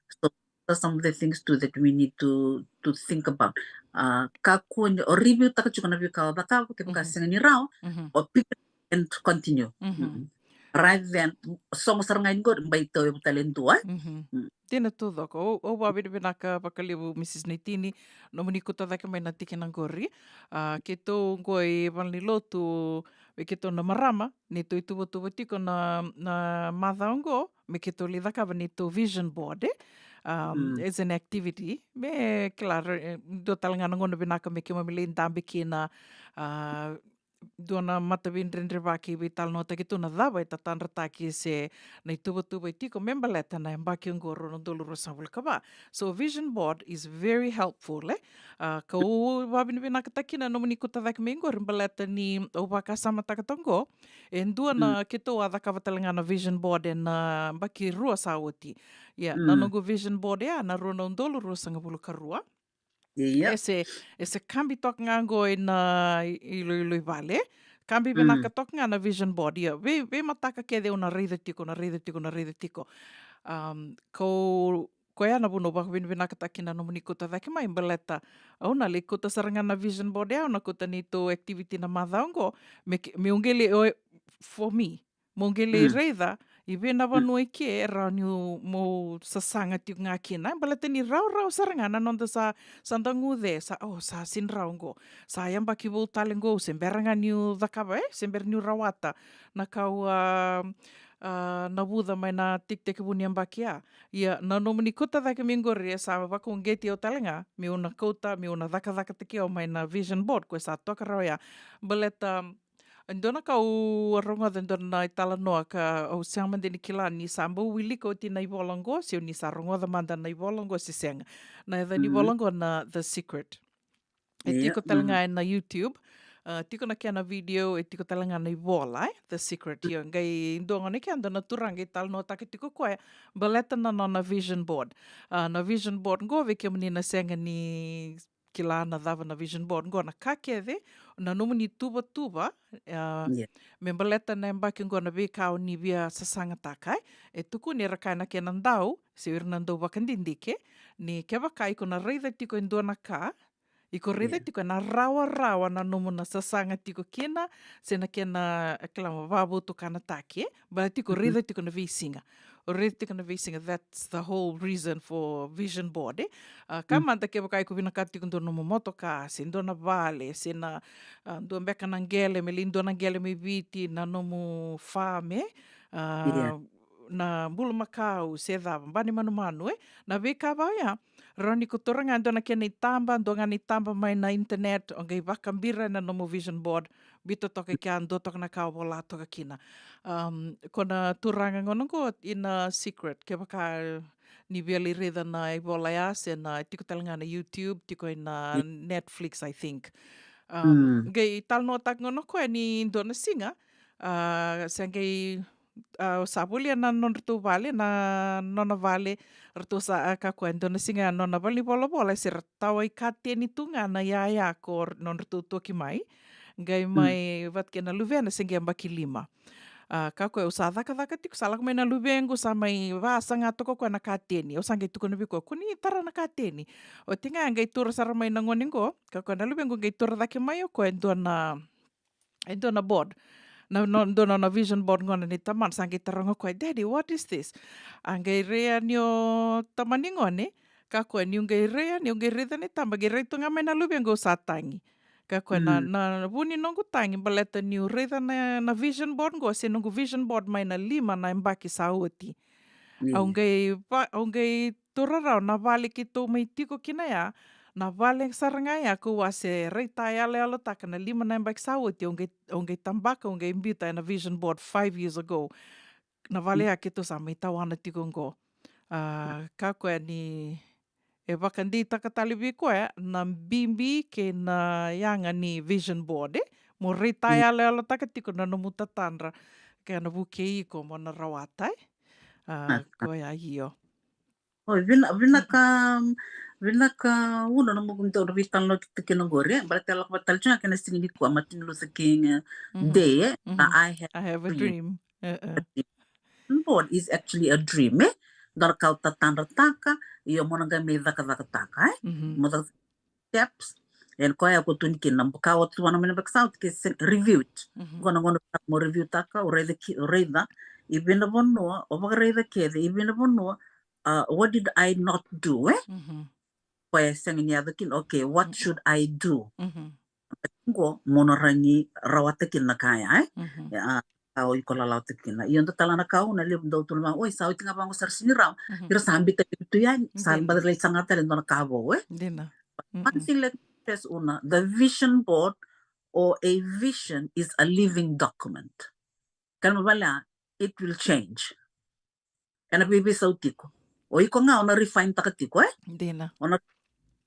So, those are some of the things too that we need to, to think about. A, kakua ni o review taka tiko na veika o cakava, kevaka sega ni rawa, o pick it and continue. Rather than sogo sara ga i qori, bai tauyavu tale e dua, e? Dina taucoko. Au, au vakavinavinaka vakalevu, Mrs Naitini, nomuni kauta cake mai na tikina qori. A, keitou qo i valenilotu, vei keitou na marama, neitou ituvatuva tiko na, na macawa qo, me keitou lai cakava neitou vision board, e? A, as an activity, me kila, e, dua tale ga na gauna vinaka me keimami lai dabe kina, a, dua na mataveidredrevaki, veitalanoataki tu na cava e tatadrataki se na ituvatuva e tiko me baleta na yabaki oqo rua na udolu ruasagavulu ka va. So vision board is very helpful, e? A, kau vakavinavinakataka kina na nomuni kauta cake mai qori baleta ni au vakasamataka toka qo e dua na keitou a cakava tale ga na vision board ena yabaki rua sa oti. Ia, na noqu vision board ya na rua na udolu ruasagavulu ka rua. Io. E se, e se kabi toka ga qo ena i-, iloilo i vale. Kabi vinaka toka ga na vision board. Ia, vei, veimataka kece au na raica tiko, na raica tiko, na raica tiko. Am, kau, koya na vuna au vakavinavinakataka kina na nomuni kauta cake mai baleta au na lai kauta sara ga na vision board ya, au na kauta neitou activity na macawa qo, me ke-, meu qai lai, o, for me. Mo qai lai raica i vei na vanua i ke e rawa niu mo sasaga tiko ga kina. E baleta ni rawarawa sara ga na noda sa, sa da guce, sa, o, sa sini rawa qo. Sa yabaki vou tale qo, se bera ga niu cakava, e, se bera niu rawata na ka au a, a, navuca mai na tekitekivu ni yabaki ya. Ia, na nomuni kauta cake mai qori e sa vakauqeti au tale ga meu na kauta, meu na cakacakataki au mai na vision board, koya sa toka rawa ya. Baleta E dua na ka au a rogoca e dua na italanoa ka au sega mada ni kila ni sa bau wilika oti na ivola oqo, se o ni sa rogoca mada na ivola oqo se sega. Na yaca ni vola oqo na The Secret. E tiko tale ga ena YouTube. A, tiko na kena video, e tiko tale ga na ivola, e? The Secret. Io, qai dua gona i keda na turaga e talanoataka tiko koya baleta na nona vision board. A, na vision board oqo, vei kemuni na sega ni kila na cava na vision board, oqo na ka kece, na nomuni tuvatuva, a, me baleta na yabaki oqo, na veika o ni via sasagataka, e? E tukuni era kaya na kena dau, se o ira na dau vakadidike, ni kevaka iko na raica tiko e dua na ka, iko raica tiko ena rawarawa na nomu na sasaga tiko kina, se na kena, e, kila, vakavotukanataki, e? Baleta iko raica tiko na veisiga. O raica tiko na veisiga, that's the whole reason for vision board, e? A, ka mada kevaka iko vinakata tiko dua nomu motoka, se dua na vale, se na, a, dua beka na qele, me lai dua na qele mai Viti, na nomu farm, e? A, na bulumakau, se cava, bani manumanu, e? Na veika vaya, rawa ni ko taura ga dua na kena itaba, dua ga na itaba mai na internet, o qai vakabira na nomu vision board, biuta toka i kea, dua toka na ka o vola toka kina. Um, ko na turaga gona qo ina secret, kevaka ni via lai raica na ivola ya, se na tiko tale ga na YouTube, tiko ina Netflix, I think. Um, qai talanoataka gona o koya ni dua na siga, a, se qai, a, sa volia na nodratou vale, na nona vale, ratou sa, a, ka koya, dua na siga ya nona vale ni volavola, se ra tawa i kateni tu ga na yaya ko nodratou toki mai. Qai mai vata kei na luvena se qai yabaki lima. A, ka koya, au sa cakacaka tiko, sa lako mai na luvequ, sa mai vasaga toka o koya na kateni. Au sa qai tukuna vei koya, ko ni tara na kateni. Oti ga qai tura sara mai na gone qo, ka koya na luvequ qai tura cake mai o koya e dua na, e dua na board. Na, no, dua na, na vision board gona ni tamana, sa qai taroga o koya, "Daddy, what is this?" A qai rai yani o tamani gone, ka koya, "Niu qai rai yani, au qai raica na itaba, qai rai tu ga mai na luvequ au sa tagi." Ka koya, "Na, na vu ni noqu tagi baleta niu raica na, na vision board qo, se noqu vision board mai na lima na yabaki sa oti. Au qai va-, au qai taura rawa na vale keitou mai tiko kina ya, na vale sara ga ya kau a se raita yaloyalotaka na lima na yabaki sa oti, au qai, au qai tabaka, au qai biuta ena vision board five years ago. Na vale ya keitou sa mai tawana tiko qo." A, ka koya ni e vakadeitaka tale vei koya na bibi kei na yaga ni vision board, e? Mo raita yaloyalotaka tiko na nomu tatadra, kei na vukei iko mo na rawata, e? A, koya io. O, vina-, vinaka, vinaka Una na nomu dau veitalanoa tiko kina qori, e? Baleta e lako vata tale tiko ga kei na siga nikua, Martin Luther King, e, Day, e? Na I have a dream. Vision board is actually a dream, e? Dua na ka o tatadrataka, io mo na qai mai cakacakataka, e? Mo caka steps, e koya ko tukuni kina na ka o tu vana mai na back south, ke se review it. Qo na gauna mo review taka, o raica ki, o raica i vei na vanua o vakaraica kece, i vei na vanua, a, what did I not do, e? Koya e sega ni yaco kina, okay, what should I do? Qo mo na rawa ni rawata kina na ka ya, e? A, ka o iko lalawataka kina. Io, dua tale na ka Una, levu dau tukuna vaqo, oi, sa oti ga vaqo, sa ra sega ni rawa. Ira sa biuta levu tu yani, sa baci lai saga tale e dua na ka vou, e? Dina. One thing, let me stress, Una, the vision board or a vision is a living document. Kena ibalebale, it will change. Ena veiveisau tiko. O iko ga o na refine taka tiko, e? Dina. O na,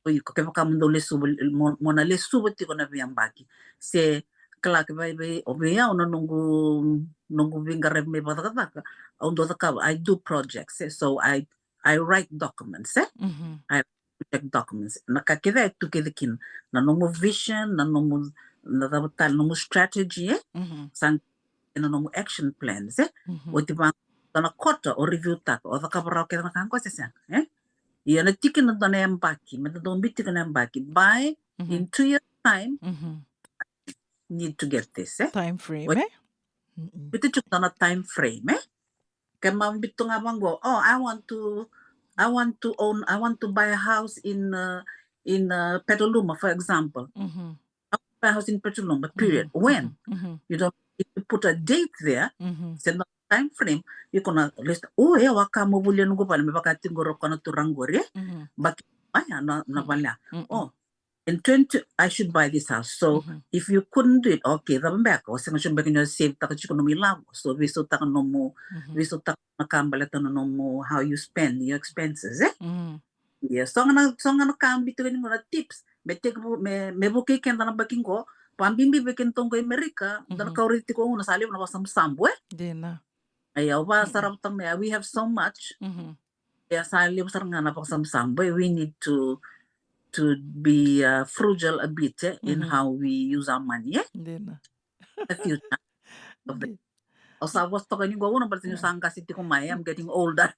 o iko, kevaka mo dau lesuva, mo, mo na lesuva tiko na veiyabaki. Se, kila, ke vei, vei, o vei au na noqu, noqu veiqaravi mai vakacakacaka, au dau cakava, I do projects, e? So I, I write documents, e? I write documents. Na ka kece e tu kece kina. Na nomu vision, na nomu, na cava tale, nomu strategy, e? Sa ena nomu action plans, e? Oti vaqo na kota o review taka, o cakava rawa kece na ka qo se sega, e? Ia na tiki na dua na yabaki, me da dau biu tiko na yabaki, by in two years time, need to get this, e? Time frame, e? Biuta tiko dua na time frame, e? Ke ma biuta ga vaqo, oh, I want to, I want to own, I want to buy a house in, uh, in, uh, Petaluma, for example. Buy a house in Petaluma, period. When? You don't need to put a date there. Se na time frame, iko na list. O, e, au a ka mo volia noqu vale, me vaka tiko qori o koya na turaga qori, e? Baki, aya, na, na vale ya. O, in twenty, I should buy this house. So, if you couldn't do it, okay, cava beka, o sega soti beka ni o save taka tiko nomu ilavo. So, veisautaka nomu, veisautaka na ka baleta na nomu, how you spend your expenses, e? Ia, so ga na, so ga na ka biu tiko ni qo na tips. Me tekivu, me, me vukei keda na yabaki qo. Vakabibi vei kedatou qo i Amerika, dua na ka au raica tiko qo na sa levu na vakasabusabu, e? Dina. Ia, au vakasarautaka mai, we have so much. Ia, sa levu sara ga na vakasabusabu, e? We need to, to be, uh, frugal a bit, e? In how we use our money, e? Dina. The future of the Au sa vosa toka ni qo Una, baleta niu sa qase tiko mai, I'm getting older.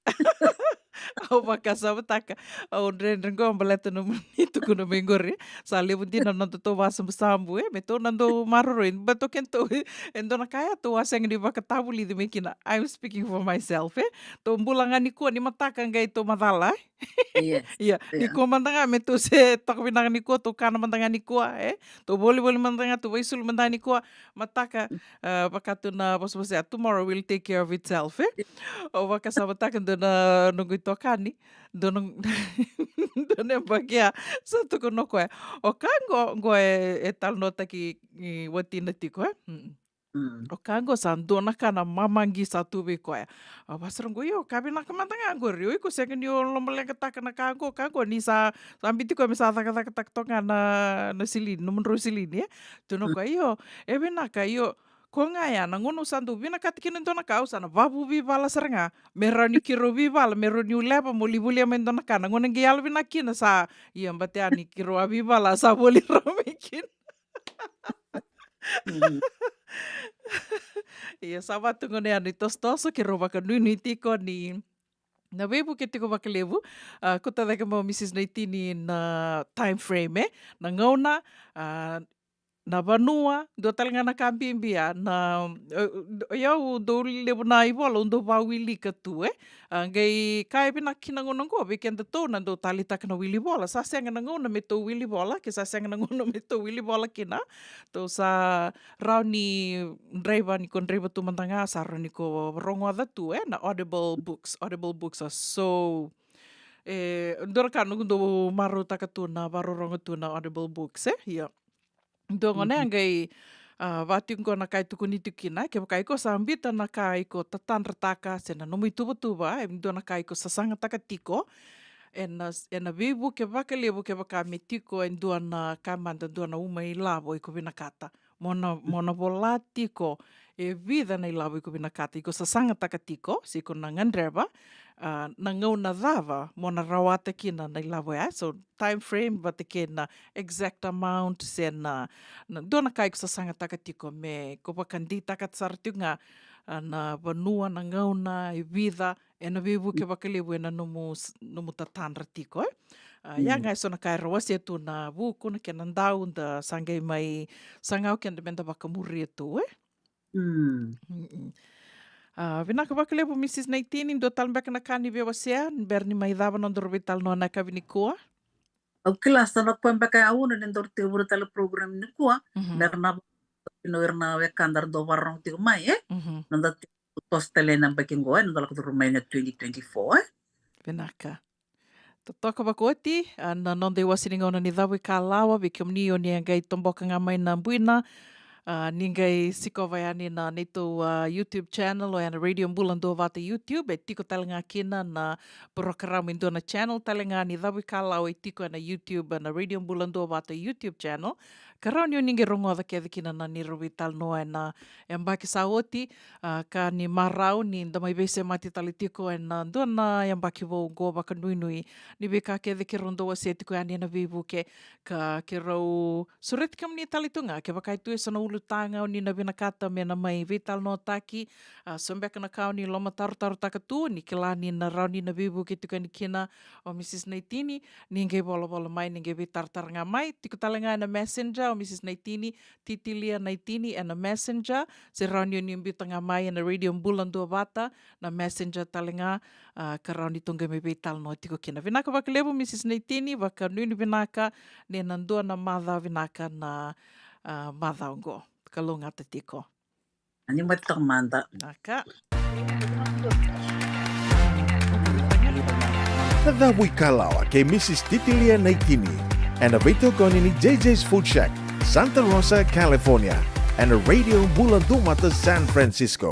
Au vakasamataka, au dredre qo baleta nomuni tukuna mai qori. Sa levu dina na nodatou vasabusabu, e, me tou na dau maroroi. Baleta o kedatou, e dua na ka ya tou a sega ni vakatavulici mai kina. I'm speaking for myself, e. Tou bula ga nikua, ni mataka qai tou macala, e. Yes. Ia, yeah. Nikua mada ga me tou se toka vinaka nikua, tou kana mada ga nikua, e. Tou volivoli mada ga, tou vaisulu mada ga nikua, mataka, e, vaka tu na vosavosa ya, tomorrow will take care of itself, e. Au vakasamataka dua na noqu itokani, dua na, dua na yabaki ya, sa tukuna o koya. O ka qo, qo e, e talanoataki, e, watina tiko, e. Mm. Mm. O ka qo sa dua na ka na mamaqi sa tu vei koya. Au vakasara qo, io, ka vinaka mada ga qori, o iko sega ni o lomaleqataka na ka qo, ka qo ni sa, sa biuti koya me sa cakacakataka toka ga na, na silini, nomudrau silini, e. Tukuna o koya, io, e vinaka, io, ko ga ya, na gauna au sa dau vinakata kina e dua na ka, au sa na vavuvivala sara ga. Me rawa ni keirau vivala, me rawa niu leva meu lai volia mai e dua na ka. Na gauna qai yalovinaka kina sa, ia, baleta ya ni keirau a vivala, sa voli rawa mai kina. Mm. Ia, sa vaka tu qo na itosotoso, keirau vakanuinui tiko ni na veivuke tiko vakalevu. A, kauta cake mai o Mrs Naitini na time frame, e, na gauna, a, na vanua, dua tale ga na ka bibi ya, na, e, e, au dau levu na ivola au dau vakawilika tu, e. A, qai ka e vinaka kina na gauna qo vei kedatou na dau taleitaka na wili vola. Sa sega na gauna me tou wili vola, ke sa sega na gauna me tou wili vola kina, tou sa rawa ni draiva, ni ko draiva tu mada ga, sa rawa ni ko rogoca tu, e, na Audible books. Audible books are so, e, dua na ka noqu dau marautaka tu na vakarorogo tu na Audible books, e. Ia. Dua gona ya qai, a, vaka tiko qo na ka e tukuni tiko kina, kevaka iko sa biuta na ka iko tatadrataka se na nomu ituvatuva, e dua na ka iko sasagataka tiko, ena, ena veivuke vakalevu kevaka me tiko e dua na ka mada, dua na uma ilavo iko vinakata mo na, mo na vola tiko e vica na ilavo iko vinakata, iko sasagataka tiko, se iko na gadreva, a, na gauna cava mo na rawata kina na ilavo ya. So, time frame vata kei na exact amount, se na, na dua na ka iko sasagataka tiko, me ko vakadeitaka sara tiko ga, a, na vanua, na gauna, e vica, ena veivuke vakalevu ena nomu s-, nomu tatadra tiko, e. A, ia ga e so na ka era wasea tu na vuku, na kena dau, da sa qai mai saga o keda me da vakamuria tu, e. Mm. Mm-mm. A, vinaka vakalevu Mrs Naitini, dua tale beka na ka ni via wasea ni bera ni mai cava na nodaru veitalanoa na yakavi nikua? Au kila sa na koya beka e auna ni daru tekivuna tale program nikua, mhm, me ra na vakavinaka o ira na wekada ra dau vakarorogo tiko mai, e? Mhm. Na da toso tale na yabaki qo, e, na da lako curu mai na twenty twenty-four, e? Vinaka. Totoka vakaoti, a, na noda iwase ni gauna ni Cavuikalawa, vei kemuni o ni a qai toboka ga mai na buina, a, ni qai sikova yani na neitou, a, YouTube channel, oya na Radio Bula Duavata YouTube, e tiko tale ga kina na porokaramu e dua na channel tale ga ni Cavuikalawa e tiko ena YouTube, na Radio Bula Duavata YouTube channel. Ka rawa ni o ni qai rogoca kece kina na neirau veitalanoa ena yabaki sa oti, a, ka ni marau ni da mai veisemati tale tiko ena dua na yabaki vou qo vakanuinui ni veika kece keirau dau wasea tiko yani ena veivuke, ka keirau sureti kemuni tale tu ga, kevaka e tu e so na ulutaga o ni na vinakata me na mai veitalanoataki, a, so beka na ka o ni lomatarotarotaka tu, ni kila ni na rawa ni na veivuke tiko yani kina o Mrs Naitini, ni qai volavola mai, ni qai veitaratara ga mai, tiko tale ga ena Messenger o Mrs Naitini, Titilia Naitini ena Messenger, se rawa ni o ni biuta ga mai ena Radio Bula Duavata na Messenger tale ga, a, ka rawa ni tou qai mai veitalanoa tiko kina. Vinaka vakalevu Mrs Naitini, vakanuinui vinaka, ni na dua na macawa vinaka na, a, macawa oqo. Kalougata tiko. Ni mata toka mada. Naka. Na Cavuikalawa kei Mrs Titilia Naitini, ena veitokoni ni J J's Food Shack, Santa Rosa, California, ena Radio Bula Duavata San Francisco.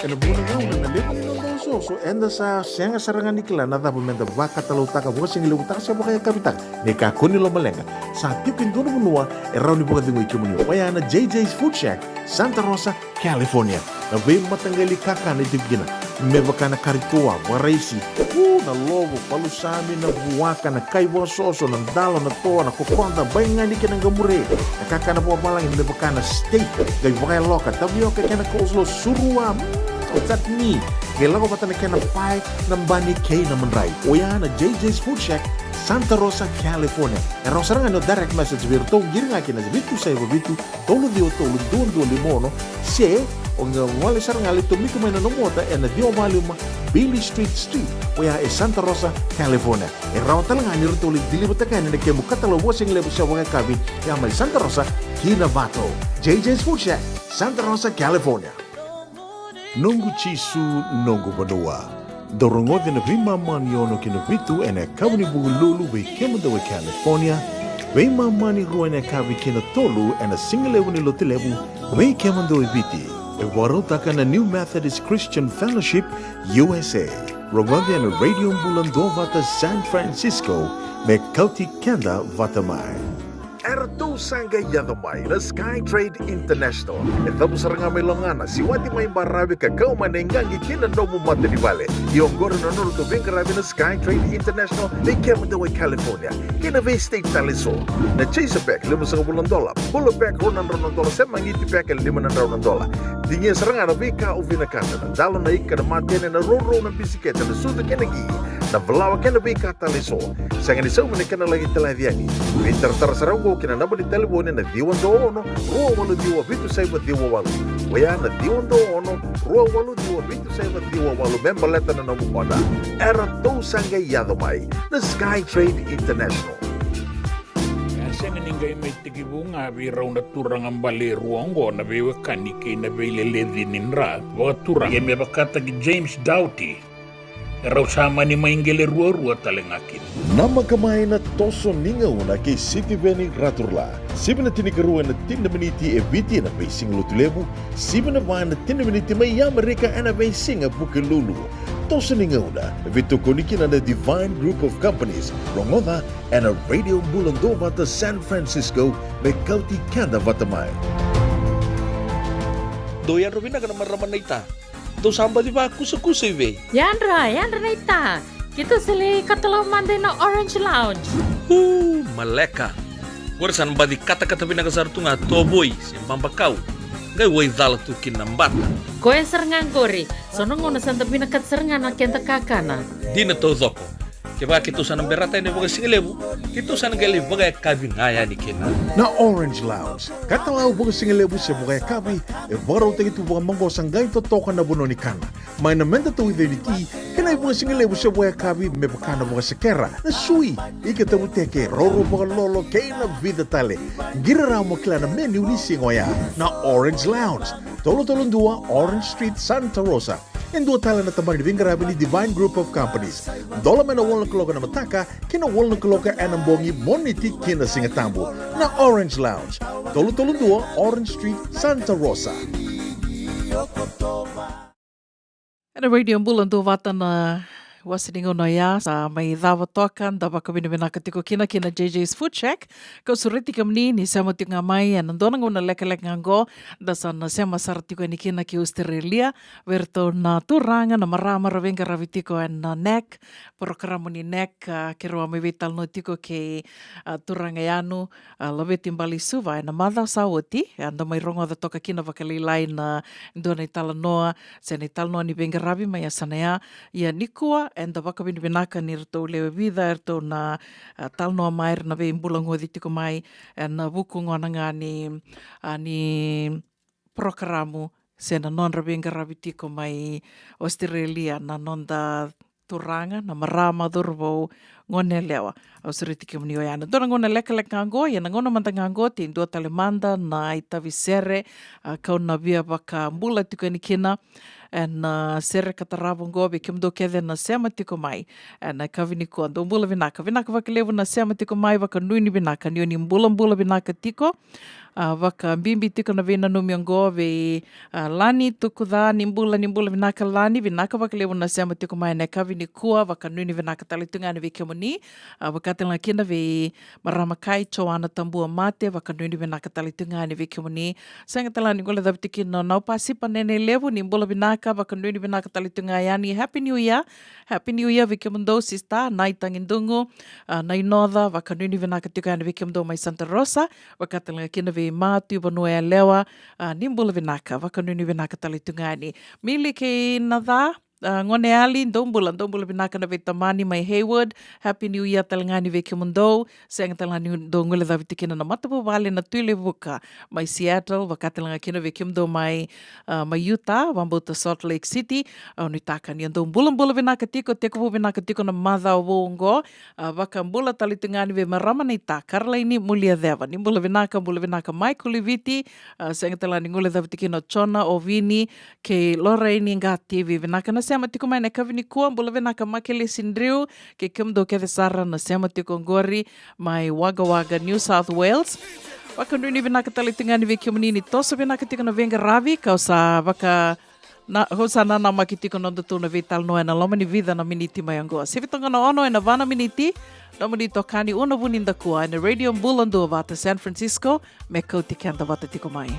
Ena vuqa na gauna na levu ni noda osooso eda sa sega sara ga ni kila na cava meda vakatalautaka, vakasigalevu taka se vakayakavi taka. Ni kakua ni lomaleqa, sa tiko e dua na vanua e rawa ni vakacegui kemuni, oya na J J's Food Shack, Santa Rosa, California. Na veimataqali kakana e tiko kina, me vaka na kari toa, vakaraisi, u, na lovo, palusami, na vuaka, na kai vakasoso, na dalo, na toa, na kokoda, baigani kei na qamure, na kakana vakavalagi me vaka na steak, qai vakayaloka, tavioka kei na coleslaw, surua, mm, chutney, Qai lako vata na kena pae na bani kei na madrai. Oya na J J's Food Shack, Santa Rosa, California. E rawa sara ga ni o direct message vei iratou, qiri ga ki na vitu saiva vitu, tolu ciwa tolu, dua dua lima ono, se o qai gole sara ga, lai tomika mai na nomu oda ena ciwa walu lima Beale Street Suite, oya e Santa Rosa, California. E rawa tale ga ni ratou lai deliver-taka yani na kemu katalau vakasigalevu se vakayakavi, ya mai Santa Rosa ki Novato. J J's Food Shack, Santa Rosa, California. Noqu Jisu, noqu vanua. Dou rogoci na veimama ni ono ki na vitu ena yakavi ni Vukelulu vei kemudou e California, veimama ni rua ena yakavi ki na tolu ena sigalevu ni Lotulevu vei kemudou e Viti. E vakarautaka na New Methodist Christian Fellowship U S A. Rogoci ena Radio Bula Duavata San Francisco, me kauti keda vata mai. Eratou sa qai yaco mai na Sky Trade International. E cavu sara ga mai Logana, siwati mai Baravi ka kau mai na iqaqi ki na nomu mata ni vale. Ia oqori na nodratou veiqaravi na Sky Trade International vei kemudou e California kei na vei state tale eso. Na Chaser bag, limasagavulu na dola. Bula bag, rua na drau na dola, se magiti bag e lima na drau na dola. Digia sara ga na veika o vinakata, na dalo, na ika, na matene, na rourou, na bisikete, na sucu kei na qi, na valawa kei na veika tale eso. Sega ni saumi na kena laki talaci yani. Veitaratara sara oqo ki na naba ni talevoni na ciwa dua ono, rua walu ciwa, vitu saiva ciwa walu. Oya na ciwa dua ono, rua walu ciwa, vitu saiva ciwa walu, me baleta na nomu oda. Eratou sa qai yaco mai na Sky Trade International. E sega ni qai mai tekivu ga vei rau na turaga bale e rua oqo na veiwekani kei na veileleci ni dra vakaturaga, ia me vakataki James Doughty, e rau sa mani mai qele ruarua tale ga kina. Namaka mai na Toso ni Gauna kei Sitiveni Raturla. Sivi na tinikarua ena tini na miniti e Viti ena veisiga Lotulevu, sivi na va ena tini na miniti mai Amerika ena veisiga Vukelulu. Toso ni Gauna e veitokoni kina na Divine Group of Companies. Rogoca ena Radio Bula Duavata San Francisco, me kauti keda vata mai. Dou yadra vinaka na marama naita. Dou sa baci vakusakusa i vei? Yadra, yadra naita. Keitou sa lai katalau mada ina Orange Lounge. Uu, maleka. Qori sa na baci katakata vinaka sara tu ga tovoi se babakau. Qai waicala tu kina na bata. Koya sara ga qori. So na gauna sa da vinakata sara ga na keda kakana. Dina taucoko. Kevaka keitou sa na berata yani vakasigalevu, keitou sa na qai lai vakayakavi ga yani kina. Na Orange Lounge, katalau vakasigalevu se vakayakavi, e vakarautaki tu vakamaqosa qai totoka na vanua ni kana. Mai na meda tauica ni ti, kei na ivakasigalevu se vakayakavi me vaka na vakasekera, na sui, ika tavuteke, rourou vakalolo, kei na vica tale. Qiri rawa mo kila na menu ni siga oya. Na Orange Lounge, tolu tolu dua Orange Street, Santa Rosa. E dua tale na tabana ni veiqaravi ni Divine Group of Companies. Dola mai na walu na kaloko ena mataka ki na walu na kaloko ena bogi, Moniti ki na Sigatabu. Na Orange Lounge, tolu tolu dua Orange Street, Santa Rosa. Ena Radio Bula Duavata na wasa ni gauna oya, sa mai cava toka, da vakavinavinaka tiko kina ki na J J's Food Shack. Kau sureti kemuni ni sema tiko ga mai ena dua na gauna lekaleka ga oqo, da sa na sema sara tiko yani kina ki Australia, vei iratou na turaga, na marama ra veiqaravi tiko ena NAC, porokaramu ni NAC, a, keirau a mai veitalanoa tiko kei, a, turaga Yanu, a, Laveti Baleisuva ena macawa sa oti, a, da mai rogoca toka kina vakalailai na dua na italanoa, se na italanoa ni veiqaravi mai yasana ya. Ia nikua, eda vakavinavinaka ni ratou lewe vica, eratou na, a, talanoa mai, era na veibulagoci tiko mai, ena vuku gona ga ni, a, ni porokaramu se na nodra veiqaravi tiko mai Australia na noda turaga, na marama, cauravou, goneyalewa. Au sureti kemuni oya ena dua na gauna lekaleka ga oqo, ia na gauna mada ga oqo, tei dua tale mada na itavi sere, a, kau na via vakabula tiko yani kina, ena, a, sere ka tarava oqo, vei kemudou kece na sema tiko mai ena yakavi nikua. Dou bula vinaka, vinaka vakalevu na sema tiko mai, vakanuinui vinaka ni o ni bulabula vinaka tiko. A, vakabibi tiko na veinanumi oqo vei, a, Lani Tukuca, ni bula, ni bula vinaka Lani, vinaka vakalevu na sema tiko mai ena yakavi nikua, vakanuinui vinaka tale tu ga yani vei kemuni, a, vaka tale ga kina vei marama kai Joana Tabua Mate, vakanuinui vinaka tale tu ga yani vei kemuni. Sega tale ga ni guilecavi tiko kina na Nau Pasipa Nene Levu, ni bula vinaka, vakanuinui vinaka tale tu ga yani. Happy New Year, Happy New Year vei kemudou, sister, Nai Tagidugu, a, Nai Noca, vakanuinui vinaka tiko yani vei kemudou mai Santa Rosa, vaka tale ga kina vei Matu i Vanua Yalewa, a, ni bula vinaka, vakanuinui vinaka tale tu ga yani. Mili kei Naca, a, gone yali, dou bula, dou bula vinaka na veitamani mai Hayward. Happy New Year tale ga ni vei kemudou. Sega tale ga ni dou guilecavi tiko kina na matavuvale na Tui Levuka mai Seattle, vaka tale ga kina vei kemudou mai, a, mai Utah, vakabauta Salt Lake City. A, nuitaka ni dou bulabula vinaka tiko, tekivu vinaka tiko na macawa vou oqo. A, vakabula tale tu ga ni vei marama naita Caroline Muliaceva, ni bula vinaka, bula vinaka Michael Iviti. A, sega tale ga ni guilecavi tiko kina o Jona, o Vini, kei Lorraine Qativi. Vinaka na sema tiko mai na yakavi nikua, bula vinaka Makelesi Driu, kei kemudou kece sara na sema tiko oqori mai Wagga Wagga, New South Wales. Vakanuinui vinaka tale tu ga ni vei kemuni ni toso vinaka tiko na veiqaravi, kau sa vaka na, kau sa nanamaki tiko na nodatou na veitalanoa ena loma ni vica na miniti mai oqo. Sivi toka na ono ena va na miniti, nomuni itokani Una Vunidakua ena Radio Bula Duavata San Francisco, me kauti keda vata tiko mai.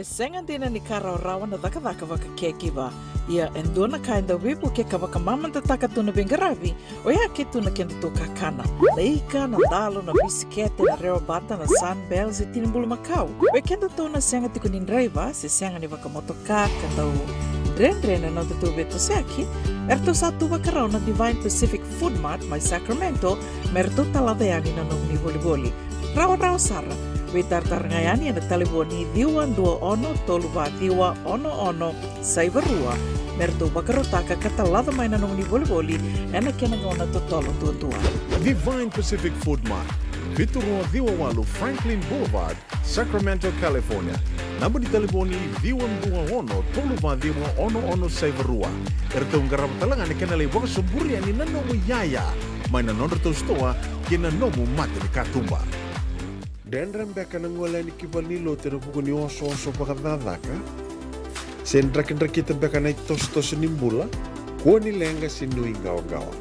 E sega dina ni ka rawarawa na cakacaka vaka caregiver. Ia e dua na ka e dau veivuke ka vakamamadataka tu na veiqaravi, oya ke tu na kedatou kakana. Na ika, na dalo, na bisikete, na rewabata, na Sunbell se tini bulumakau. Vei kedatou na sega tiko ni draiva se sega ni vakamotoka ka dau dredre na nodatou veitosoyaki, eratou sa tu vakarau na Divine Pacific Food Mart mai Sacramento me ratou talaca yani na nomuni volivoli. Rawarawa sara, veitaratara ga yani ena talevoni ciwa dua ono tolu va ciwa ono ono saiva rua, me ratou vakarautaka ka talaca mai na nomuni volivoli ena kena gauna totolo duadua. Divine Pacific Food Mart, vitu rua ciwa walu Franklin Boulevard, Sacramento, California. Naba ni talevoni ciwa dua ono tolu va ciwa ono ono saiva rua. Eratou qarava tale ga na kena lai vakasoburi yani na nomu iyaya mai na nodratou sitoa kei na nomu mata ni katuba. Dredre beka na gole yani ki valenilotu ena vuku ni osooso vakacakacaka? Se drakidrakita beka na itosotoso ni bula? Kua ni leqa se nuiqawaqawa.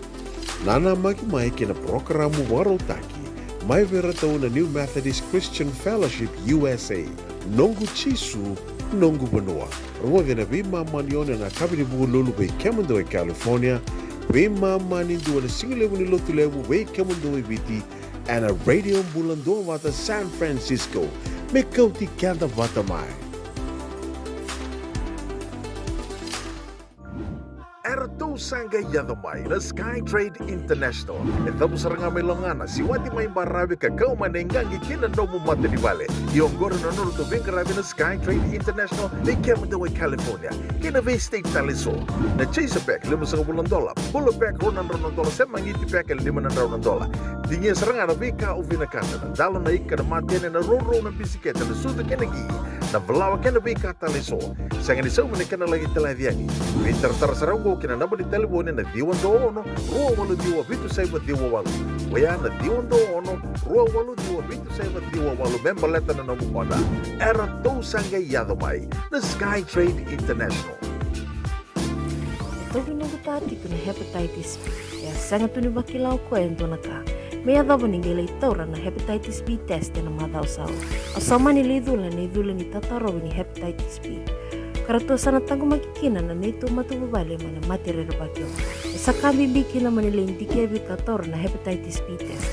Nanamaki mai kei na parokaramu vakarautaki mai vei iratou na New Methodist Christian Fellowship U S A, Noqu Jisu, Noqu Vanua. Rogoci ena veimama ni ono ena yakavi ni Vukelulu vei kemudou e California, veimama ni dua ena sigalevu ni Lotulevu vei kemudou e Viti, ena Radio Bula Duavata San Francisco. Me kauti keda vata mai. Eratou sa qai yaco mai na Sky Trade International. E cavu sara ga mai Lagona, siwati mai Baravi ka kau mai na iqaqi ki na nomu matanivale. Ia oqori na nodratou veiqaravi na Sky Trade International vei kemudou e California kei na veistate tale eso. Na Chaser Pack, limasagavulu na dola. Bula Pack, rua na drau na dola, se Magiti Pack e lima na drau na dola. Digia sara ga na veika o vinakata: na dalo, na ika, na matene, na rourou, na bisikete, na sucu kei na qi, na valawa kei na veika tale eso. Sega ni saumi na kena laki talaci yani. Veitaratara sara oqo ki na naba ni talevoni na ciwa dua ono rua walu ciwa vitu saiva ciwa walu. Oya na ciwa dua ono rua walu ciwa vitu saiva ciwa walu me baleta na nomu oda. Eratou sa qai yaco mai na Sky Trade International. E tauvi noqu ta tiko na hepatitis B. E a sega tu ni vakila o koya e dua na ka. Me yacova ni qai lai taura na hepatitis B test ena macawa sa oti. Au sa mani lai cula ena icula ni tatarovi ni hepatitis B. Ka ratou sa na taqomaki kina na neitou matavuvale mai na mate rerevaki oqo. E sa ka bibi kina mo ni lai dikevi ka taura na hepatitis B test.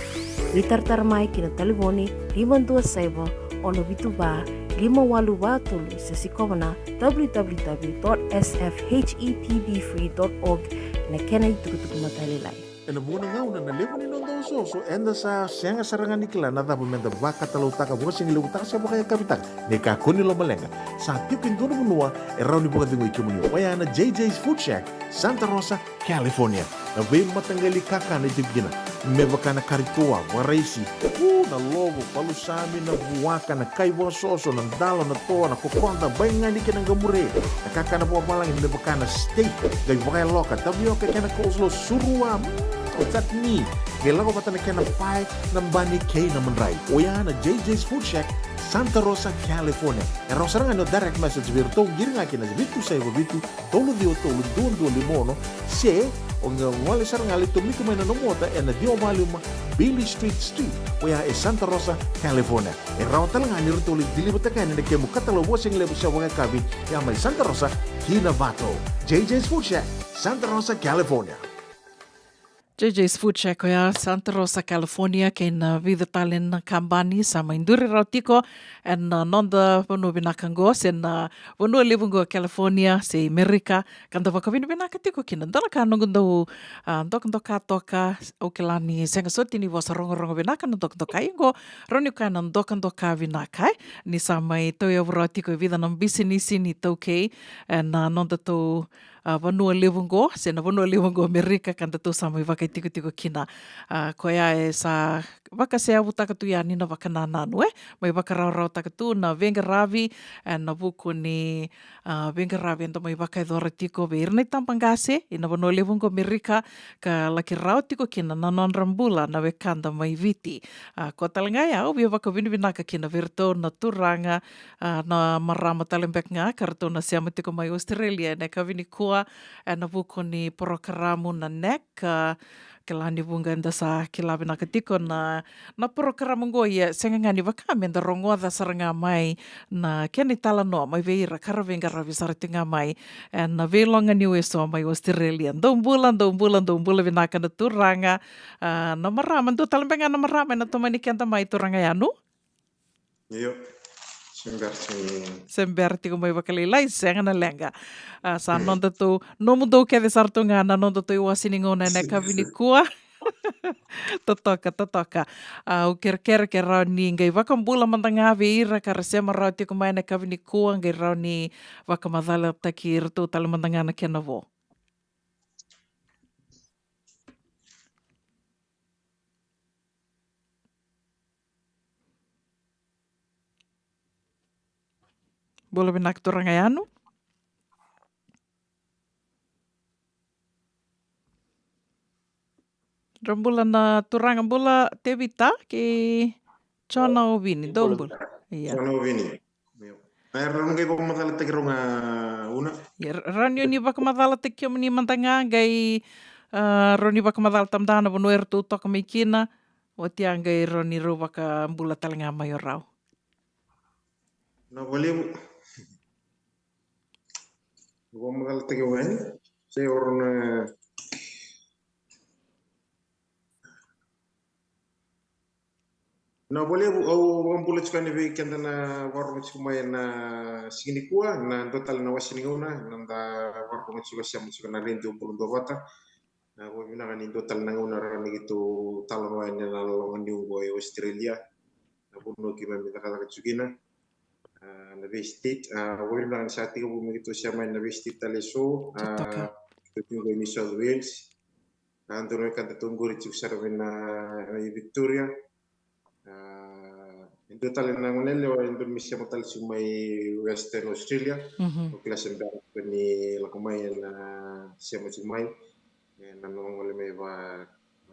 Veitaratara mai ki na talevoni lima dua saiva ono vitu va lima walu va tolu se sikova na w w w dot s f h e p b free dot org na kena itukutuku matailalai. Ena vuqa na gauna na levu ni noda osooso eda sa sega sara ga ni kila na cava meda vakatalautaka, vakasigalevutaka se vakayakavitaka. Ni kakua ni lomaleqa, sa tiko e dua na vanua e rawa ni vakacegui kemuni, oya na J J's Food Shack, Santa Rosa, California. Na veimataqali kakana e tiko kina, me vaka na kari toa, vakaraisi, u, na lovo, palusami, na vuaka, na kai vakasoso, na dalo, na toa, na kokoda, baigani kei na qamure. Na kakana vakavalagi me vaka na steak, qai vakayaloka, tavioka kei na coleslaw, surua, mm, o chutney. Qai lako vata na kena pae, na bani kei na madrai. Oya na J J's Food Shack, Santa Rosa, California. E rawa sara ga ni o direct message vei iratou, qiri ga kina vitu saiva vitu, tolu ciwa tolu, dua dua lima ono, se o qai gole sara ga, lai tomika mai na nomu ota ena ciwa va lima Beale Street Suite, oya e Santa Rosa, California. E rawa tale ga ni ratou lai deliver-taka yani na kemu katalau vakasigalevu se vakayakavi, ya mai Santa Rosa ki Novato. J J's Food Shack, Santa Rosa, California. J J's Food Shack, oya Santa Rosa, California, kei na vica tale na kabani sa mai duri rawa tiko ena noda vanua vinaka qo, se na vanua levu qo California, se Amerika, ka da vakavinavinaka tiko kina. Dua na ka noqu dau, a, dokadoka toka, au kila ni sega soti ni vosa rogorogo vinaka na dokadoka, ia qo rawa ni kaya na dokadoka vinaka, e, ni sa mai tauyavu rawa tiko e vica na bisinisi ni taukei ena nodatou, a, vanua levu qo, se na vanua levu qo Amerika, ka datou sa mai vakaitikotiko kina. A, koya e sa vakaseyavutaka tu yani na vakanananu, e, mai vakarawarawataka tu na veiqaravi, e, na vuku ni, a, veiqaravi eda mai vakayacora tiko vei ira na itabaqase ena vanua levu qo Amerika, ka laki rawa tiko kina na nodra bula na wekada mai Viti. A, koya tale ga ya au via vakavinavinaka kina vei iratou na turaga, a, na marama tale beka ga ka ratou na sema tiko mai Australia ena yakavi nikua, ena vuku ni porokaramu na NEC, a, kila ni vuqa eda sa kila vinaka tiko na, na porokaramu qo, ia sega ga ni vaka meda rogoca sara ga mai na kena italanoa mai vei ira ka ra veiqaravi sara tiko ga mai ena veiloga ni weso mai Australia. Dou bula, dou bula, dou bula vinaka na turaga, a, na marama, dua tale beka ga na marama ena tomani keda mai, turaga Yanu. Io, se bera tiko ni, se bera tiko mai vakalailai, sega na leqa. A, sa nodatou, nomudou kece sara tu ga na nodatou iwase ni gauna ena yakavi nikua. Totoka, totoka. A, au kerekere ke rawa ni qai vakabula mada ga vei ira ka ra sema rawa tiko mai ena yakavi nikua, qai rawa ni vakamacalataki iratou tale mada ga na kena vo. Bula vinaka turaga Yanu. Dou bula na turaga, bula Tevita kei Jona Ovini, dou bula. Ia. Jona Ovini. Io. E rawa ni qai vakamacalataki rau ga, Una? Ia, rawa ni o ni vakamacalataki kemuni mada ga, qai, a, rawa ni vakamacalata mada na vanua eratou toka mai kina. Oti ya qai rawa ni rau vakabula tale ga mai o rau. Na valevu. Vakamacalataki au ga yani. Se o rau na Na valevu, au vakabula tiko yani vei keda na vakarorogo tiko mai ena siga nikua, na dua tale na wase ni gauna, na da vakarorogo tiko, sema tiko na Radio Bula Duavata. Na vakavinavinaka ni dua tale na gauna rawa ni keitou talanoa yani ena loma ni niu qo e Australia. Na vanua keimami cakacaka tiko kina. A, na veistate, a, vakavinavinaka ni sa tekivu me keitou sema yani na veistate tale eso. A, totoka. Keitou tiko qo e New South Wales. A, dua na wekada tu qori tiko sara vei na, i Victoria. A, e dua tale na gone yalewa e dua me sema tale tiko mai Western Australia. Mhm. Au kila se bera tiko ni lako mai ena sema tiko mai. Ena nona gole mai va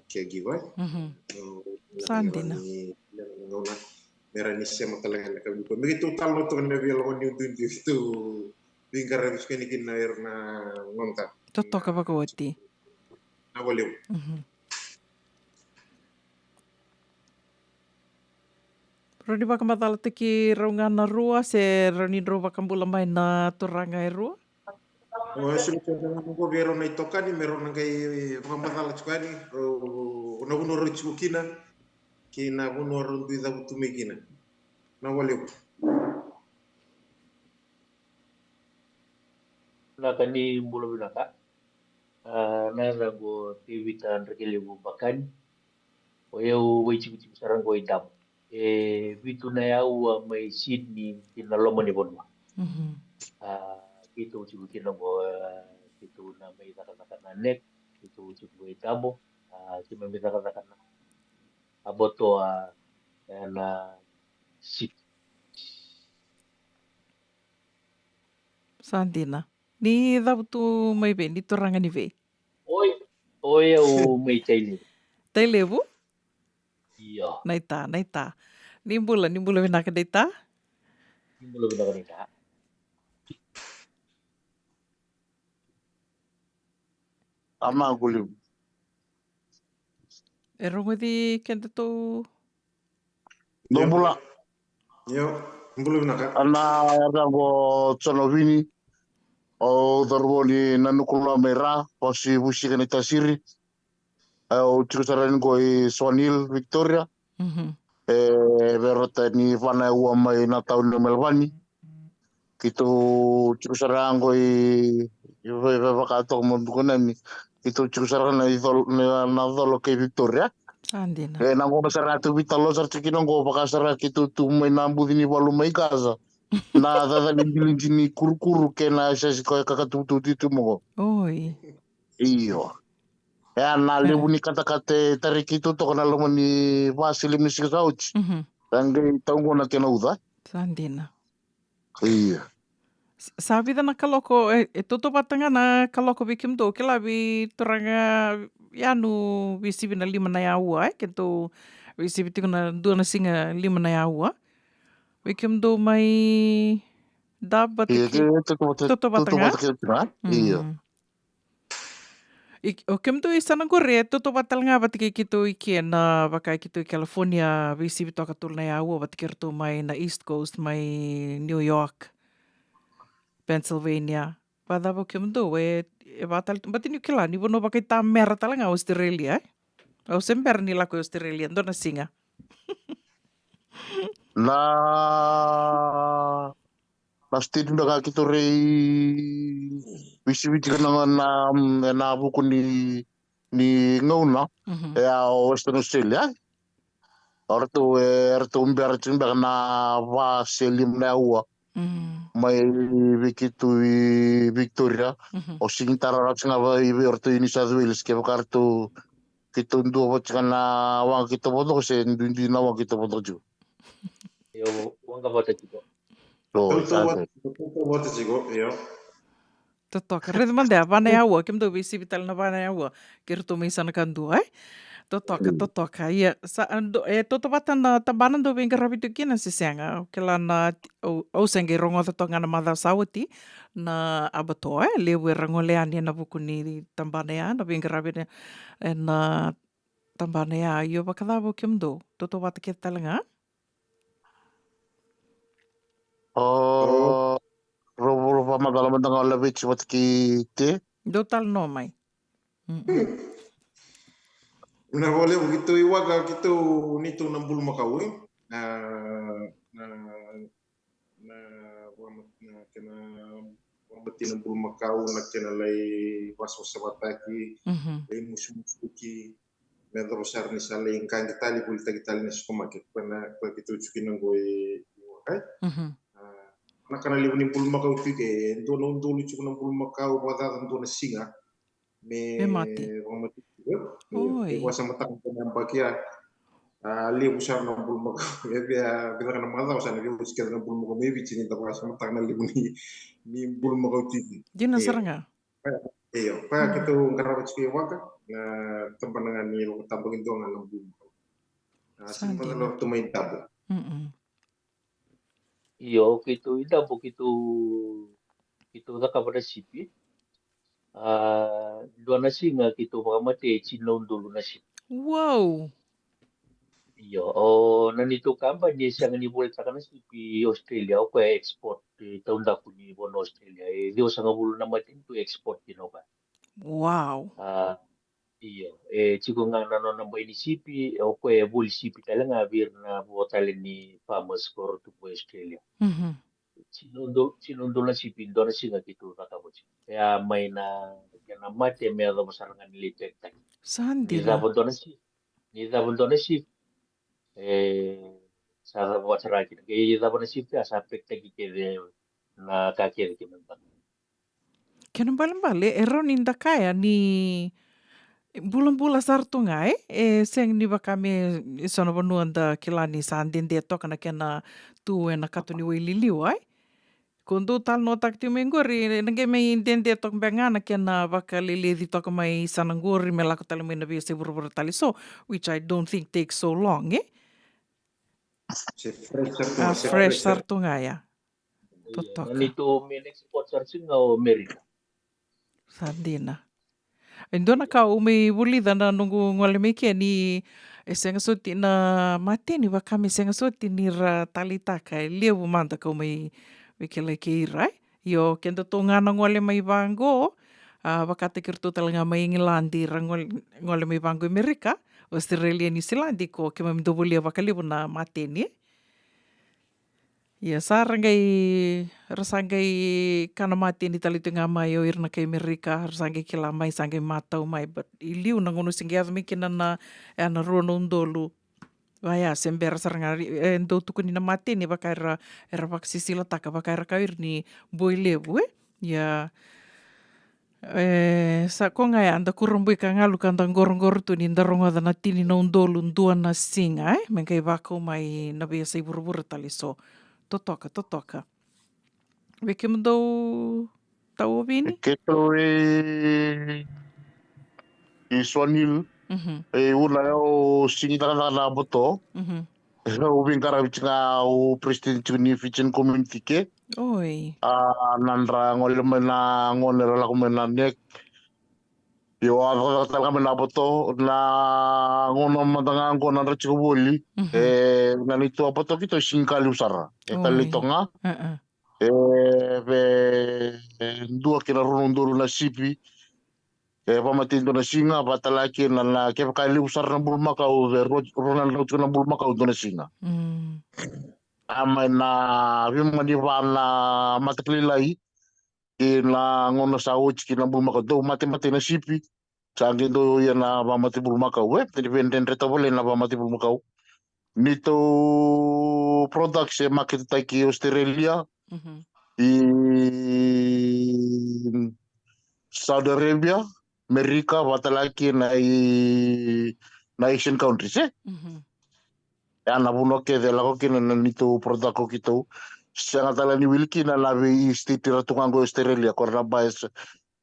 caregiver. Mhm. Au, sa dina. Ni, ni, ni, ni, me rawa ni sema tale ga ena yakavi nikua. Me keitou talanoa toka na veiyalayalati duidui keitou veiqaravi tiko yani kina ena noda. Totoka vakaoti. Na valevu. Mhm. Rawa ni vakamacalataki rau ga na rua, se rawa ni drau vakabula mai na turaga e rua? O, e soli tiko na noqu vei rau na itokani me rau na qai vakamacala tiko yani, rau, na vanua rau tiko kina, kei na vanua rau dui cavutu mai kina. Na valevu. Vinaka, ni bula vinaka. A, na yacaqu o Tevita Drakelevu Bakani. O yau vaitikotiko sara qo i Davo. E vitu na yaua mai Sydney ki na loma ni vanua. Mhm. A, keitou tiko kina qo, a, keitou na mai cakacaka na neck, keitou tiko qo i Davo, a, keimami cakacaka na abatoa, a, ena city. Sa dina. Ni cavutu mai vei, ni turaga ni vei? Oi, oi, au mai Tailevu. Tailevu? Io. Naita, naita. Ni bula, ni bula vinaka naita. Ni bula vinaka naita. Ama guliu. E rogoci kedatou. Dou bula. Io, bula vinaka. Ana yacaqu o Jono Vini. Au cauravou ni Nanukulua mai Ra, Vasi, Vusika ni Tasiri. Au tiko sara yani qo i Swan Hill, Victoria. Mhm. E verota ni va na yaua mai na tauni o Melbourne. Keitou tiko sara qo i, i ve-, ve-, vaka toka mo duka nami. Keitou tiko sara na icol-, na, na colo kei Victoria. A, dina. E, na gauna sara tu veitalanoa sara tiko kina qo, vaka sara keitou tu mai na buci ni valu mai Gaza. Na cacali dilidi ni kurukuru kei na sesi koya ka katubutubu tu mo qo. Oi. Io. E, a na levu ni katakata e tara keitou toka na loma ni vasili ni siga sa oti. Mhm. Sa qai tau qo na kena uca. Sa dina. Io. S-, sa vica na kaloko, e, e tautauvata ga na kaloko vei kemudou, kila vei turaga Yanu, veisivi na lima na yaua, e, keitou veisivi tiko na dua na siga lima na yaua. Vei kemudou mai Davo vata kei, tautauvata ga. Io. Mm. I, o kemudou i sana qori e tautauvata tale ga vata kei keitou i ke na, vaka keitou i California, veisivi toka tolu na yaua vata kei ratou mai na East Coast, mai New York, Pennsylvania. Vacava o kemudou, e, e vaka tale, baleta niu kila ni vanua vakaitamera tale ga Australia, e? Au se bera ni lako i Australia, dua na siga. Na, na state beka keitou rei veisivi tiko na, na, na vuku ni, ni gauna, mhm, e a o Western Australia. O ratou, e, ratou bera tiko beka na va se lima na yaua. Mm. Mai vei keitou i Victoria. Mhm. O sigi tara rawa tiko ga vei, vei ratou i New South Wales, kevaka ratou, keitou dua vata tiko na waqa keitou vakatoko se duidui na waqa keitou vakatoko tiko. Io, waqa vata tiko. O, tautauvata tiko, tautauvata tiko, io. Totoka. Raica mada ya, va na yaua, kemudou veisivi tale na va na yaua. Kei ratou mai sana kadua, e? Totoka, mm, totoka. Ia, sa, a, do, e, tautauvata na tabana dou veiqaravi tiko kina se sega? Au kila na, au, au se qai rogoca toka ga na macawa sa oti na abatoa, e? Levu era gole yani ena vuku ni tabana ya, na veiqaravi ena, ena tabana ya. Io, vakacava o kemudou? Tautauvata kece tale ga? O, rau, rau vakamacala mada ga o Laveti vata kei Te. Dou talanoa mai. Mm-mm. Na vakalevu keitou i waqa, keitou neitou na bulumakau, e? Na, na, na, vakama-, na kena vakamate na bulumakau, na kena lai vasavasavataki, mhm, lai musumusuki, me yacova sara ni sa lai qaqi tale, volitaki tale na supermarket. Koya na, koya keitou tiko kina qo i, i waqa. Mhm. A, na ka na levu ni bulumakau tiko e dua na udolu tiko na bulumakau, vakacaca dua na siga me, me mate, vakamate tiko. Oi. E vakasamataka na yabaki ya. A, levu sara na bulumakau. E via, via caka na macawa sa na via oti kece na bulumakau mai Viti ni da vakasamataka na levu ni, ni bulumakau tiko. Dina sara ga. Io, koya keitou qarava tiko i waqa, na tabana ga ni vakatabakidua ga na bulumakau. A, sa dina. Sega mada na ratou mai Davo. Mm-mm. Io, keitou i Davo, keitou, keitou cakava na sipi. A, dua na siga keitou vakamate e tini na udolu na sipi. Wow. Io, o na neitou kabani e sega ni volitaka na sipi i Australia, o koya e export, e taudaku ni vanua Australia. E ciwasagavulu na matanitu e export kina o koya. Wow. A, io, e tiko ga na nona bai ni sipi, o koya e voli sipi tale ga vei ira na vo tale ni farmers ko ratou tu i Australia. Mhm. Tini na udolu, tini na udolu na sipi, dua na siga keitou cakava tiko. E a mai na kena mate me yacova sara ga ni lai pekitaki. Sa dina. Ni cava dua na shift, ni cava dua na shift, e sa cava sara kina. Ke cava na shift, a sa pekitaki kece na ka kece ke me bata. Kena balebale e rawa ni da kaya ni bulabula sara tu ga, e? E sega ni vaka me so na vanua da kila ni sa dede toka na kena tu ena kato ni wai liliwa, e? Ko dou talanoataka tiko mai qori, na qai mai dede toka beka ga na kena vakaleleci toka mai sana qori me lako tale mai na veiyasai vuravura tale so, which I don't think takes so long, e? Se fresh sara tu ga, a, se fresh sara tu ga ya. Totoka. Ni tu me next port sara tiko ga o Merika. Sa dina. E dua na ka au mai vulica na noqu gole mai ke ni e sega soti na mateni, vaka me sega soti ni ra taleitaka, e levu mada kau mai veikilai kei ira, e? Io, kedatou ga na gole mai vaqo, a, vakataki iratou tale ga mai Igiladi, ra gole, gole mai vaqo i Merika, Australia, Niusiladi, ko keimami dau volia vakalevu na mateni, e? Ia sa ra qai, ra sa qai kana mateni tale tu ga mai o ira na kai Merika, ra sa qai kila mai, sa qai matau mai, but i liu na gauna se qai yaco mai kina na, e, na rua na udolu. Vaya se bera sara ga, e, dau tukuni na mateni vaka era, era vakasisilataka vaka era kaya o ira ni boi levu, e? Ia, e, sa ko ga ya da kurabui ka galu ka da qoroqoro tu ni da rogoca na tini na udolu dua na siga, e? Me qai vakau mai na veiyasai vuravura tale so. Totoka, totoka. Vei kemudou tau o Vini? Keitou e, e Swan Hill. Mhm. E, au na, au sigi cakacaka na boto. Mhm. Au veiqaravi tiko ga, au president tiko ni Fijian community ke. Oi. A, na dra gole mai na gone ra lako mai na neck. Io, a cakacaka tale ga mai na boto, na gauna mada ga qo na dra tiko voli. Mhm. E, na neitou a boto keitou e sigi ka levu sara. E, oi, tale toka ga. E, e, dua kei na rua na udolu na sipi. E, vamatei dua na siga, vaka tale ga kina na, na kevaka e levu sara na bulumakau, e rua, rua na drau tiko na bulumakau dua na siga. Mm. A mai na veimama ni va na mataka lailai, kei na gauna sa oti kei na bulumakau, dau matematei na sipi, sa qai dau ia na vamate bulumakau, e, tani vedredre tavale na vamate bulumakau. Neitou products e maketetaki i Australia, mhm, i Saudi Arabia, Merika, vaka tale ga kina i na Asian countries, e? Mhm. E a na vanua kece e lako kina na neitou product ko keitou. Sega tale ni wili kina na vei state ra tu ga qo i Australia, ko ra na buyers,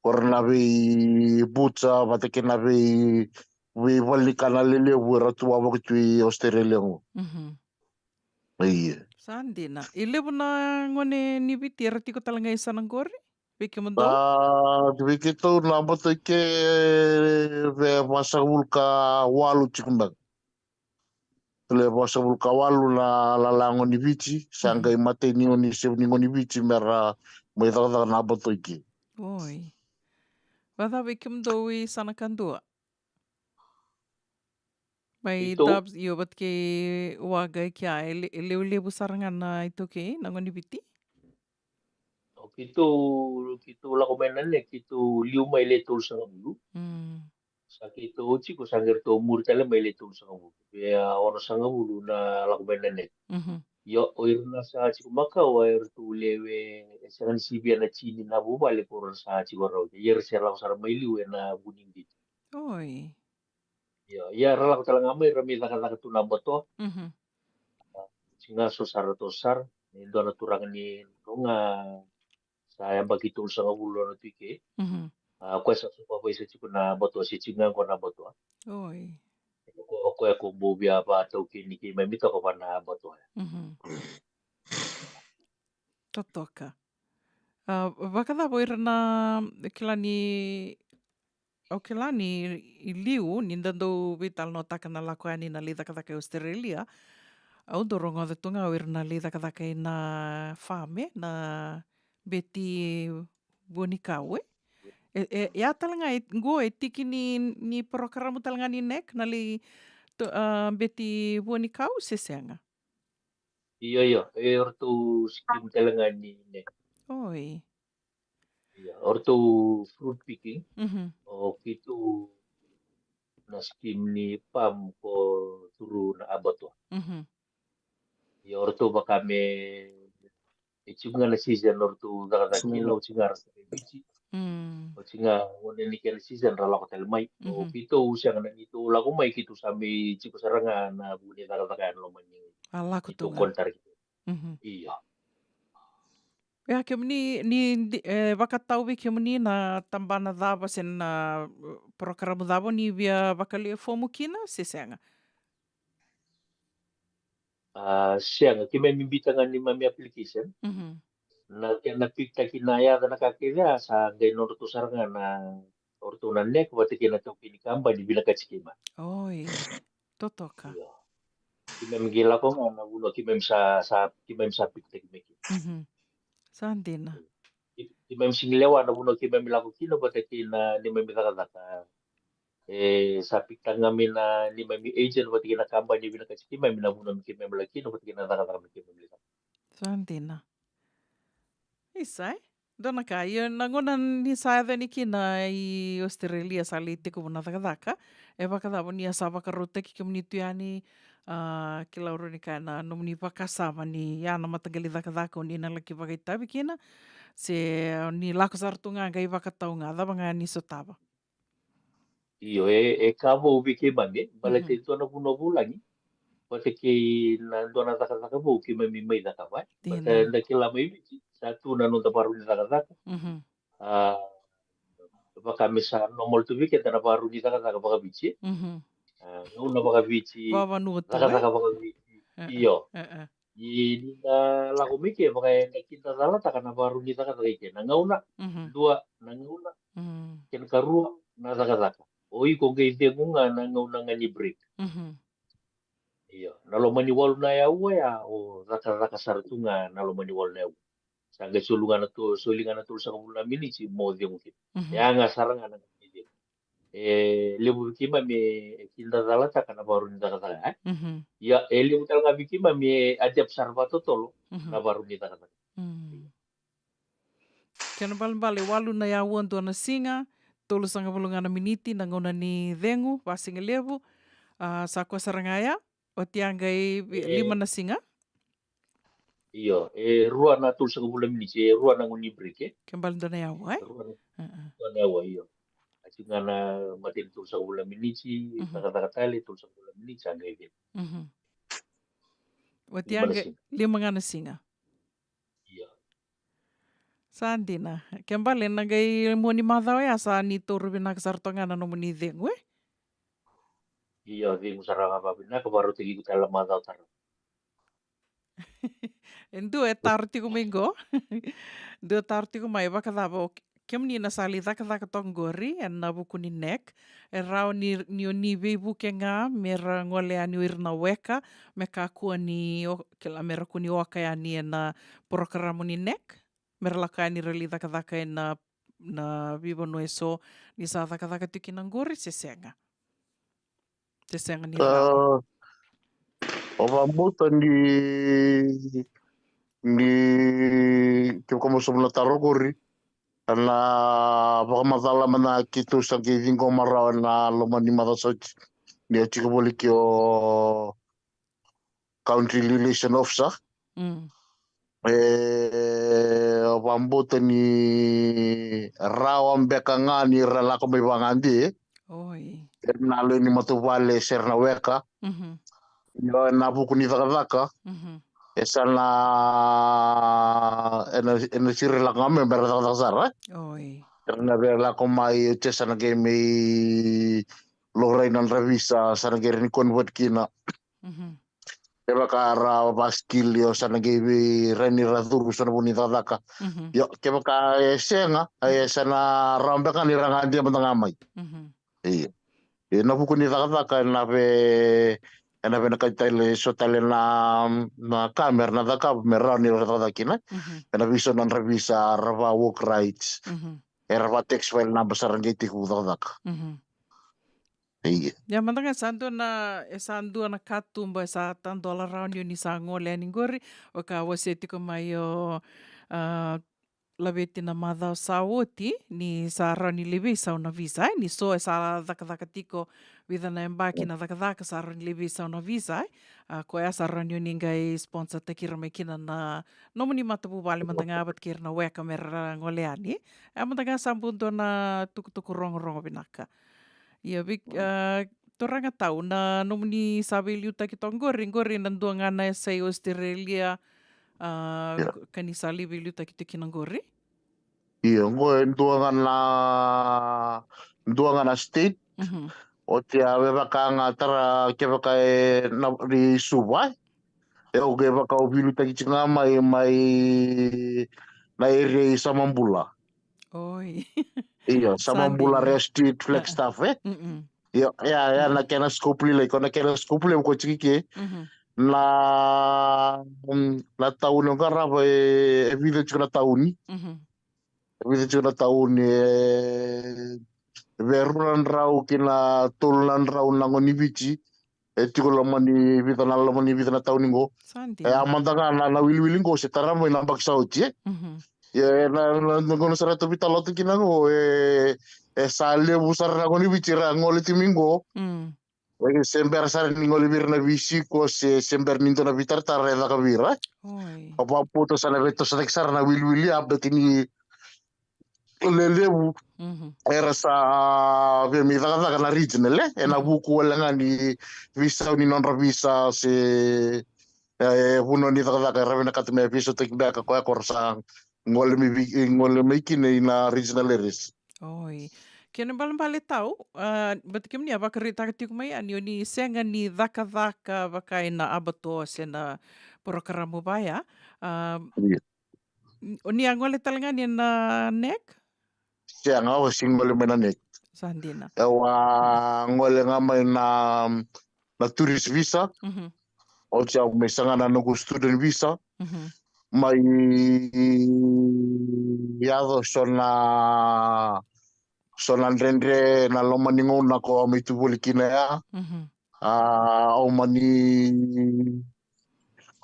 ko ra na vei butcher, vata kei na vei, vei valenikana lelevu era tu wavoki tu i Australia qo. Mhm. Ia. Sa dina. E levu na gone ni Viti era tiko tale ga i sana qori? Vei kemudou? A, vei keitou na boto i ke, e, vasagavulu ka walu tiko beka. Le vasagavulu ka walu na lala gone ni Viti, sa, mhm, qai mateni gone, sevu ni gone ni Viti me ra mai cakacaka na boto i ke. Oi. Vacava vei kemudou i sana kadua? Mai Dubs, io, vata kei Wagga i kea, e le-, e levulevu sara ga na iTaukei, na gone ni Viti? O keitou, keitou lako mai na neck, keitou liu mai le tolusagavulu. Mm. Sa keitou tiko, sa qai ratou muri tale mai le tolusagavulu. Ia onosagavulu na lako mai na neck. Mhm. Io, o ira na sa tiko makawa, e ratou lewe, e sega ni sivia na tini na vuvale ko ra sa tiko rawa. Ia era se lako sara mai liu ena vu ni qito. Oi. Io, ia ra lako tale ga mai ra mai cakacaka tu na boto. Mhm. Tiko ga so sara, toso sara. E dua na turaga ni Rua ga sa yabaki tolusagavulu na tu i ke. Mhm. A, o koya sa supervisor tiko na boto, se tiko ga qo na boto. Oi. O ko-, o koya ko bau via vataukeni keimami toka va na boto. Mhm. Totoka. A, vakacava o ira na, kila ni, au kila ni i liu ni da dau veitalanoataka na lako yani na lai cakacaka i Australia, au dau rogoca tu ga o ira na lai cakacaka ina farm, e, na beti vua ni kau, e. E, e, ia tale ga e, qo e tiki ni, ni porokaramu tale ga ni neck, na lai to-, a, beti vua ni kau se sega? Io, io, e ratou scheme tale ga ni neck. Oi. Ia, o ratou fruit picking, Mhm. o keitou na scheme ni pam ko turu na abattoir. Mhm. Ia, o ratou vaka me, e tiko ga na season o ratou cakacaka kina, o tiko ga ra sa kai Viti. Mm. O tiko ga, o ni kena season ra lako tale mai. O Mhm. keitou sega na neitou lako mai, keitou sa mai tiko sara ga na vuku ni cakacaka ya na loma ni A lako tu keitou ga. contract. Mhm. Ia. Ia, kemuni, ni di-, e, vakatau vei kemuni na tabana cava se na, uh, porokaramu cava ni via vakalewe fomu kina, se sega? A, sega, keimami biuta ga neimami application. Mhm. Na kena pick-taki na yaca na ka kece ya, sa qai nodratou sara ga na, o ratou na NEC, vata kei na taukei ni kabani vinakati keimami. Oi. Totoka. Io. Keimami qai lako ga na vanua keimami sa, sa, keimami sa pick-taki mai kina. Mhm. Sa dina. Kei-, keimami sega ni lewa na vanua keimami lako kina, vata kei na neimami cakacaka. E, sa pick-taka ga mai na neimami agent, vata kei na kabani vinakati keimami na vanua me keimami lako kina, vata kei na cakacaka me keimami lako. Sa dina. Isa, e? Dua na ka, io, na gauna ni sa yaco yani kina i Australia, sa lai tekivu na cakacaka, e vakacava ni a sa vakarautaki kemuni tu yani, a, kila, au rawa ni kaya, na nomuni vakasama ni ya na mataqali cakacaka o ni na laki vakaitavi kina, se o ni lako sara tu ga qai vakatau ga, cava ga ni sotava? Io, e, e ka vou vei keimami, e. Baleta Mhm. e dua na vanua vulagi. Vata kei na dua na cakacaka vou keimami mai cakava, e. Baleta Dina. eda kila mai Viti, sa tu na noda vakarau ni cakacaka. Mhm. A, vaka me sa normal tu vei keda na vakarau ni cakacaka vakaViti, e. Mhm. A, gauna vakaViti, Vavanua tu, e? cakacaka vakaViti. E, e, Io. e, e. Ia ni na lako mai ke, vaka eda kidacalataka na vakarau ni cakacaka i ke. Na gauna, Mhm. dua, na gauna, Mm. kena karua, na cakacaka. O iko qai cegu ga na gauna ga ni break. Mhm. Io, na loma ni walu na yaua ya, o cakacaka sara tu ga na loma ni walu na yaua. Sa qai soli ga na to-, soli ga na tolusagavulu na miniti mo cegu kina. Mhm. Ya ga sara ga na gauna ni cegu. E levu vei keimami e kidacalataka na vakarau ni cakacaka, e? Mhm. Ia, e levu tale ga vei keimami e adapt sara vakatotolo Mhm. na vakarau ni cakacaka. Mm. Kena balebale, walu na yaua dua na siga, tolusagavulu ga na miniti na gauna ni cegu, vasigalevu, a, sa koya sara ga ya, oti ya qai vi-, E. lima na siga? Io, e rua na tolusagavulu na miniti, e rua na gauna ni break, e? Kena bale dua na yaua, e? Rua na, E, e. dua na yaua, io. A tiko ga na matai ni tolusagavulu na miniti, Mhm. cakacaka tale, tolusagavulu na miniti, sa qai cegu. Mhm. Oti ya Lima na qai, siga. lima ga na siga. Io. Sa dina. Kena bale, na qai mua ni macawa ya sa ni taura vinaka sara toka ga na nomuni cegu, e? Io, cegu sara ga vakavinaka, vakarautaki iko tale na macawa tara. E dua e taro tiko mai qo. Dua e taro tiko mai, vakacava o ke-, kemuni na sa lai cakacaka toka qori ena vuku ni NEC, e rawa ni, ni o ni veivuke ga me ra gole yani o ira na weka, me kakua ni o-, kila, me ra kua ni oka yani ena porokaramu ni NEC, me ra lako yani ra lai cakacaka ena, na veivanua eso ni sa cakacaka tiko kina qori, se sega? Se sega ni rawa? A, au vakabauta ni, ni kevaka mo sauma na taro qori, ena vakamacala mada keitou sa qai ciqoma rawa ena loma ni macawa sa oti, ni o tiko voli kei o Country Relation Officer. Mm. E, au vakabauta ni rawa beka ga ni ra lako mai vagade. Oi. Era na lewe ni matavuvale se ra na weka. Mhm. Io, ena vuku ni cakacaka. Mhm. E sa na, ena, ena siri lako ga mai, me ra cakacaka sara, e? Oi. Era na via lako mai, oti ya sa na qai mai laurai na nodra visa, sa na qai rawa ni convert kina. Mhm. Kevaka ra vaskili, io, sa na qai vei rawa ni ra curu so na vuku ni cakacaka. Mhm. Io, kevaka e sega, e sa na rawa beka ni ra gade mada ga mai. Mhm. Io. Ena vuku ni cakacaka, ena ve-, ena vinakati tale, so tale na, na ka me ra na cakava, me rawa ni ra cakacaka kina. Mhm. Ena veiso na nodra visa, ra va work rights. Mhm. Era va tax file number, sa ra qai tekivu cakacaka. Mhm. Ia. Ia, mada ga sa dua na, e sa dua na katuba e sa tadola rawa ni o ni sa gole yani qori, o ka wasea tiko mai o, a, laveti na macawa sa oti ni sa rawa ni lai veisau na visa, e, ni so e sa cakacaka tiko vica na yabaki na cakacaka sa rawa ni lai veisau na visa, e. A, koya sa rawa ni o ni qai sponsor-taki ira mai kina na nomuni matavuvale mada ga vata kei ira na weka me ra gole yani. E, mada ga sa bau dua na tukutuku rogorogo vinaka. Ia, vi-, a, turaga Tau, na nomuni sa veiliutaki toka qori, qori na dua ga na yasa i Australia, a, ka ni sa lai veiliutaki tiko kina qori? Io, qo e dua ga na, dua ga na state. Mhm. Oti a vevaka ga tara kevaka e na, ni Suva, e. E au kevaka au veiliutaki tiko ga mai, mai na area i Samabula. Oi. Io, Samabula, Rea Street, Flagstaff, e? Mm-mm. Io, ia, ia, na kena scope lailai, ko na kena scope levu ko tiko ke. Mhm. Na, mm, na tauni o qarava e, e vica tiko na tauni. Mhm. E vica tiko na tauni, e, e rua na drau ki na tolu na drau na gone ni Viti. E tiko loma ni vica na, loma ni vica na tauni qo. Sa dina. E, a mada ga na, na wiliwili qo se tara mai na yabaki sa oti, e. Mhm. Ia, e, na, na, na gauna sara e tou veitalanoa kina qo, e, e sa levu sara na gone ni Viti era gole tiko mai qo. Mm. E se bera sara ni gole vei ira na veisiko, se, se bera ni dua na veitaratara e caka vei ira. Oi. Au vakabauta sa na veitosataki sara na wiliwili, a beti ni lelevu. Mhm. Era sa via mai cakacaka na regional, e? Ena, mhm, vuku wale ga ni veisau ni nodra visa se, e, vanua ni cakacaka era vinakata me veisautaki beka koya ko ra sa gole mai vei-, gole mai kina ina regional areas. Oi. Kena ibalebale Tau, a, baleta kemuni a vakaraitaka tiko mai yani o ni sega ni cakacaka vaka ina abattoir se na porokaramu vaya. A, io. N-, o ni a gole tale ga ni na NEC? Sega, au sega ni gole mai na NEC. Sa dina. Au a gole ga mai na, na tourist visa. Mhm. Oti au mai saga na noqu student visa. Mhm. Mai yaco so na, so na dredre na loma ni gauna ko au mai tu voli kina ya. Mhm. A, au mani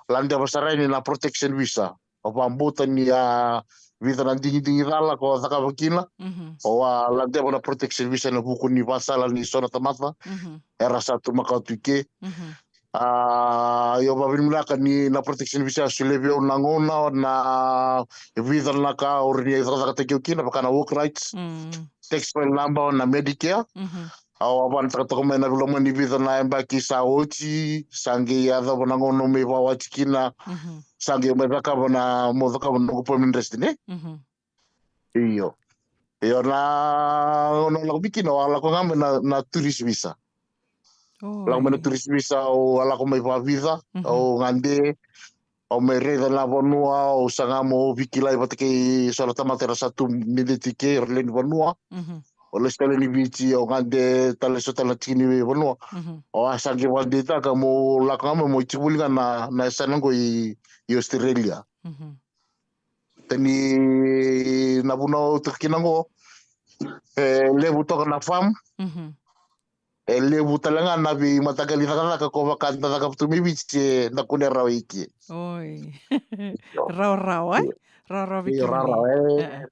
ladeva sara yani na protection visa. Au vakabauta ni a vica na digidigi cala ko cakava kina. Mhm. Au a ladeva na protection visa ena vuku ni vakasala ni so na tamata. Mhm. Era sa tu makawa tu i ke. Mhm. A, io, vakavinavinaka ni na protection visa a solia vei au na gauna, na vica na ka au rawa ni cakacakataki au kina, vaka na work rights, mm, tax file number, na Medicare. Mhm. Au a vakanataka toka mai na loma ni vica na yabaki sa oti, sa qai yacova na gauna au mai vakawati kina, mhm, sa qai mai cakava na, mo cakava na noqu permanent resident, ne? Mhm. Io. Io, na gauna au lako mai kina, au a lako ga mai na, na tourist visa. Lako mai na, oi, tourist visa, au a lako mai vakavica, mhm, au gade, au mai raica na vanua, au saga mo veikilai vata kei so na tamata era sa tu ni dei tiko kei ira lewe ni vanua. Mhm. Au lesu tale i Viti, au gade tale so tale na tiki ni vanua. Mhm. Au a sa qai vakadeitaka mo lako ga mai mo tiko voli ga na, na yasana qo i, i Australia. Mhm. Baleta ni na vanua au tu kina qo, e levu toka na farm. Mhm. E levu tale ga na veimataqali cakacaka ko vaka da cakava tu mai Viti se da kunea rawa i ke. Oi. Io. Rawarawa, e? Io. Rawarawa vei kemuni. Io, rawarawa, e. E, e.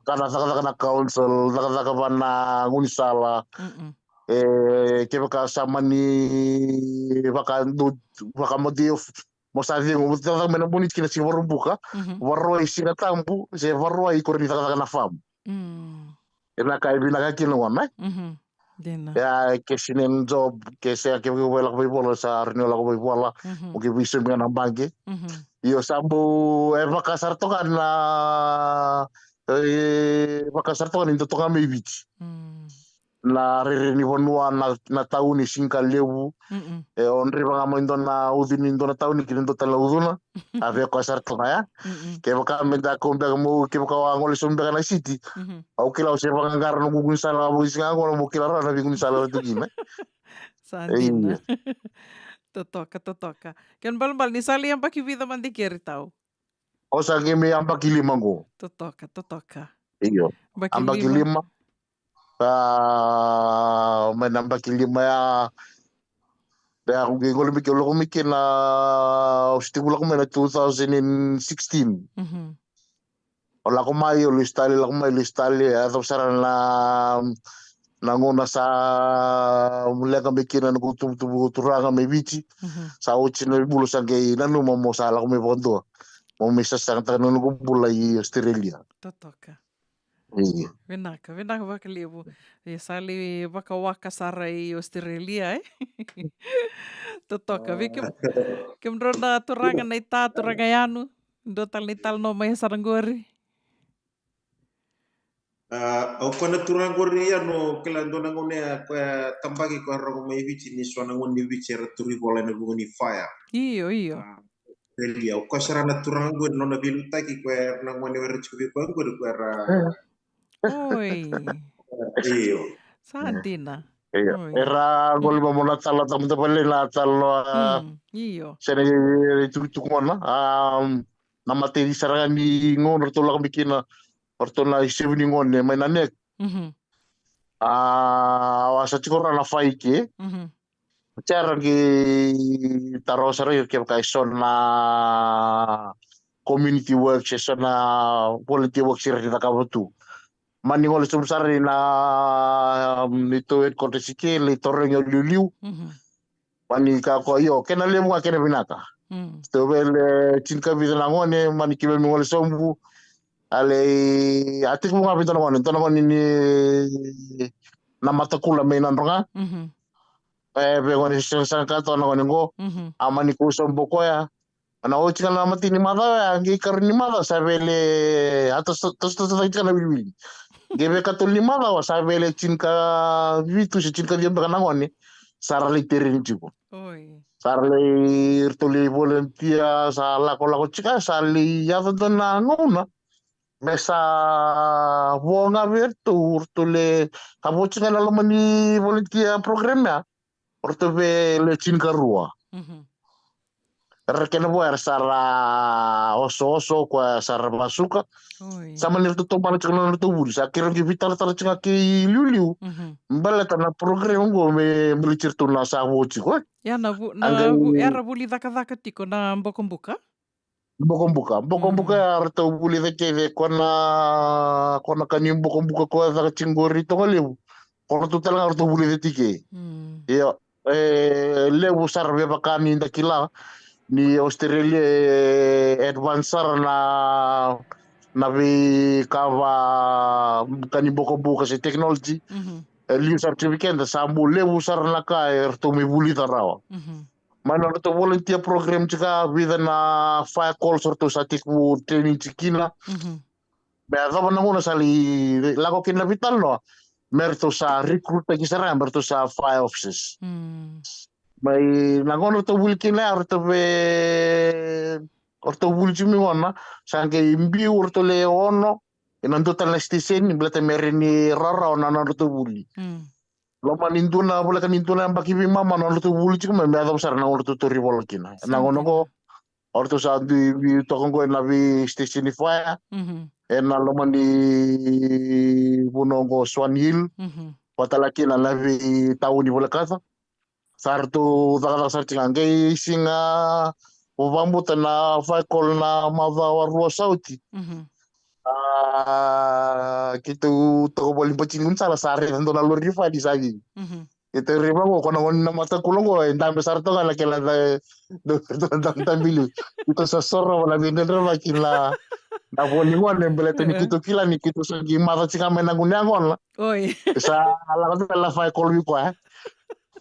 Ka na cakacaka na council, cakacaka va na gaunisala. Mm-mm. E, kevaka sa mani vaka, do, vaka mo dei of, mo sa cegu, mo cakacaka mai na Moniti ki na Siga Vakaraubuka. Mhm. Vakarauwai Siga Tabu, se Vakarauwai ko rawa ni cakacaka na farm. Mm. E na ka e vinaka kina gona, e? Mhm. Dina. Ia, ke sega ni job, ke sega, ke, ke lako vaivola, sa rawa ni lako vaivola. Mhm. O ke veisaumi ga na baqe. Mhm. Io, sa bau, e vaka sara toka na, e vaka sara toka ni dau toka mai Viti. Mm. Na rairai ni vanua, na, na tauni sega ni ka levu. Mm-mm. E, o draiva ga mai dua na ucu ni dua na tauni ki na dua tale na ucuna. A vei koya sara toka ya. Mm-mm. Kevaka me da kau beka mo, kevaka au a gole sobu beka na siti. Mhm. Au kila au se vaqaqara na noqu gaunisala, au vakasinaqa qo mo kila rawa na veigaunisala au tu kina. Sa dina. Io. Totoka, totoka. Kena ibalebale ni sa lai yabaki vica mada i ke, Tau? Au sa qai mai yabaki lima qo. Totoka, totoka. Io. Yabaki lima. Yabaki lima. A, mai na yabaki lima ya, ya au qai gole mai ke, au lako mai ke na, au se tekivu lako mai na two thousand and sixteen. Mhm. O lako mai, o lesu tale, lako mai, lesu tale, e yacova sara na na gauna sa leqa mai kina na noqu tubutubu turaga mai Viti. Sa oti na vula sa qai nanuma mo sa lako mai vakadua, mo mai sasagataka na noqu bula i Australia. Totoka. Vinaka, vinaka vakalevu. E sa lai vakawaka sara i Australia, e? Totoka. Vei kem, kemudrou na turaga na ita, turaga yanu, dua tale na italanoa mai sara qori. A, o koya na turaga qori, ia, no kila, dua na gauna ya koya tabaki koya rogo mai Viti, ni so na gauna ni Viti era turi vola ena vuku ni fire. Io, io. A, Australia. O koya sara na turaga qori, nona veiliutaki koya era na gauna era tiko vei koya qori, koya era. Oi. Io. Sa dina. Io. Oi. Era qoli mamo na talo, tamata vale na talo, a, io. Sena itukutuku gona. A, na mateni sara ga ni gauna ratou lako mai kina, o ratou na isevu ni gone mai na nek. A, au a sa tiko ra na fai ke. Tera qi taro sara ira kevaka e so na community works, e so na volunteer works ira ni cakava tu. Mani gole sobu sara ina, um, neitou headquarters i ke, lai torogi au liuliu. Mani kaya ko, io, kena levu ga kena vinaka. Tou vele tinikavica na gone, mani keimami gole sobu. A lai, a tekivu ga vei dua na gone, dua na gone ni Namatakula mai Nadroga. E vei gone sagasaga ka toka na gone qo. A mani kau sobu o koya. Na oti ga na mateni macawa ya, qai karua ni macawa sa vele, a toso, toso, toso, toso, toso na wiliwili. Qai vei katolu ni macawa sa vele tinikavitu se tinikaciwa beka na gone sa ra lai tereni tiko. Oi. Sa ra lai, ratou lai volunteer, sa lakolako tiko, sa lai yaco dua na gauna me sa vo ga vei ratou, ratou le, sa vo tiko ga na loma ni volunteer program ya. O ratou vei le tinikarua. Era kena vo era sa ra osooso, koya sa ra vasuka. Oi. Sa mani ratou taubana tiko na nodratou vuli. Sa keirau qai veitaratara tiko ga kei liuliu. Baleta na program qo me baleti ratou na sa vo tiko, e. Ia na vu, na vu, era vuli cakacaka tiko na bokobuka? Bokobuka. Bokobuka ya ratou vuli cake, ko na, ko na ka ni bokobuka ko caka tiko qori Togalevu. Ko ratou tale ga ratou vuli cake. Io, e levu sara, me vaka ni da kila ni Australia e advance sara na, na veika va, ka ni bokobuka se technology. E liu sara tiko vei keda, sa bau levu sara na ka e ratou mai vulica rawa. Mai na nodratou volunteer program tiko, vica na fire calls ratou sa tekivu training tiko kina. Me yacova na gauna sa lai lako kina na veitalanoa, me ratou sa recruit taki sara, me ratou sa fire officers. Mai na gauna ratou vuli kina ya, ratou vei, ratou vuli tiko mai gona, sa qai biu ratou le ono ena dua tale na station, baleta me rawa ni rawarawa na nodratou vuli. Loma ni dua na, voleka ni dua na yabaki veimama na nodratou vuli tiko mai, me yacova sara na gauna ratou tauri vola kina. Na gauna qo o ratou sa dui biu toka qo ena vei station ni fire, ena loma ni vanua qo Swan Hill, vata tale kina na veitauni volekata. Sa ratou cakacaka sara tiko ga, qai siga, au vakabauta na fire call na macawa rua sa oti. A, keitou toka voli Batiqu ni sala, sa raica dua na lori fadi sa cici. Keitou raica qo, ko na gone ni Namatakula qo, e dabe sara toka na kena da, da, da, da, da biliu. Keitou sa sorova na veidredrevaki na, na vo ni gone, baleta ni keitou kila ni keitou sa qai maca tiko ga mai na gunu yaqona. Oi. Sa lako tale na fire call vei koya.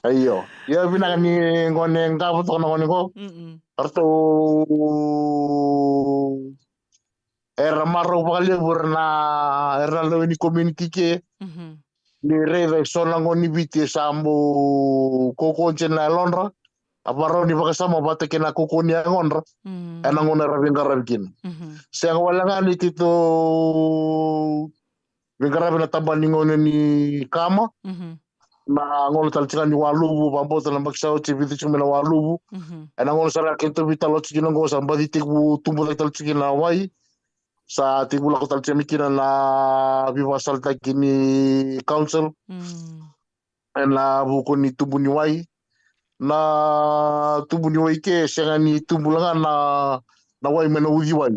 Io. Io, vinaka ni gone qavo toka na gone qo. Ratou era marau vakalevu era na, era na lewe ni community ke. Ni raica e so na gone ni Viti e sa bau kaukaua dina na yalodra. A varau ni vakasama vata kei na kaukaua ni yagodra. Ena gauna era veiqaravi kina. Sega wale ga ni keitou veiqaravi na tabana ni gauna ni kama. Na gauna tale tiko ga ni waluvu, vakabauta na yabaki sa oti e vica tiko mai na waluvu. Ena gauna sara keitou veitalanoa tiko kina qo sa baci tekivu tubu cake tale tiko kina na wai. Sa tekivu lako tale tiko mai kina na veivakasalataki ni council. Ena vuku ni tubu ni wai. Na tubu ni wai ke sega ni tubu la ga na, na wai mai na uciwai.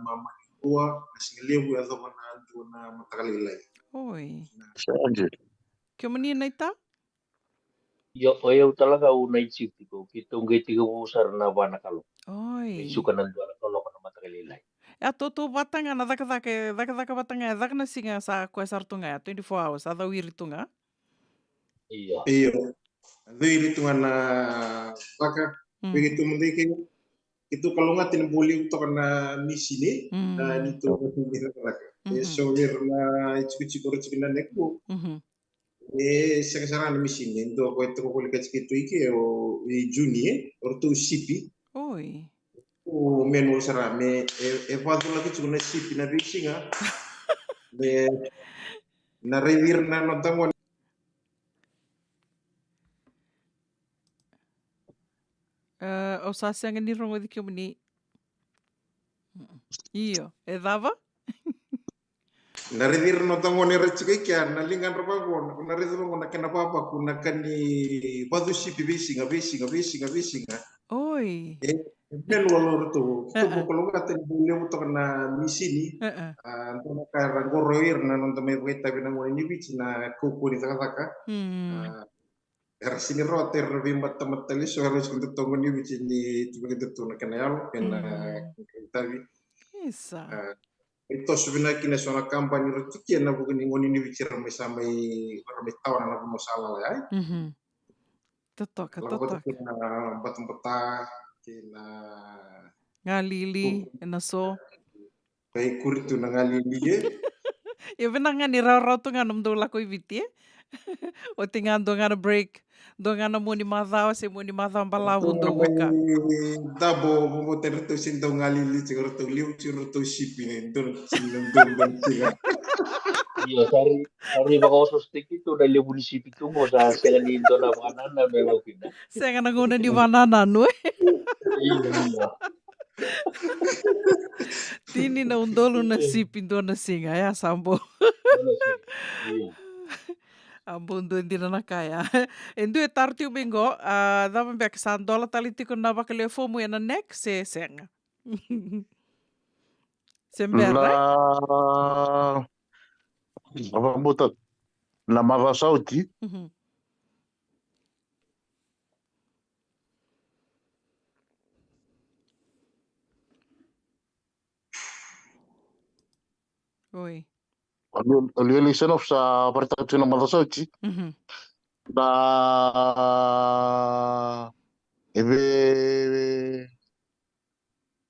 mama ni rua na siga levu, yacova na dua na mataka lailai. Oi. Sa dina. Kemuni naita? Io, o yau tale ga au night shift tiko, keitou qai tekivu sara na va na kaloko. Qai Oi. suka na dua na kaloko na mataka lailai. E a tautauvata ga na cakacaka, e cakacaka vata ga, e caka na siga sa koya sara tu ga, e twenty-four hours, a cawiri tu ga. Io. Io. A cawiri tu ga na caka. Mm. Vei keitou mada i ke, keitou kalougata ni bau levu toka na misini, Mm. a, ni tou vata ni cakacaka. E Mhm. so vei ira na itikotiko ra tiko na neku. Mhm. E sega sara na misini, e dua ko e toko volekati keitou i ke, o, i Juni, e, o ratou sipi. Oi. O manual sara me, e, e vaculaki tiko na sipi na veisiga. Me, na raici ira na noda gone. E, au sa sega ni rogoci kemuni. Mm. Io, e cava? Na raici ira na noda gone era tiko i kea, na ligadra vaqo, na raici vaqo na kena vavaku, na ka ni vacu sipi veisiga, veisiga, veisiga, veisiga. Oi. E, e manual o ratou, keitou, e, e, vakalougata ni bau levu toka na misini. E, e. A, dua na ka era qoro ira na noda mai vakaitavi na gone ni Viti na kaukauwa ni cakacaka. Mm. A, era sega ni rawata ira na veimatamata tale eso era tiko na noda gone ni Viti ni tu vei kedatou na kena yalo, kena, mm, kena itavi. Isa. A, e toso vinaka kina eso na kabani era tu kina ena vuku ni gone ni Viti era mai sa mai, era mai tawana na vanua sa lala ya. Mhm. Totoka, lako vata totoka. Kei na batabata, kei na galili, o, ena so. Qai kuri tu na galili, e. Ia vinaka ga ni rawarawa tu ga nomudou lako i Viti, e. Oti ga dua ga na break. Dua ga na mua ni macawa, se mua ni macawa balavu dou vuka. Dabo, bobo te ratou se dau galili, se ratou liu, se ratou sipi, ne, dou, se dau, dau, dau, se ga. Io, sa ri, sa ri vakaosoosotaki tu na levu ni sipi tu qo, sa sega ni dua na vakanananu e lako kina. Sega na gauna ni vakanananu, e. Io, io. Tini na udolu na sipi dua na siga, ya sa bau. Dua na siga, io. A bau dua dina na ka ya. E dua e taro tiko mai qo, a, cava beka sa dola tale tiko na vakalewe fomu ena next, se sega? Se bera, e? Na, na vakabauta, na macawa sa oti. Mhm. Oi. O Liu, o Liu Elisenof sa vakaraitaka tiko na macawa sa oti. Mhm. Na, e ve,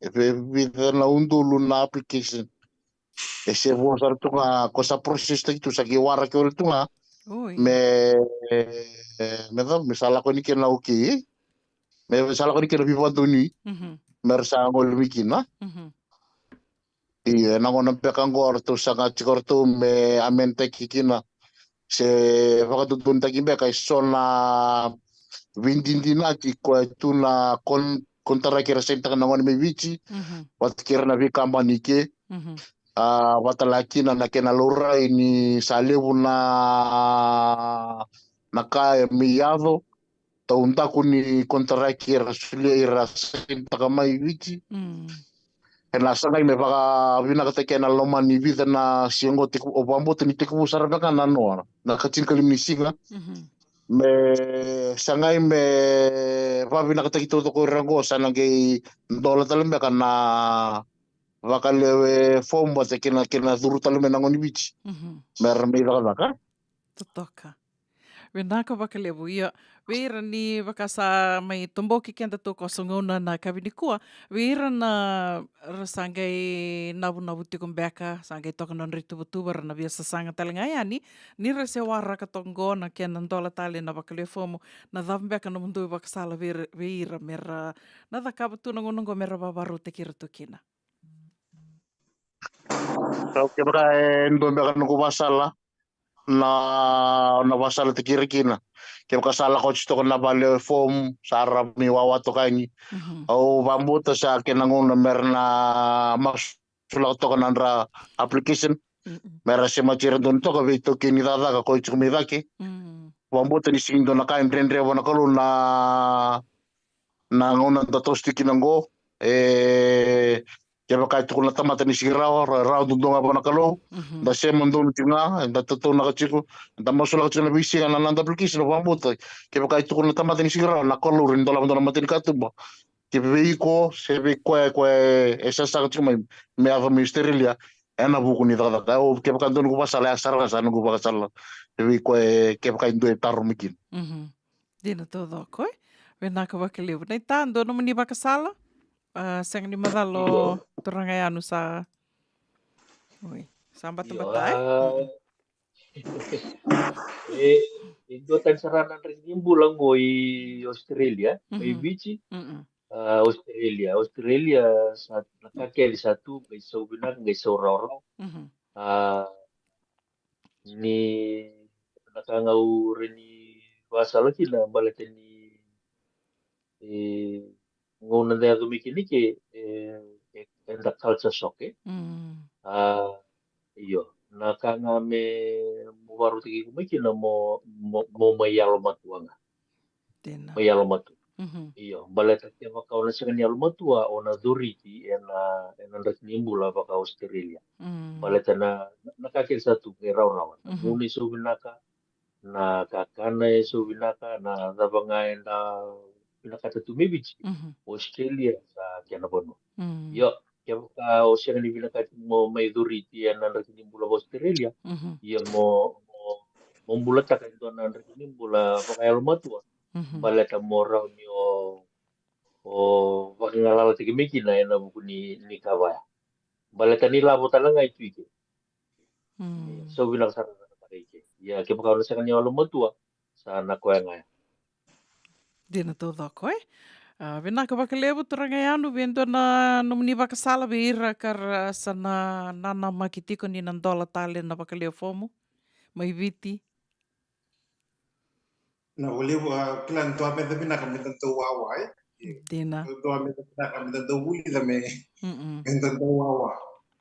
e ve vica na udolu na application. E se vo sara tu ga, ko sa process taki tu, sa qai waraki wale tu ga. Oi. Me, me, me sa lako ni kena okay. Me sa lako ni kena veivakadonui. Mhm. Me ra sa gole mai kina. Mhm. Io, ena gauna beka qo ratou saga tiko ratou me amend taki kina se vakadodonutaki beka eso na veidinadinati koya tu na kon-, kontaraki era sainitaka na gone mai Viti, mhm, vata kei ira na veikabani ke. Mhm. A, vata la kina na kena laurai ni sa levu na, na ka e mai yaco, taudaku ni kontaraki era solia, era sainitaka mai Viti. Mm. Ena sagai me vakavinakataki ena loma ni vica na siga qo, tekivu, au vakabauta ni tekivu sara beka na noa, na ka tinikalima ni siga. Mhm. Me sagai me vakavinakataki taucoko ira qo, sa na qai dola tale beka na vakalewe fomu vata kei na, kei na curu tale mai na gone ni Viti. Mhm. Me ra mai cakacaka. Totoka. Vinaka vakalevu. Ia, vei ira ni vaka sa mai toboki keda toka, so gauna na yakavi nikua, vei ira na ra sa qai navunavu tiko beka, sa qai toka na nodra ituvatuva, ra na via sasaga tale ga yani, ni ra se waraka toka qo na kena dola tale na vakalewe fomu, na cava beka nomudou ivakasala vei ira, vei ira me ra na cakava tu na gauna qo me ra vakavakarautaki ira tu kina? Kevaka e dua beka noqu vakasala, na, na vakasalataki ira kina. Kevaka sa lako oti toka na vale fomu, sa ra mai wawa toka yani. Mhm. Au vakabauta sa kena gauna me ra na masulaka toka na nodra application. Mm-mm. Me ra semati ira donu toka veitaukei ni cakacaka ko e tiko mai cake. Mm. Vakabauta ni sega ni dua na ka e dredre vua na Kalou na, na gauna da toso tiko kina qo. E, kevaka e tukuna na tamata ni sega ni rawa, ra, rawa duadua ga vua na Kalou. Mhm. Da sema donu tiko ga, da tataunaka tiko, da masulaka tiko na veisiga na noda application, au vakabauta. Kevaka e tukuna na tamata ni sega ni rawa, na Kalou e dolava dua na matanikatuba. Ke vei iko, se vei koya, koya e, e sasaga tiko mai, me yaco mai Australia, ena vuku ni cakacaka. Au, kevaka dua noqu vakasala, ya sara ga sa noqu vakasala. Se vei koya, kevaka e dua e taro mai kina. Mhm. Dina taucoko, e? Vinaka vakalevu. Naita, dua nomuni vakasala? A, sega ni macala o turaga Yanu sa. Oi, sa batabata, e? Io, a, mm. E, e dua tani sara na draki ni bula qo i Australia, mai Viti. A, Australia, Australia sa na ka kece sa tu, qai sau vinaka, qai sau rawarawa. A, ni na ka ga au rawa ni vakasala kina baleta ni, e, gauna da yaco mai kina ke, e, e, eda culture shock, e. A, io, na ka ga me mo varautaki iko mai kina mo, mo, mo mai yalomatua ga. Dina. Mai yalomatua. Io, baleta kevaka o na sega ni yalomatua, o na coriti ena, ena draki ni bula vaka Australia. Baleta na, na ka kece sa tu e rawarawa. Na vuna e sau vinaka, na kakana e sau vinaka, na cava ga eda vinakata tu mai Viti, Australia sa kena vanua. Io, kevaka o sega ni vinakati mo mai coriti ena draki ni bula vaka Australia, ia mo, mo, mo bulataka e dua na draki ni bula vakayalomatua. Baleta mo rawa ni o, o vakagalalataki mai kina ena vuku ni, ni ka vaya. Baleta ni lavo tale ga e tu i ke. Sau vinaka sara na ka i ke. Ia kevaka o na sega ni yalomatua, sa na koya ga ya. Dina taucoko, e. A, vinaka vakalevu turaga Yanu, vei dua na nomuni vakasala vei ira ka ra sa na nanamaki tiko ni na dola tale na vakalewe fomu mai Viti. Na vakalevu, a, kila ni dua me da vinaka me da dau wawa, e. Dina. Dua me da vinaka me da dau vulica me, me da dau wawa.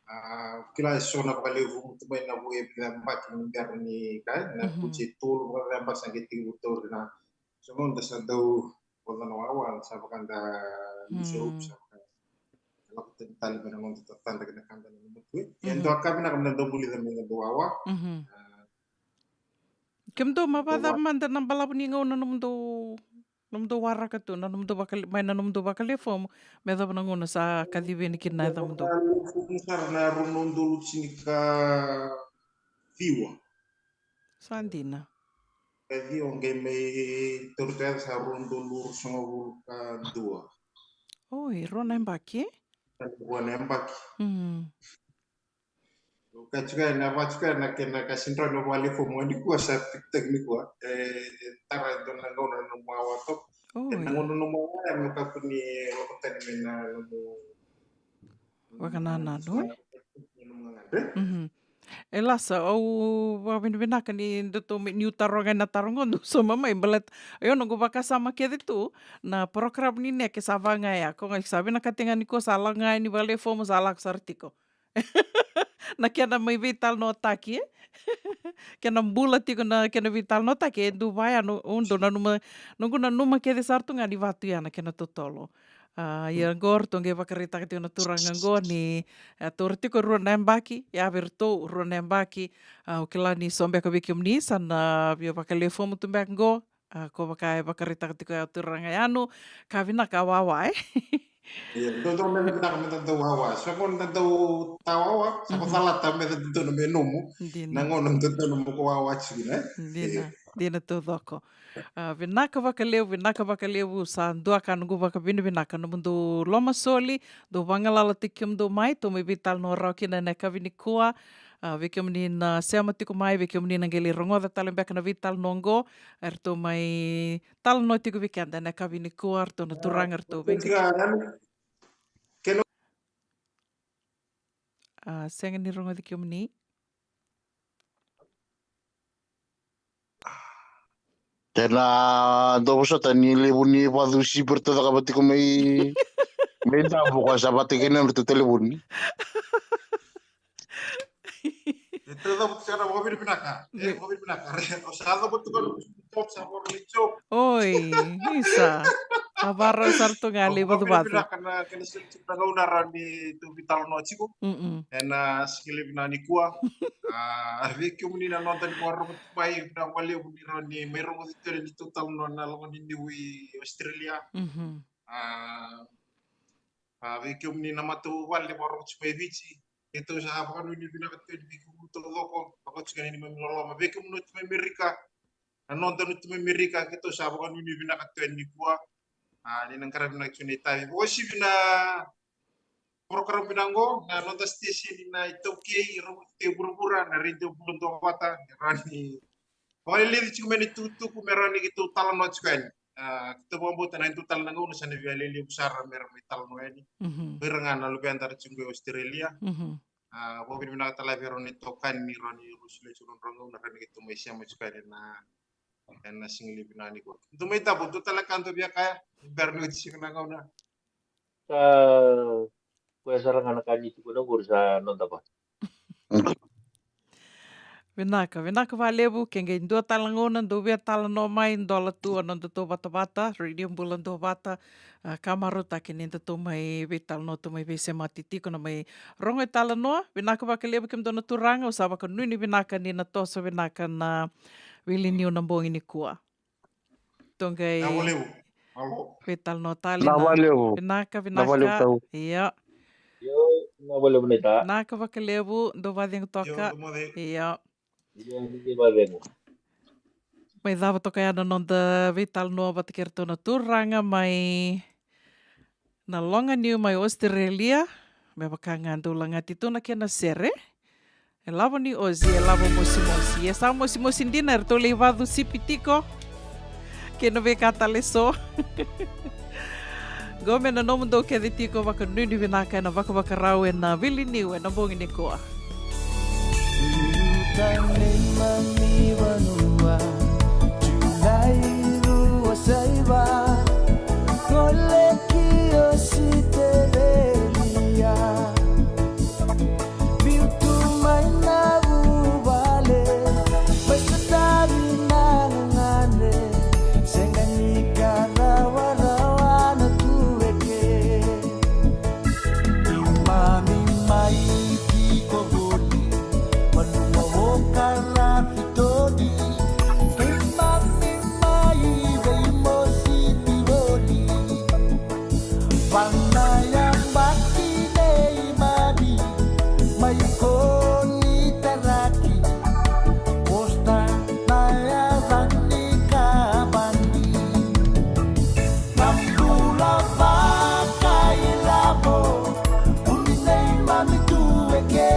A, kila e so na vakalevu tu mai na vu e vica yabaki ni bera ni ka, na kuce tolu vaka yabaki sa qai tekivu tauri na. So noda sa dau vodo na wawa, sa vaka da lusa upu, sa vaka da lako tani tale me na noda tatadra kei na ka da nanuma tu. E dua ka vinaka me da dau vulica me da dau wawa. Kemudou ma vakacava mada na balavu ni gauna nomudou, nomudou waraka tu, na nomudou vakale, mai na nomudou vakalewe fomu, me cava na gauna sa kacivi yani kina na yacamudou? Lewe fomu sara na rua na udolu tinikaciwa. Sa dina. Kacivi o qai mai tauri tu yaca sa rua na udolu ruasagavulu ka dua. Oi, rua na yabaki? Rua na yabaki. Ka tiko ya na, vaka tiko ya na kena ka sega ni rawa ni vakalewe fomu ga nikua sa pikitaki nikua. E, e tara e dua na gauna na nomu wawa toka. E na gauna na nomu wawa ya me kakua ni lako tani mai na nomu vakanananu, e? E lasa, au vakavinavinaka ni datou mai, niu taroga na taro qo, dou sauma mai, baleta o au noqu vakasama kece tu na program ni neke sa vaka ga ya, ko ga sa vinakati ga nikua sa lako ga yani vakalewe fomu sa lako sara tiko. Na kena mai veitalanoataki, e? Kena bula tiko na kena veitalanoataki, e dua vaya, no, au dau nanuma, noqu nanuma kece sara tu ga ni vatu ya na kena totolo. A, ia qo ratou qai vakaraitaka tiko na turaga qo ni, e, taura tiko rua na yabaki, ia vei ratou rua na yabaki. A, au kila ni so beka vei kemuni sa na via vakalewe fomu tu beka qo. A, ko vaka e vakaraitaka tiko ya o turaga Yanu, ka vinaka wawa, e? Ia, dodonu me da vinaka me da dau wawa. Sa ko da dau ta wawa, sa ko calata me da dodonu me nomu. Dina. Na gauna dodonu mo ko wawa tiko kina, e? Dina, dina taucoko. A, vinaka vakalevu, vinaka vakalevu, sa dua ka noqu vakavinavinaka nomudou lomasoli, dou vagalalataki kemudou mai, tou mai veitalanoa rawa kina ena yakavi nikua. A, vei kemuni na sema tiko mai, vei kemuni na qai lai rogoca tale beka na veitalanoa oqo, eratou mai talanoa tiko vei keda ena yakavi nikua, eratou na turaga, eratou vei. A, sega ni rogoci kemuni. Ena dou vosota ni levu ni vacusipi eratou cakava tiko mai, mai Davo, koya sa vata kei na nodratou talevoni. E, tou cavuta tiko na vakavinavinaka. E, vakavinavinaka. O sa cavuta tiko na job, sa voro ni job. Oi, isa. A varau sara tu ga lai vacuvacu. Vakavinavinaka na kena soli tiko na gauna rawa ni tou veitalanoa tiko. Ena siga levu nikua. A, vei kemuni na noda ni vakarogo tiko mai, vinaka vakalevu ni rawa ni mai rogoci tiko ni tou talanoa na lagoni niu i Australia. A, a, vei kemuni na matavuvale ni vakarogo tiko mai Viti. Keitou sa vakanuinui vinaka tu yani vei kemuni taucoko, vaka tiko yani neimami loloma. Vei kemuni oti mai Merika, na noda oti mai Merika, keitou sa vakanuinui vinaka tu yani nikua. A, ni na qaravi vinaka tiko na itavi. Vakauasivi na program vinaka qo, na noda station na iTaukei, e rau te vuravura, na Radio Bula Duavata, e rawa ni vakalilici tiko mai na itukutuku, me rawa ni keitou talanoa tiko yani. A, keitou vakabauta na dua tale na gauna sa na via lelevu sara me ra mai talanoa yani. Mhm. Vei ira ga na luveda ra tiko qo e Australia. Mhm. A, vakavinavinaka tale vei ira na itokani ni rawa ni rau solia tiko na nodra gauna, rawa ni keitou mai sema tiko yani na, ena siga levu vinaka nikua. Dou mai Tabo, dou tale ka dou via kaya, bera ni oti siga na gauna. Sa koya sara ga na ka ni tukuna qori sa noda va. Vinaka, vinaka vakalevu, ke qai dua tale na gauna dou via talanoa mai, dola tu a nodatou vatavata, Radio Bula Duavata, a, ka marautaki ni datou mai veitalanoa, tou mai veisemati tiko na mai rogo italanoa. Vinaka vakalevu kemudou na turaga, au sa vakanuinui vinaka ni na toso vinaka na Vili Niu na bogi nikua. Tou qai Vinaka vakalevu. Alo. Veitalanoa tale Vinaka na vakalevu. Vinaka, Vinaka vakalevu vinaka. Tau. Ia. Io, vinaka vakalevu na ita. Vinaka vakalevu, dou vacegu toka. Io, dou moce. Ia. Io, dou vacegu. Mai cava toka ya na noda veitalanoa vata kei iratou na turaga mai na Loganiu mai Australia, me vaka ga dou lagati tu na kena sere. E lavo ni Ozi, e lavo mosimosi. E sa mosimosi dina, eratou lai vacu sipi tiko. Kei na veika tale so. Qo me na nomudou kece tiko, vakanuinui vinaka ena vakavakarau ena Vili Niu ena bogi nikua. Tane mami vanua, Julai rua saiva, kole ki Ositerelia. Biu tu mai na vuvale, mai sotavi na gagane, sega ni ka rawarawa na tu eke. Keimami mai tiko voli, vanua o Karafitoni. Keimami mai veimositi voli. Vana yabaki neimami mai Kolitaraki, Kosita na yaca ni kabani. Na bula vakailavo, vuni neimami tu eke,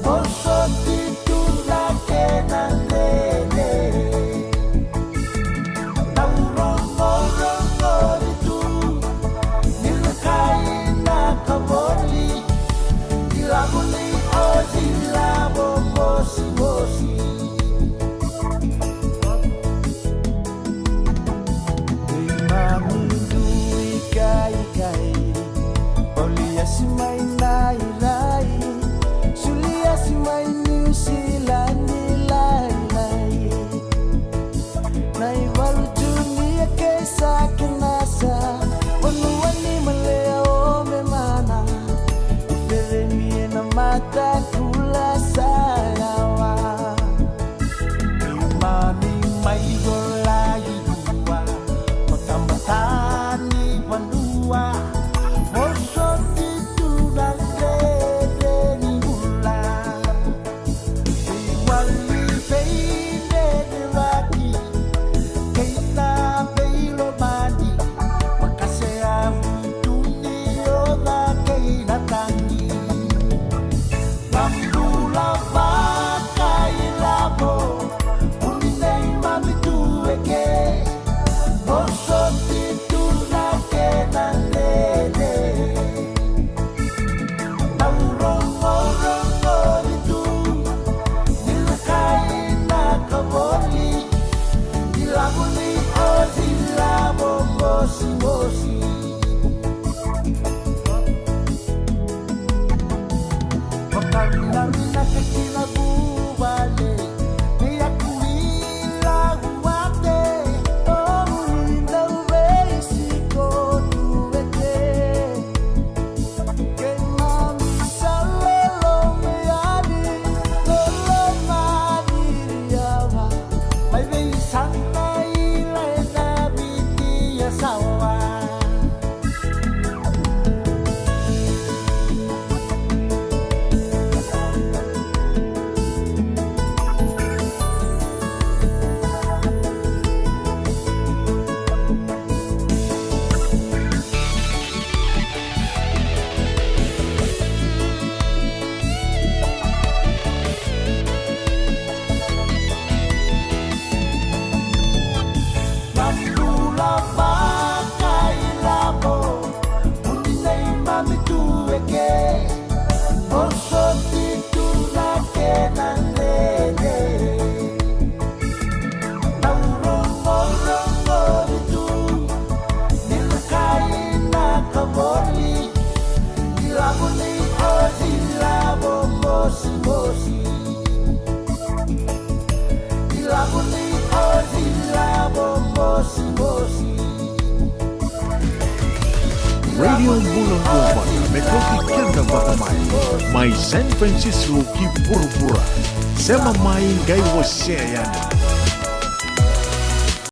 vosoti tu na kena lele. Taurogorogo ni tu, ni na kai na kavoli, ilavo ni Ozi, ilavo mosimosi. Keimami dui kaikai, Oliasi mai Nairai, Suliasi mai Niusiladi lailai. Na ivalu Junia kei Sakinasa, vanua ni Malea o Memana, i Feremi ena Matakula sa yawa. Keimami mai Colai Rua, o tabatani vanua, vosoti tu na dredre ni bula. Veiwali, veidredrevaki, kei na veilomani, vakaseavu tu ni oca kei na tagi. Na bula vakailavo, vuni neimami tu eke, vosoti tu na kena lele. Radio Bula Vuvale, me kauti keda vata mai, mai San Francisco ki vuravura. Sema mai qai wasea yani.